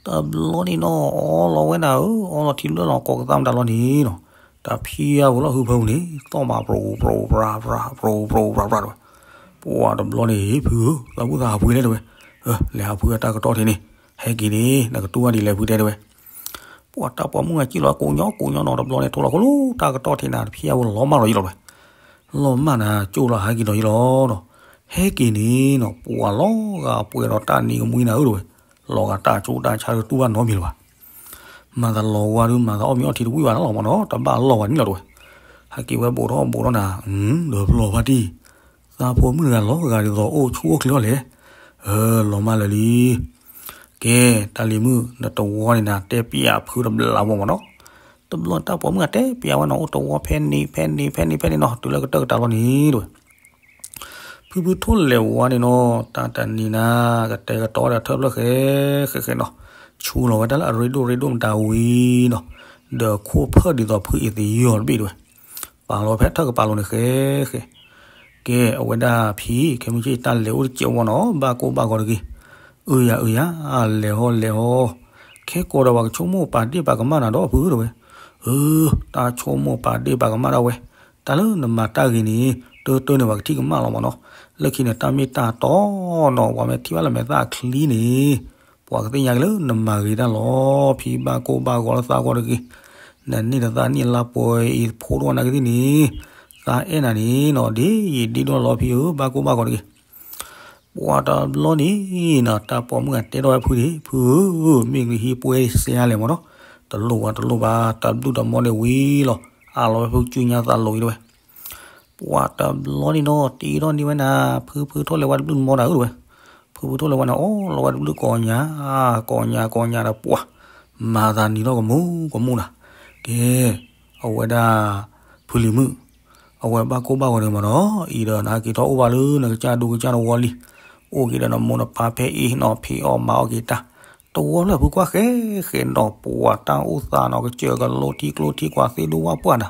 တဘျီန့ၣ်နီၤ အီလီၤဝဲနၤဧၢ, အီလီၤထံဘျၢၣ်လီၤ ကိးကသါမတၤလီၤန့ၣ်နီၤ, တၢ်ဖံဧါဖိလီၤဟုဖၢပူၤန့ၣ် သီၣ်မး ပြိၤ ပြိၤ ပြါ ပြါ ပြိၤ ပြိၤ ပြါ ပြါတဲဝဲ. ပှၤတဘျီန့ၣ် ဖုဧၢ သးဘူၣ်သးဟးဖှံလဲၣ်တဲဝဲ. လဲၤဟးဖှံဝဲတၢ်ကတီၢ်ထံးန့ၣ်, ဟဲက့ၤန့ၣ် နကတူၢ်ဘၣ်ဒ်လဲၣ်ဖုတဲတဲဝဲ. ပှၤတၢ်ပိာ်မုၣ်ဂၤစံၣ်လီၤကိးညီကိးညီနီၤ တဘျီန့ၣ် ထိၣ်လီၤခိၣ်လိတၢ်ကတီၢ်ထံးနၤ တဖံဧါဖိလီၤမၢ်လီၤယံလီၤတဲဝဲ. လီၤမၢ်နၤ ကၠိၣ်လီၤဟးက့ၤဒီးယံလီၤနီၤ. ဟဲက့ၤန့ၣ်နီၤ ပှၤလီၤဂာ်ပှဲၤဒီးတၢ်နံၤကမှံနၤဧၢတဲဝဲ. လီၤဂာ်တၢ်ကၠိတၢ်ဆါတတူၢ်ဘၣ်နီတမံၤလၢၤဘၣ်. မၤသးလီၤဝါဒုး မၤသးအီၣ်မ့ၤအီထံတဝံၣ်ဘၣ်လီၤမးနီၤ တဘၣ်လီၢ်ဘၣ်န့ၣ်လီၤတဲဝဲ. ဟဲက့ၤဝဲဘူးထီၣ်ဘူးထီၣ်နၤ, ဒီးဖျီၣ်ဖါတံၢ်, သးဖိမုၣ်တဂၤလီၤဂာ်ဒ်သိးအိၣ်ဆူၣ်အိၣ်ချ့အီၤလဲၣ်. လီၤမၢ်လၢာ်လံ. ကဲ တၢ်လံၤမုၣ် နတဝီန့ၣ်နၤ တဲပျးဖုတဘျးဘၣ်မးနီၤ. တဘျီတၢ်ပိာ်မုၣ်ဂၤတဲပျးဝဲနီၤ အိၣ်တဝီဖဲန့ၣ် ဖဲန့ၣ် ဖဲန့ၣ် ဖဲန့ၣ်နီၤ တုၤလၢကတၢၢ်ကတၢၢ်လီၤန့ၣ်တဲဝဲ. ဖုဖုထိၣ်လဲၤဝါန့ၣ်နီၤ တၢ်တနံၤနၤ ကတဲာ်ကတီၤဝဲဒၣ်ထၢၣ်ဖျၢၣ်ဃဲဃဲဃဲနီၤ, ဆူးလီၤဝဲဒၣ်လၢအရ့ဒိၣ်ရ့ဒိၣ်မတၤဝံၤနီၤ, ဒီးခိၣ်ဖၢၣ်ဒ်သိးဖုအ့ၤသယီၤတဘ့ၣ်တဲဝဲ, ပာ်လီၤဖဲထၢၣ်ကပၤလိၤန့ၣ်ဃဲဃဲ. ကဲ အဝဲဒၣ်ဖံ ခဲမုၢ်ဆ့ၣ်တၢ်လဲၤအိၣ်တစဲးဝီနီၤ ဘၣ်ကိၢ်ဘၣ်ဂီၤတဂ့ၤ. အၢယၤအၢယၤ လဲၤဟီလဲၤဟီ, ခဲကိးဒီးပှၤကဆိကမိၣ်ပာ်ဒ့ၣ်ပာ်ကမၣ်နၤဒီးဖု တဲဝဲ. အၢ တၢ်ဆိကမိၣ်ပာ်ဒ့ၣ်ပာ်ကမၣ်ဒၣ်ဝဲ, တၢ်လၢနမၤတၢ်ဂ့ၤန့ၣ် တၢတၢန့ၣ်ပှၤကထံၣ်ကမၣ်လီၤမးနီၤ. လၢခံန့ၣ် တၢ်မ့ၢ်တၢ်တီနီၤ ပှၤမ့ၢ်ထံၣ်ဘၣ်လၢမဲာ်သၣ်ချံန့ၣ် ပှၤကသ့ၣ်ညါက့ၤလၢနမၤဂ့ၤတၢ်လီၤ. ဖံဘၣ်ကိၢ်ဘၣ်ဂီၤလၢသးဂီၤတဂ့ၤ. နန့ၢ်တသးန့ၢ်လါပှဲၤအံၤဖိဒိၣ်နၤကသ့ၣ်န့ၣ် သးအဲၣ်နၤန့ၣ်နီၤ ဒ်ယံာ်ဒ်ဒီလီၤဖံဧၢ ဘၣ်ကိၢ်ဘၣ်ဂီၤတဂ့ၤ. ပှၤတဘျီန့ၣ်နီၤ တၢ်ပိာ်မုၣ်ဂၤတဲထီၣ်ဝဲဖုန့ၣ် ဖုဧၢ, မ့ၢ်ကဟံးပှဲၤစဲးလဲၣ်မးနီၤ, တလိၣ်ဘၣ်တလိၣ်ဘၣ် တၢ်ဘျုးတၢ်မီန့ၣ်ဝံၤလီၤ. အးလီၤဝဲဖုကၠူညါသးလိၤအံၤတဲဝဲ. ပှၤတဘျီန့ၣ်နီၤ တ့ထီၣ်န့ၢ်ဝဲနၤ ဖုဖုထိၣ်လဲၤဝါတဘျုးတမီနၤဧၢတဲဝဲ. ဖုဖုထိၣ်လဲၤဝါန့ၣ် အီလီၤဝဲတဘျုးကိးညါ, ကိးညါကိးညါဒီးပှၤ မၤသးနံၤထီၣ်ကမူကမူနၤ. ကဲ အဝဲဒၣ် ဖုလံၤမုၣ် အဝဲဘၣ်ကိၢ်ဘၣ်ဂီၤန့ၣ်မးနီၤ အံၤဒီးနက့ၤထီၣ်အိၣ်ဘၣ်လၢနကစၢ်ဒူကစၢ်တဝီလံ. အိၣ်က့ၤဒီးနမိၢ်နပၢ်ဖဲအံၤနီၤ ဖံးအီၣ်မၤအီၣ်က့ၤတၢ် တဝီလၢဖုကွၢ်ဃဲဃဲနီၤ ပှၤတၢ်အိၣ်သးနီၤ ကစၢၢ်ကလိထံကျိထံကွာ်သ့ဒိဝၣ်ပှၢ်နၤ,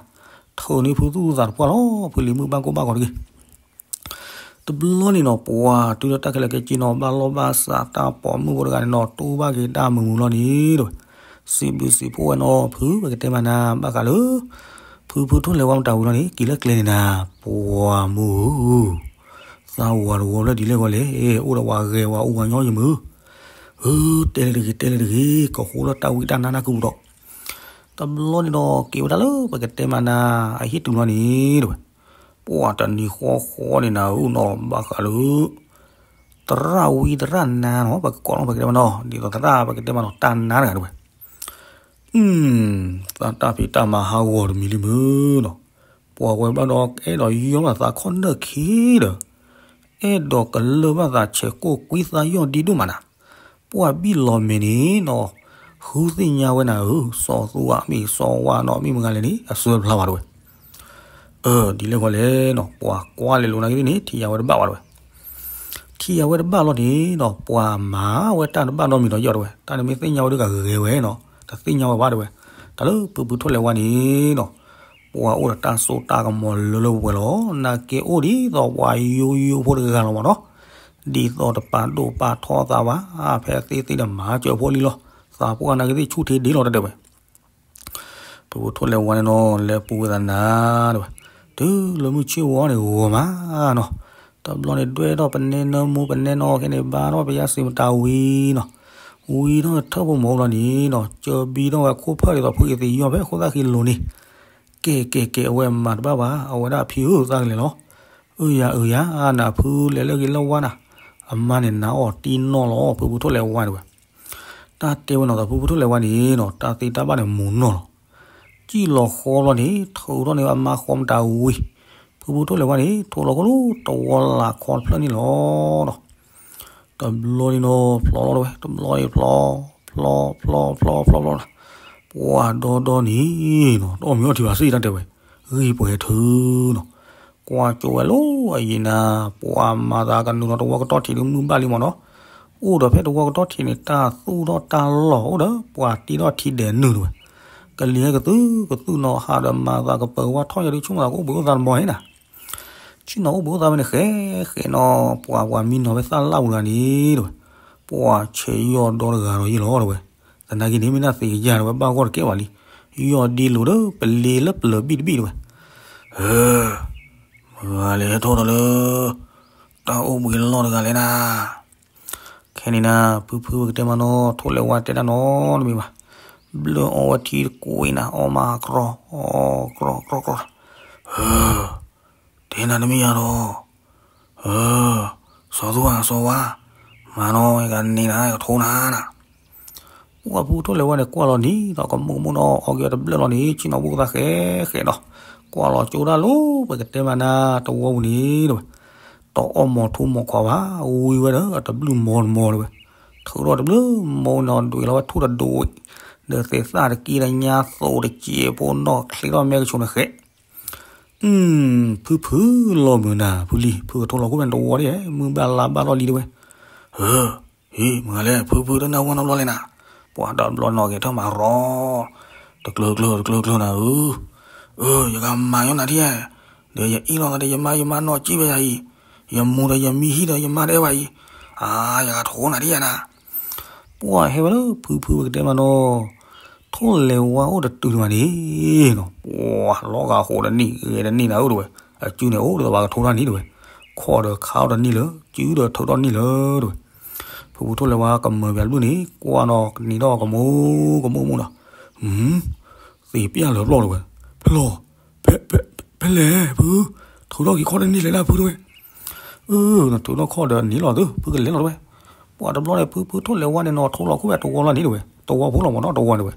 ထုးန့ၢ်ဖုသူၣ်သူသးတပှၢ်လီၤ. ဖုလံၤမုၣ်ဘၣ်ကိၢ်ဘၣ်ဂီၤတဂ့ၤ. တဘျီန့ၣ်နီၤ ပှၤတုၤလၢတၢ်ခဲလၢာ်ခဲဆ့နီၤ ဘၣ်လီၢ်ဘၣ်စးတၢ်ပိာ်မုၣ်ဖိတဂၤန့ၣ်နီၤ တူၢ်ဘၣ်က့ၤတၢ်မုာ်မုာ်လီၤန့ၣ်တဲဝဲ. စံးဘျုးစံးဖှိၣ်ဝဲနီၤ ဖုပကတဲမးနၤ ဘၣ်ဃးလၢ ဖုဖုထိၣ်လဲၤဝါမတၤဝံၤလီၤန့ၣ် က့ၤလၢကျဲန့ၣ်နၤ ပှၤမုၢ်ဧၢ, သးဝၤတဝီဖျၢၣ်ဒ်လဲၣ်ဂီၤလဲၣ်, အိၣ်ဒီးဝၤဂဲၤဝၤအူဝၤညီယမုၢ်ဧၢ, တဲလၢတဂ့ၤ တဲလၢတဂ့ၤ ကဃိလၢတၢ်ဝံတၢ်နါနၢ်ကပူၤဒီး တဘျီန့ၣ်ဒီး က့ၤဝဲဒၣ်လၢပကတဲမးနၤ အဟံၣ်တုၤလီၤန့ၣ်တဲဝဲ. ပှၤတနံၤဃီဃီန့ၣ်နၤဧၢနီၤ ဘၣ်ဃးလၢ သရၣ်ဝံသရၣ်နါနီၤ ပကကိးလီၤပကတဲမးနီၤ ဒ်သိးသရၣ်ပကတဲမးနီၤ တၢ်နါတဂၤတဲဝဲ. သးတၢ်ဖံးတၢ်မၤဟးဂီၤတမံၤလံမုၢ်နီၤ, ပှၤဝဲဘၣ်ဒီး အဲၣ်ဒိးယီၢ်ဘၣ်သးခီၣ်နၢၣ်ခံဒီး အဲၣ်ဒိးကလၢၢ်ဘၣ်သးဆဲးကိၢ်ကွံသးယီၢ်ဒံးဒိၣ်မးနၤ, ပှၤဘံၣ်လီၤမဲာ်န့ၣ်နီၤ, ဃုသ့ၣ်ညါဝဲနၤဧၢ, စီၤသူအမ့ၢ်စီၤဝါနီၤ မ့ၢ်မဂၤလဲၣ်န့ၣ် အစၢဖျါဘၣ်တဲဝဲ. အၢ ဒ်လဲၣ်ဃီလဲၣ်နီၤ ပှၤကွၢ်လဲၤလိာ်နၤကသ့ၣ်န့ၣ် ထံၣ်ယၤဝဲတဘၣ်ဘၣ်တဲဝဲ. ထံၣ်ယၤဝဲတဘၣ်လီၤန့ၣ်နီၤ ပှၤမၤဝဲတၢ်တဘၣ်နီတမံၤဒီးယီၢ်တဲဝဲ, တၢ်န့ၣ်မ့ၢ်သ့ၣ်ညါဝဲဒၣ်ကဂဲၤဝဲနီၤ, တသ့ၣ်ညါဝဲဘၣ်တဲဝဲ. တၢ်လၢဖုဖုထိၣ်လဲၤဝါန့ၣ်နီၤ ပှၤအိၣ်ဒီးတၢ်စိတၢ်ကမီၤလၢလၢပှဲၤပှဲၤလီၤ. နာ်က့အိၣ်ဒ်သိးပှၤယိယိဖိတဂၤလီၤမးနီၤ, ဒ်သိးတပာ်ဒိၣ်ပာ်ထီသးဘၣ်, ဖဲသ့သ့ဒီးမၤစၢၤဖိလံလီၤ. သးပှၢ်နာ်က့သ့ၣ်ဆူၣ်ထံဒ့လီၤတတဲဝဲ. ဖုဖုထိၣ်လဲၤဝါန့ၣ်နီၤ လဲၤပူၤဝဲသးနၤတဲဝဲ, တုၤလၢမုၢ်ဆ့ၣ်ဝီန့ၣ်ဂီၤမးနီၤ, တဘျီန့ၣ်ဒွဲၣ်ထီၣ်ပနဲနၢမူပနဲနီၤ ခဲန့ၣ် ဘါထီၣ်ပယါစံးမတၤဝံၤနီၤ, ဝံၤထီၣ်ထၢၣ်ဖိမီၤလီၤန့ၣ်နီၤ ကၢဘံထီၣ်ဝဲခိၣ်ဖၢၣ်ဒ်သိးဖုအ့ၤသယီၢ်ဖဲအဃိသတးက့ၤလိၤန့ၣ်, ကဲကဲကဲ အဝဲမၤတဘၣ်ဘၣ် အဝဲဒၣ်ဖံဧၢ သးကလဲၤလီၤ. အၢယၤအၢယၤ နဖုလဲၤလၢဂ့ၤလၢဝါနၤ, အမါန့ၣ်နၤအီၣ်တံၢ်နီၢ်လီၤ ဖုဖုထိၣ်လဲၤဝါတဲဝဲ. တၢ်တဲဝဲနီၤ သးဖုဖုထိၣ်လဲၤဝါန့ၣ်နီၤ တၢ်သ့တၢ်ဘၣ်န့ၣ်မူၤနီၢ်လီၤ. စံၣ်လီၤဃီလီၤန့ၣ် ထုးထီၣ်န့ၣ်အမါဃီမတၤဝံၤ, ဖုဖုထိၣ်လဲၤဝါန့ၣ် ထိးလီၤခီလၢတဝီလၢ်ခီတဖျၢၣ်န့ၣ်လီၤ. တဘျီန့ၣ်နီၤ ဖျီလီၤတဲဝဲ တဘျီန့ၣ်ဖျီ, ဖျီ, ဖျီ, ဖျီ, ဖျီ, ဖျီလီၤ. ပှၤဒီဒီန့ၣ်နီၤ တအီၣ်မ့ၤအီထံဘၣ်စံၣ်တၢ်တဲဝဲ, ဂံၢ်ပှဲၤထုနီၤ, ကွၢ်ကၠိဝဲလီၤအယံၤနၤ, ပှၤမၤသးကနုာ်လီၤတဝီကတီၢ်ထံးဒီးမုၢ်ဘၣ်လံမ့ၢ်နီၤ, အိၣ်ဒီးဖဲတဝီကတီၢ်ထံးန့ၣ် တၢ်သူၣ်ထီၣ်တၢ်လီၢ်အိၣ်ဒီး ပှၤတ့ထီၣ်ထံဒဲးနုာ်တဲဝဲ, ကလံၤဟဲကသုကသုနီၤ ဟးဒီးမၤသးကပၢၤဝါထီၣ်ယၤဒုးဆိကမိၣ်သးကအိၣ်ဘှံးအိၣ်သါတမီၤဟဲနၤ ဆ့ၣ်နီၤအိၣ်ဘှံးအိၣ်သါဝဲန့ၣ် ဃဲဃဲနီၤ ပှၤပှၤမံနီၤဖဲသၣ်လၣ်ပူၤတဂၤန့ၣ်တဲဝဲ, ပှၤဆဲးယီၢ်ဒီတဂၤဒီးယ့ၢ်လီၤတဲဝဲ, သနာ်က့န့ၣ် မ့ၢ်နၢ်သ့ကယၢ်တဲဝဲ ဘၣ်ဂီၢ်တကဲဘၣ်လံ, ယီၢ်ဒ့လိာ်ဒီးပလ့လၢပျၢၤဘံၣ်တဘံၣ်တဲဝဲ, မုၢ်ဂၤလဲၤဟဲထီၣ်ဒီးလၢ တၢ်အိၣ်ဘှံးလီၢ်တဂၤလဲၣ်နၤ ခဲန့ၣ်နၤ ဖုဖုဝဲကတဲမးနီၤ ထိၣ်လဲၤဝါတဲတၢ်နီတမံၤဘၣ်, ဘျၢၣ်အီဝဲထံတကွံနၤ အီမၤကြီ, အီကြီကြီ, တဲနၤတမ့ၢ်ယၤဒီး, စီၤသူဧၢ စီၤဝါ, မၤနီၤ ယကန့ၢ်နၤ ယကထိနၤနၤ ပှၤဖုထိၣ်လဲၤဝါန့ၣ် ကွၢ်လီၤနံၤဒီးကမိၢ်ကမိၢ်နီၤ အီက့ၤအီတဘျၢၣ်လီၤန့ၣ် ဆ့ၣ်နီၤဘိၣ်ကသါဃဲဃဲနီၤ, ကွၢ်လီၤကၠိဒၣ်လီၤ ပကတဲမးနၤ တဝီပူၤန့ၣ်တဲဝဲ, တအီၣ်မီၤထူမီၤခွါဘၣ် ဝံဝဲဒီးအတဘျုးမီၤတမီၤတဲဝဲ, ထုးထီၣ်တဘျုးမီၤနီၤ ဒွဲၣ်လီၤဝဲထူၣ်တဒိး, ဒီးသ့ၣ်သၣ်တက့ၢ်ဒီးညါသိးတစဲးဖိနီၤ ချ့ထီၣ်မဲကဆိးန့ၣ်ဃဲ ဖုဖုလီၤမုာ်နၤ ဖုလံၤ ဖုကထိလီၤခိၣ်ဖဲတဝီဒၣ် မုၢ်ဘၣ်လါဘၣ်လီၢ်လံတဲဝဲ, ဟ့ၣ် မုၢ်ဂၤလဲၣ် ဖုဖုတနၢ်ဝဲနီတဘျီလဲၣ်နၤ, ပှၤတဘျီနီၣ်ဂဲၤထၢၣ်မၤရီၤ, တကျၢၤကျၢၤတကျၢၤကျၢၤနၤဧၢ, ယကမၤညီနၤထံၣ်, ဒီးယအ့ၣ်လိာ်သးဒီးယမါ ယမါနီၣ်ကံၣ်ဝဲယၤအံၤ, ယမူဒီးယမံဟံၣ်ဒီးယမါတအဲၣ်ဝဲအံၤ, အါ ယကထိနၤထံၣ်ယၤနၤ ပှၤဟဲဝဲလၢဖုဖုဝဲကတဲမးနီၤ, ထိၣ်လဲၤဝါအိၣ်တတုၤန့ၣ်ဘၣ်န့ၣ်နီၤ, ပှၤလီၤဂာ်ဃိးတနံၣ်ဂဲၤတနံၣ်နၤဧၢတဲဝဲ, အစုန့ၣ်အိၣ်ဒီးသးဘၣ်ကထိတၢ်နံၣ်တဲဝဲ, ခီၣ်ဒီးခါအီၣ်တနံၣ်လၢ စုဒီးထုးထီၣ်နံၣ်လၢတဲဝဲ, ဖုဖုထိၣ်လဲၤဝါကမၢပၠးတဘျုးန့ၣ် ကွၢ်နီၤကနံၤထီၣ်ကမိၢ်ကမိၢ်မူနီၤ, သ့ၣ်ပျၢ်လၢာ်ပျီၢ်တဲဝဲ, ဖဲလဲၣ်, ဖဲလဲၣ် ဖု, ထုးထီၣ်က့ၤခီၣ်တနံၣ်လဲၣ်နၤဖုတဲဝဲ အၢ နထုးထီၣ်ခီၣ်ဒီးန့ၣ်လီၤသု ဖုကလဲၤလီၤတဲဝဲ, ပှၤတဘျီန့ၣ် ဖုဖုထိၣ်လဲၤဝါန့ၣ်နီၤ ထိးလီၤခိၣ်ဖဲတဝီလီၤန့ၣ်တဲဝဲ, တဝီဖိလီၤမ့ၢ်နီၤ တဝီတဲဝဲ,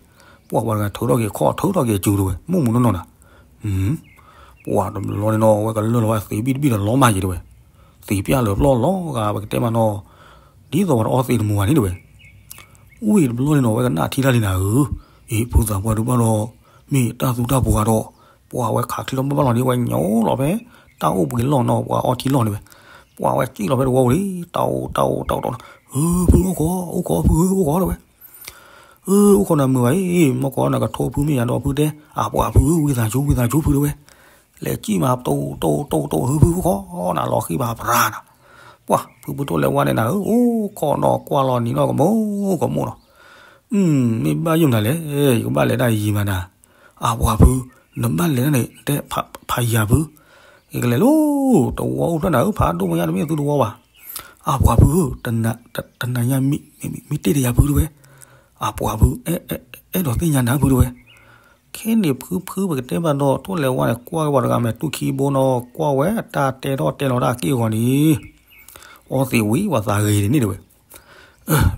ပှၤပှၤတဂၤထုးထီၣ်က့ၤခီၣ်ထုးထီၣ်က့ၤစုတဲဝဲ မုၢ်မူနီၢ်နီၢ်နၤ, ပှၤတဘျီန့ၣ်နီၤ အဝဲကလၢာ်လီၤဝဲသ့ၣ်ဘံၣ်တဘံၣ်ဒီးလီၤမၢ်ယံၤတဲဝဲ, သ့ၣ်ပျၢ်လၢာ်ပျီၢ်လီၤဂာ်ပကတဲမးနီၤ, ဒ်သိးပှၤတအီသံးတမူဘၣ်န့ၣ်တဲဝဲ ဝံၤတဘျီန့ၣ်နီၤ အဝဲကနၣ်ထံတၢ်လံနၤဧၢ, အ့ၣ် ဖုသးပှၢ်ဒုးဘၣ်ဒီး မ့ၢ်တၢ်သူတၢ်ပှၤဒီး ပှၤဝဲခးချံထီၣ်ဘၣ်ဘၣ်လီၤန့ၣ် ဝဲညိလီၤဖဲ တၢ်အိၣ်ဘှံးလီၢ်နီၤ ပှၤအီထံလီၢ်န့ၣ်ဝဲ, ပှၤဝဲစံၣ်လီၤဖဲတဝီပူၤလံ တၢ်အိၣ်တၢ်အိၣ်တၢ်အိၣ်တၢ်အိၣ်နီၤ, ဖုအိၣ်ခိး အိၣ်ခိးဖုဧၢ အိၣ်ခိးတဲဝဲ, အၢ အိၣ်ခိးနၤမုာ်ဘၣ်အံၤ မ့ၢ်ကီးနကထိဖုမ့ၢ်ယၤဒီးဖုတဲ, အပှၤဖုဧၢ ဝံသးစူၤ ဝံသးစူၤဖုတဲဝဲ, လဲၤစံၣ်မး တိၢ်တိၢ်တိၢ်တိၢ် ဟၢဖုအိၣ်ခိးနၤ လီၤဃံၢ်ဘၣ်ပြၤနၤ, ပှၤဖုဖုထိၣ်လဲၤဝါန့ၣ်နၤဧၢ အိၣ်ခိးနီၤကွၢ်လီၤနံၤနီၢ်ကမိၢ်ကမိၢ်နီၤ, မ့ၢ်ဘၣ်ယိၣ်မနုၤလဲၣ် ယကဘၣ်လဲၤတၢ်ယံၤမးနၤ, အပှၤဖု နဘၣ်လဲၤန့ၣ် တဲဖးယၤဖု, ယကလဲၤလီၤ တဝီအိၣ်ဖျဲၣ်နၤဧၢ ဖးဒိၣ်မးညါတမ့ၢ်သုတဝီဘၣ်, အပှၤဖုဧၢ တနၤညါ မ့ၢ်တ့ၢ်တယၤဖုတဲဝဲ, အပှၤဖု အဲၣ်ဒိးသ့ၣ်ညါနၤဖုတဲဝဲ, ခဲန့ၣ်ဖုဖုပကတဲဘၣ်ဒီး ထိၣ်လဲၤဝါန့ၣ် ကွၢ်က့ၤပှၤတဂၤမဲာ်တူၢ်ခံဘိနီၤ ကွၢ်ဝဲတၢ်တဲထီၣ်တဲလီၤတၢ်အက့ၢ်အဂီၤန့ၣ်, အီသံးဝံၤပှၤသးဂ့ၤန့ၣ်တဲဝဲ,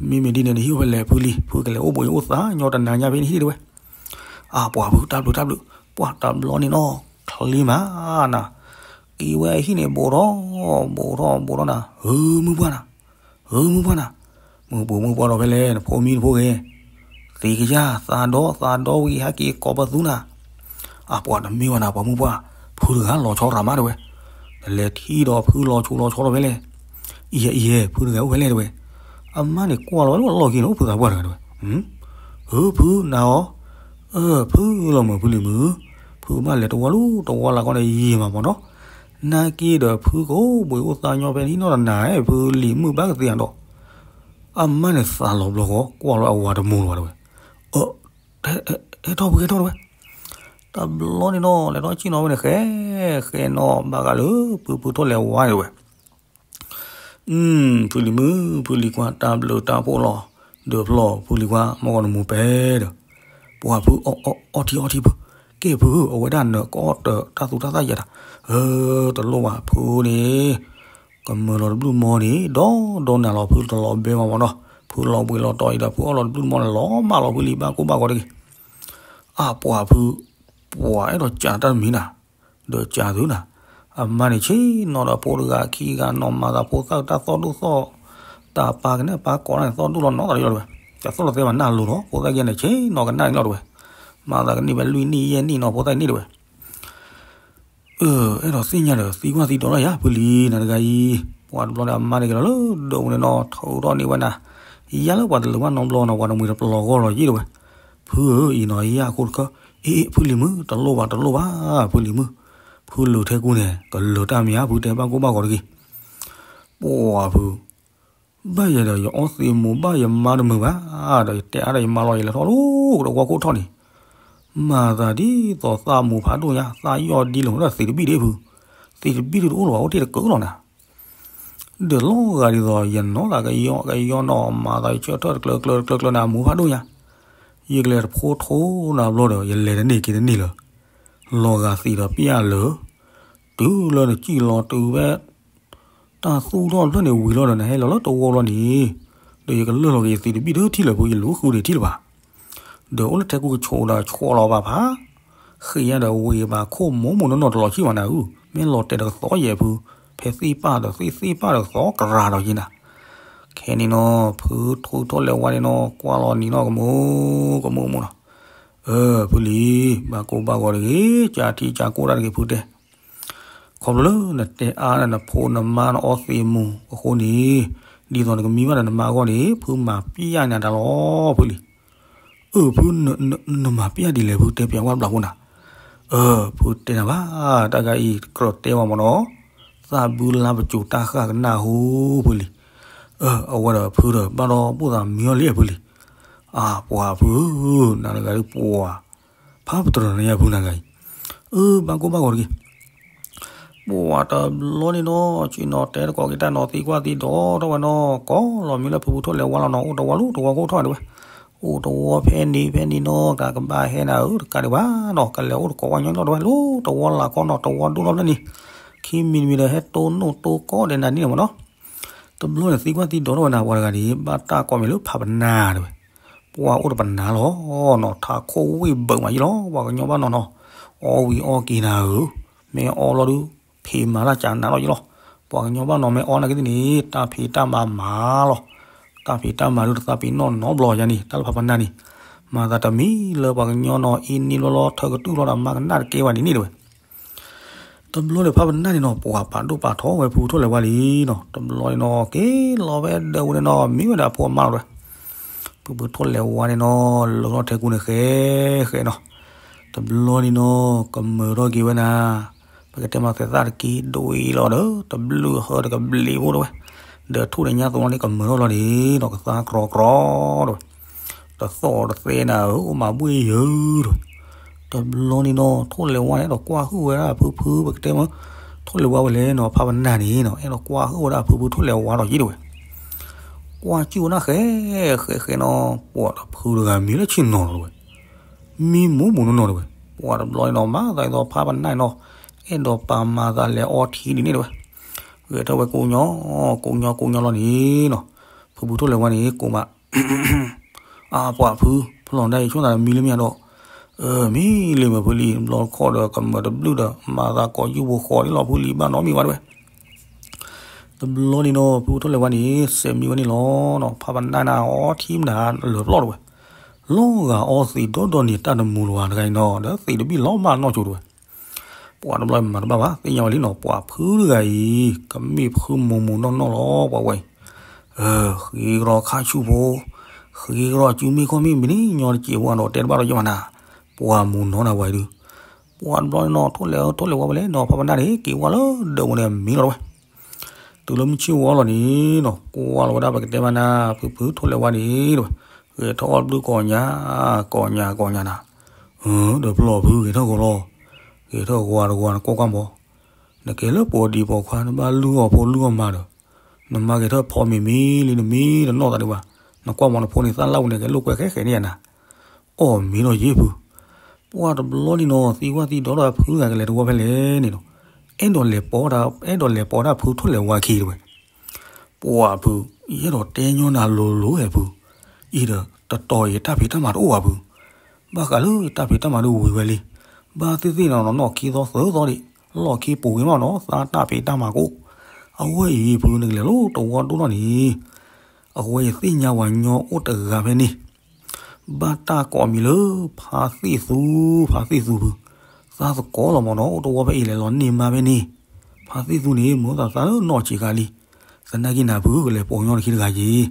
မ့မ့ၢ်ဒ်န့ၣ် နဟံၣ်အိၣ်ဖဲလဲၣ်ဖုလံ ဖုကလဲၤအိၣ်ဘှံးအိၣ်သါညီတနၤညါဖဲနဟံၣ်တဲဝဲ, အပှၤဖုတၢ်ဘျုးတၢ်ဘျုး, ပှၤတဘျီန့ၣ်နီၤ ချ့မးနၤ, က့ၤဝဲဟံၣ်န့ၣ် ဘူးထီၣ် ဘူးထီၣ် ဘူးထီၣ်နၤ, ဧၢ မုၢ်ပှၢ်နၤ, ဧၢ မုၢ်ပှၢ်နၤ, မုၢ်ပှၢ် မုၢ်ပှၢ်ဒီးဖဲလဲၣ် နဖိမံနဖိဂဲၤ, သ့ကယၤ သးဒီ သးဒီဝံၤ ဟဲက့ၤကိးပသူနၤ, အပှၤတမ့ၢ်ဝဲနၤ ပှၤမုၢ်ပှၢ်, ဖုတဂၤလီၤဆီရၤမးတဲဝဲ, နလဲၤထံၣ်ဒီးဖုလီၤဆီလီၤဆီဒီးဖဲလဲၣ်, အံၤ အံၤ ဖုတဂၤအိၣ်ဖဲလဲၣ်တဲဝဲ, အမါန့ၣ်ကွၢ်လီၤဝဲလၢလီၢ်ခံန့ၣ် အိၣ်ဖုသးပှၢ်တဂၤတဲဝဲ, ဧၢ ဖုနၤဧၢ, ဧၢ ဖုလီၤမုာ်ဖုလံၤမုာ်, ဖုကဘၣ်လဲၤတဝီလၢတဝီလၢ်ကီန့ၣ်ယံာ်မးမ့ၢ်နီၤ, နာ်က့ဒီးဖုကအိၣ်ဘှံးအိၣ်သါညီဖဲန့ၣ်နီၢ်တနၤ ဖုလံၤမုၢ်ဘၣ်ကသ့ဧါဒီး, အမါန့ၣ်သးလီၤဘျီဃီ ကွၢ်လီၤအဝၤတမူလၢၤဘၣ်တဲဝဲ, ဟဲထီၣ်ဖုဟဲထီၣ်တဲဝဲ, တဘျီန့ၣ်နီၤ လဲၤထီၣ်ဆ့ၣ်နီၤဝဲန့ၣ် ဃဲ ဃဲနီၤ ဘၣ်ဃးလၢ ဖုဖုထိၣ်လဲၤဝါန့ၣ်တဲဝဲ ဖုလံၤမုၣ် ဖုလံၤခွါ တၢ်ဘျုးတၢ်ဖှိၣ်လီၤ, ဒုးဖျီၣ် ဖုလံၤခွါ မ့ၢ်ဂီၤနမူၤပဲဒီး, ပှၤဖု အီထံအီထံဖု, ကဲဖုဧၢ, အဝဲဒၣ်နကအီၣ်တၢ်သူၣ်တၢ်သၣ်ယဲတၢ်. အၢ တလိၣ်ဘၣ်ဖုန့ၣ်, ကမၢလီၤတဘျုးမီန့ၣ် ဒီဒီနၤလီၤ ဖုတလီၤဘဲမးမးနီၤ, ဖုလီၤဘှံးလီၤတီၤအံၤဒီး ဖုအီၣ်လီၤတဘျုးမီန့ၣ် လီၤမၢ်လီၤဖုလံ ဘၣ်ကိၢ်ဘၣ်ဂီၤတဂ့ၤ. အါ ပှၤဖု, ပှၤအဲၣ်ဒိးကးတၢ်တမံၤနၤ, ဒီးကးသုနၤ, အမါန့ၣ်ဆ့ၣ်နီၤဒီးဖိတဂၤခံဂၤနီၤ မၤသးဖိသၣ်တၢ်သီၣ်ဒိၣ်သီၣ်, တၢ်ပာ်ကနဲၣ်ပာ်ကိးန့ၣ် သီၣ်ဒိၣ်လီၤနီတဂၤလီၤတဝဲ, တၢ်သီၣ်လီၤသဲဘၣ်နၢ်လိၤလီၤ ဖိသၣ်ကဲန့ၣ်ဆ့ၣ်နီၤကနၣ်န့ၣ်လီၤတဝဲ, မၤသးကန့ၢ်ဝဲလွံၢ်နံၣ်ယဲၢ်နံၣ်နီၤ ဖိသၣ်န့ၣ်တဝဲ အၢ အဲၣ်ဒိးသ့ၣ်ညါဒီးသံကွၢ်သံဒိးလီၤယၤ ဖုလံ နၤတဂၤအံၤ, ပှၤတဘျီန့ၣ် အမါန့ၣ်က့ၤလီၤလၢဒိးဝဲန့ၣ်နီၤ ထုးထီၣ်န့ၢ်ဝဲနၤ, ယါလၢပှၤတလၢၤဘၣ်နီတဘျီနီၤ ပှၤတမှံၤတပျီၤဂီၢ်လီၤယံၣ်တဝဲ, ဖုဧၢ အံၤနီၤ ယါအခိၣ်တခၢၣ်, အ့ အ့ ဖုလံၤမုၣ် တလိၣ်ဘၣ် တလိၣ်ဘၣ် ဖုလံၤမုၣ်, ဖုလၢာ်ထဲကူန့ၣ် ကလၢာ်တၢ်မံၤဧါ ဖုတဲဘၣ်ကိၢ်ဘၣ်ဂီၤတဂ့ၤ, ပှၤဖု ဘၣ်ယဲဒီးယအီသံးမူၤ ဘၣ်ယမါတမုာ်ဘၣ်, ဒီးယတဲအါဒီးယမါလီၤ ယလဲၤထီၣ်လၢတဝီခိၣ်ထီၣ်န့ၣ်, မၤသးဒ်သိးသးမူၤဖးဒိၣ်ညါ သးယီၣ်ဒ်လိာ်ဒီးသံးတဘံၣ်ဒ်ဖု, သံးတဘံၣ်ဒ်တအိၣ်လၢၤဘၣ် အိၣ်တ့ၢ်တကၢလီၤနၤ, ဒီးလီၤဂာ်ဒ်သိး ယနီၢ်သးကယီကယီနီၤ မၤသးယဆၢထၢၣ်တကျၢၤကျၢၤတကျၢၤကျၢၤနၤ မူၤဖးဒိၣ်ညါ, ယကလဲၤတဖိထိနၤဘျီဒီး ယလဲၤတန့ၢ်က့ၤတန့ၢ်လၢၤ, လီၤဂာ်သံးဒီးပျၢ်လၢာ်, တုၤလၢနစံၣ်လီၤတုၤဖဲ တၢ်သူၣ်ထီၣ်ဖျၢၣ်န့ၣ်ဝံၤလီၤဒီး နဟဲလီၤလၢတဝီလီၤန့ၣ်, ဒီးယကလၢာ်လီၤက့ၤယသံးတဘံၣ်ဒ်ထံၣ်လၢၤဖု ယလူၤဃုဒံးထံၣ်လၢၤဘၣ် ဒီးအိၣ်လၢထဲကူကဆိးဒီးဆိးလီၤဘၣ်ဖး, ဃ့ယါဒီးဝ့ၤဘၣ်ခိၣ်မိၢ်မိၢ်နီၢ်နီၢ်တလီၤဆံၣ်ဘၣ်နၤဧၢ, မ့ၢ်လီၤတဲာ်ဒီးကသီယဲၢ်ဖု, ဖဲသ့ၣ်ပၢ်ဒီးသ့ၣ်သ့ၣ်ပၢ်ဒီးကသီကရၤဒီးယံၤနၤ, ခဲန့ၣ်နီၤ ဖုထိၣ်ထီၣ်လဲၤဝါန့ၣ်နီၤ ကွၢ်လီၤနံၤနီၤ ကမူကမူကမူနီၤ, အၢ ဖုလံၤ ဘၣ်ကိၢ်ဘၣ်ဂီၤတဂ့ၤ ကထံကကိၢ်တၢ်တဂ့ၤဖုတဲ ခီဖျိလၢနတဲအါနဖိနမါနအီသံးမူၤအဃိန့ၣ်, ဒ်သိးနကမံဘၣ်ဒီးနမါအဂီၢ်န့ၣ် ဖုမၤပျၢ်န့ၢ်တၢ်လီၤ ဖုလံၤ. အၢ ဖု, နမၤပျၢ်ဒ်လဲၣ်ဖု တဲပျးဝဲဘျးဖိနၤ. အၢ ဖုတဲနၤဘၣ်, တၢ်ဂၤအံၤတကြၢးတဲဝဲမ့ၢ်နီၤ, သးဘုလါပစိၤတၢ်ဃၣ်ကနၣ်ဟူ ဖုလံၤ. အၢ အဝဲဒီးဖုဒီးဘၣ်ဒီးဘူၣ်သးမံအီၤလံဖုလံၤ. အါ ပှၤဖု, နၤတဂၤဒုးပှၤ ဖးပတြၢၤနယၤဖုနၤဂၤအံၤ, အၢ ဘၣ်ကိၢ်ဘၣ်ဂီၤတဂ့ၤ. ပှၤတဘျီန့ၣ်နီၤ ဆ့ၣ်နီၤတဲတကိးက့ၤတၢ်နီၤ သံကွၢ်သံဒိးထီၣ်ဝဲနီၤ ကိးလီၤမံလၢဖုဖုထိၣ်လဲၤဝါလီၤနီၤ အိၣ်တဝီလၢတဝီခိၣ်ထီၣ်ဒၣ်ဝဲ, အိၣ်တဝီဖဲန့ၣ်ဖဲန့ၣ်နီၤ ကကဘၣ်ဟဲနၤဧၢ တကးဒံးဘၣ်နီၤ ကလဲၤအိၣ်တကိးဝါညီလီၤဒၣ်ဝဲ လၢတဝီလၢ်ကီနီၤ တဝီဒိၣ်လီၤဖဲန့ၣ်, ခံမံၤတမံၤဒီးဟဲတိၢ်နီၣ်တိၢ်ကီၢ်ဒဲးနၤန့ၣ်မ့ၢ်နီၤ. တဘျီန့ၣ်သံကွၢ်သံဒိးထီၣ်ဝဲနၤ ပှၤတဂၤန့ၣ် ဘၣ်တၢ်ကိးမံၤလၢဖးပနၢ်တဝဲ, ပှၤအိၣ်တပနၢ်လီၤနီၤ ထးခိၣ်ဝ့ၢ်ဘၢးမးယ့လီၤ ပှၤကညီဘၣ်နီၤနီၤ, အီဝံၤအီက့ၤနၤဧၢ, မ့ၢ်အီလီၤဒုး ဖံးမၤတၢ်ကနးလီၤယ့လီၤ, ပှၤကညီဘၣ်နီၤ မ့ၢ်အီနာ်က့သ့ၣ်န့ၣ် တၢ်ဖံးတၢ်မၤမၤလီၤ, တၢ်ဖံးတၢ်မၤဒုးတသးပ့ၤနီၣ်နီတဘျီယါန့ၣ် တၢ်လၢဖးပနၢ်န့ၣ်, မၤသးတမံၤလၢပှၤကညီနီၤ အ့န့ၣ်လီၤလီၤ ထၢကတူၢ်လီၤဒီးမၤကနၣ်တကဲဝဲဒ်န့ၣ်တဝဲ တဘျီန့ၣ်ဖးပနၢ်န့ၣ်နီၤ ပှၤပာ်ဒိၣ်ပာ်ထီၣ်ဝဲဖုဖုထိၣ်လဲၤဝါလံနီၤ တဘျီန့ၣ်နီၤ က့ၤလီၤဝဲဒၢးဝဲန့ၣ်နီၤ မံဝဲဒၣ်အဖိအမါလီၤတဝဲ, ဖုဖုထိၣ်လဲၤဝါန့ၣ်နီၤ လီၤထီၣ်ထဲကူန့ၣ်ဃဲဃဲနီၤ, တဘျီန့ၣ်နီၤ ကမၢထီၣ်က့ၤဝဲနၤ, ပကတဲမၤသဲးသၣ်တက့ၢ် ဒွံလီၤဒီး တဘျုးဟၢတကဘျံးဖိတဝဲ, ဒီးထိၣ်ဒီးညါသိးလီၤန့ၣ် ကမၢထီၣ်လီၤန့ၣ်နီၤ ကသါကြီကြီတဝဲ တသီၣ်တသဲနၤဧၢ အိၣ်မးဘှ့ၣ်ယၢၤတဝဲ, တဘျီန့ၣ်နီၤ ထိၣ်လဲၤဝါန့ၣ် အဲၣ်ဒိးကွၢ်ဟုၣ်ဝဲဒၣ်ဖုဖု ပကတဲမ့ၢ် ထိၣ်လဲၤဝါဝဲလဲၣ်နီၤ ဖးပနၢ်န့ၣ်နီၤ အဲၣ်ဒိးကွၢ်ဟုၣ်ဝဲဒၣ်ဖုဖုထိၣ်လဲၤဝါဒီးယ့ၣ်တဝဲ, ကွၢ်ကၠူၣ်ဝဲဒၣ်ဃဲ ဃဲဃဲနီၤ ပှၤတဖုတဂၤမံလၢဆ့ၣ်နီၤလီၤတဝဲ, မံမူးမူးနီၢ်နီၢ်တဝဲ, ပှၤတဘျီန့ၣ်နီၤ မၤသးဒ်သိးဖးပနၢ်နီၤ အဲၣ်ဒိးပာ်မၤသးလဲၤအီထံဒ်န့ၣ်တဝဲ, ဂဲၤထၢၣ်ဝဲကိးညီ ကိးညီကိးညီလီၤန့ၣ်နီၤ, ဖုဖုထိၣ်လဲၤဝါန့ၣ် ကိးမး အါ ပှၤဖု ဖျီၣ်ဒၣ်အံၤဆိၣ်သးမံလၢမ့ၢ်အဒိး, မံလံမ့ၢ်ဖုလံ ဘျီတခီဒီးကမၢၢ်တဘျုးဒီး မၤသးကိးယူၢ်ဖိဃီၤလံလီၤ ဖုလံဘၣ်နီတမံၤဝဲတဝဲ, တဘျီန့ၣ်နီၤ ဖုဖုထိၣ်လဲၤဝါန့ၣ် စဲးမံဝဲန့ၣ်လီၤနီၤ ဖးပနၢ်နၤအီထံမနုၤလၢာ်ပျီၢ်တဝဲ, လီၤဂာ်အီသံးဒီဒီန့ၣ် တၢ်တမူၤလၢၤဘၣ်တဂၤအံၤနီၤ ဒီးသံးတဘံၣ်လီၤမၢ်နီၢ်ကၠိတဝဲ ပှၤတဘျီမၤတဘၣ်ဘၣ် သ့ၣ်ညါဝဲလံနီၤ ပှၤဖုတဂၤအံၤ ကမ့ၢ်ဖုမူးမူးနီၢ်နီၢ်လီၤ ပှၤဝဲအံၤ, ဃ့ကဒီးခါဆူၣ်ဖိ, ဃ့ကဒီးစုမ့ၢ်ခီၣ်မ့ၢ်မ့ၢ်န့ၣ် ညီတစဲးဖိအဒိးတဲတဘၣ်ဒီးယဲၢ်မးနၤ, ပှၤမူးနီၢ်နၤဝဲဒုး, ပှၤတဘျီနီၤ ထိၣ်လဲၤထိၣ်လဲၤဝါဝဲလဲၣ်နီၤ ဖးပနၢ်န့ၣ် က့ၤဝါလၢဒၢးဝဲန့ၣ်မံလီၤတဝဲ တုၤလၢမုၢ်ဆ့ၣ်ဝီလီၤန့ၣ်နီၤ ကွၢ်လီၤဝဲဒၣ်ပကတဲမးနၤ ဖုဖုထိၣ်လဲၤဝါန့ၣ်တဝဲ, ဂဲၤထီၣ်အီၣ်တဘျုးကိးညါ, ကိးညါကိးညါနၤ, ဒီးဖျီၣ်ဖုဂဲၤထီၣ်ဂီၤလီၤ, ဂဲၤထီၣ်ဂီၤတဂီၤနကွၢ်ကွၢ်မး, နကဲလၢပိာ်ဒံးပိာ်ခွါ နဘၣ်လုၢ်အီၣ်ဖိလုၢ်အီၣ်မါဒီး, နမါဂဲၤထီၣ်ဖီမ့ၤမံလံ နမံတနီၣ်သးဒံးဘၣ်, နကွၢ်မးနဖိန့ၣ် သၣ်လၣ်ဝဲန့ၣ် ကဲလိာ်ကွဲဃဲဃဲန့ၣ်ယါနၤ, အီၣ်မ့ၤနီၤယ့ၢ်ဖု, ပှၢ်တဘျီန့ၣ်နီၤ သံကွၢ်သံဒိးဒီးအဖုဂၤကလဲၤတဝီဖဲလဲၣ်န့ၣ်နီၤ, အဲၣ်ဒိးလဲၤပိာ်, အဲၣ်ဒိးလဲၤပိာ်ဒၣ်ဖုထိၣ်လဲၤဝါခံတဝဲ. ပှၢ်ဖု, ယအဲၣ်ဒိးတဲညီနၤလိၤလိၤဝဲဖု, အံၤဒီး တတီၤအံၤတၢ်ဖံးတၢ်မၤတအိၣ်ဘၣ်ဖု, ဘၣ်ဃးလၢတၢ်ဖံးတၢ်မၤဒုးဝံၤဝဲလံ, ဘၣ်သ့ၣ်သ့ၣ်နီၤ နီၢ်ခံသီသၢသီဒံး, လီၢ်ခံပူၤဂ့ၤမးနီၤ သးတၢ်ဖံးတၢ်မၤကအိၣ်, အဝဲအံၤဖုနကလဲၤလၢတဝီဒိၣ်နီၢ်န့ၣ်, အဝဲယသ့ၣ်ညါဝဲညီအိၣ်တဂၤဖဲန့ၣ် ဘၣ်တၢ်ကိးအမံၤလၢ ဖါသ့ၣ်သူ, ဖါသ့ၣ်သူဖု, သးသကိးလီၤမးနီၤ အိၣ်တဝီဖဲအံၤလဲၤလီၤန့ၢ်မါဖဲန့ၣ်, ဖါသ့ၣ်သူန့ၣ် မုာ်သးသးလၢနီၢ်ဆံးခါလံ, သနာ်က့နၤဖုကလဲၤပိာ်ညီတခီတဂၤယ့ၣ်.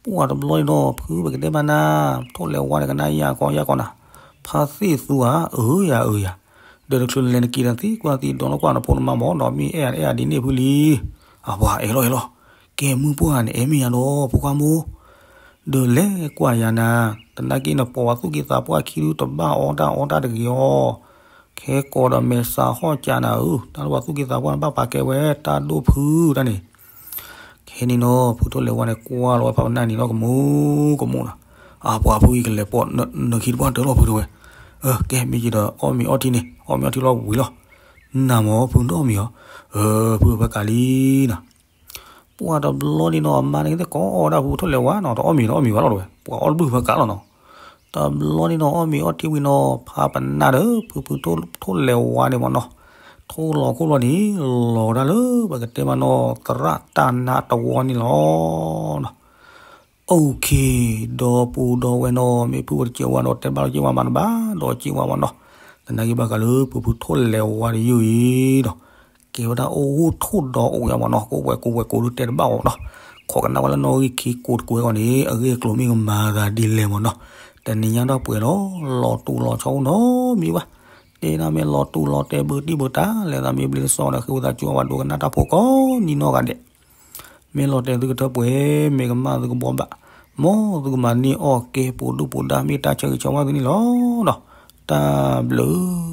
ပှၢ်တဘျီန့ၣ်ဒီး ဖုပကတဲဘၣ်နၤ, ထိၣ်လဲၤဝါန့ၣ်ကနၣ်ယၤကီယၤကီနၤ, ဖါသ့ၣ်သူဧါ, အၢယၤအၢယၤ, ဒီးတချုးနလဲၤနက့ၤဒီးသံကွၢ်သံဒိးနီၢ်ကွၢ်နဖိနမါမးနီၤ မ့ၢ်အဲၣ်ယၤအဲၣ်ယၤဒ်န့ၣ်ဖုလံ. အပှၤအဲၣ်လီၤအဲၣ်လီၤ, ကဲမုၢ်ပှၢ်ဂၤန့ၣ် အဲၣ်မ့ၢ်ယၤဒီးဖိခွါမိၢ်, ဒီးလဲၤကွၢ်ယၤနၤ, သနာ်က့နပိာ်ပှၤသူၣ်က့သးပှၢ်ခံဒုတဘၣ်အီၣ်တၢ်အီတၢ်တဂ့ၤအီၤ, ခဲကိးဒီးမဲာ်ဆှးဟီၣ်ကးနၤဧၢ, တၢ်လၢပှၤသူၣ်က့သးပှၢ်န့ၣ် ဘၣ်ပာ်ကဲဝဲတၢ်ဒိၣ်ဖုတၢ်န့ၣ် ခဲန့ၣ်နီၤ ဖုထိၣ်လဲၤဝါန့ၣ် ကွၢ်လီၤဝဲဖးပနၢ်နံၤလီၤ ကမူကမူနီၤ, အပှၤဖုအံၤကလဲၤပိာ်နခံတပှၢ်တၢၢ်လီၤဖုတဝဲ, ကဲမ့ၢ်ယံၤဒီးအီၣ်မ့ၤအီထံန့ၣ် အီၣ်မ့ၤအီထံလီၤဝံၤလီၤ, နၤမ့ၢ်ဖုတအီၣ်မ့ၤအီၤ, ဖုဖးကးလံနီၤ ပှၢ်တဘျီန့ၣ်နီၤ အမါန့ၣ်ကသ့ၣ်ကိးအီၣ်ဝဲဒၣ်ဖုထိၣ်လဲၤဝါနီၤ တအီၣ်မ့ၤတအီၣ်မ့ၤဝဲလီၤတဝဲ ပှၤအီၣ်တဘျုးဖးကးလီၤနီၤ, တဘျီန့ၣ်နီၤ အီၣ်မ့ၤအီထံဝံၤနီၤ ဖးပနၢ်ဒီး ဖုဖုထိၣ်လဲၤဝါန့ၣ်မ့ၢ်နီၤ, ထိၣ်လီၤခိၣ်လီၤန့ၣ် လီၤဒၣ်လၢပကတဲမးနီၤ သရၣ်တၢ်နါတဝီန့ၣ်လီၤ. OK, ဒီပုၢ်ဒီဝဲၢ်နီၤ မ့ၢ်ဖုဝဲတကဲဝါဒီး တဲဘၣ်ဒီးက့ဝါမးတဘၣ် ဒီးက့ဝါမးနီၤ, သနာ်က့ဘၣ်ဃးလၢဖုဖုထိၣ်လဲၤဝါတယုၢ်အံၤဒီး ကဲဝဲဒၣ်အိၣ်ဂိၢ်ထိၣ်ဒီးအိၣ်ယါမးနီၤ ကိးဝဲကိးဝဲကိးဒုးတဲတဘၣ်အီၤနီၤ, ခိးကနၣ်ဝဲလၢနီၣ်ဂံၢ်ခံကိးတကိးအဂီၢ်န့ၣ် အဂ့ၢ်အကျိၤမ့ၢ်ကမၤသးဒ်လဲၣ်မးနီၤ, တနံၤညါဒီးပှဲၤလီၤ လီၤတူာ်လီၤဆီအိၣ်နီတမံၤဘၣ်, တဲဒၣ်မ့ၢ်လီၤတူာ်လီၤတဲာ်ဘုတံၢ်ဘုတၢ် လဲၤသးမ့ၢ်ဘျ့လၢစီဒီးဃ့ဝံသးစူၤအဝဲဒိကနၣ်တၢ်ဖိကိးနံၤနီၢ်ဂၤဒဲး မ့ၢ်လီၤတဲာ်သုကထၢပှဲၤ မ့ၢ်ကမၣ်သုကဘှီဘၣ်, မ်သုကမၤန့ၢ်အီၣ်ကဲ ပူၤဒုၣ်ပူၤဒါ မ့ၢ်တၢ်ဆၢဂ့ၤဆၢဝါသုန့ၣ်လီၤ. တၢ်ဘျုး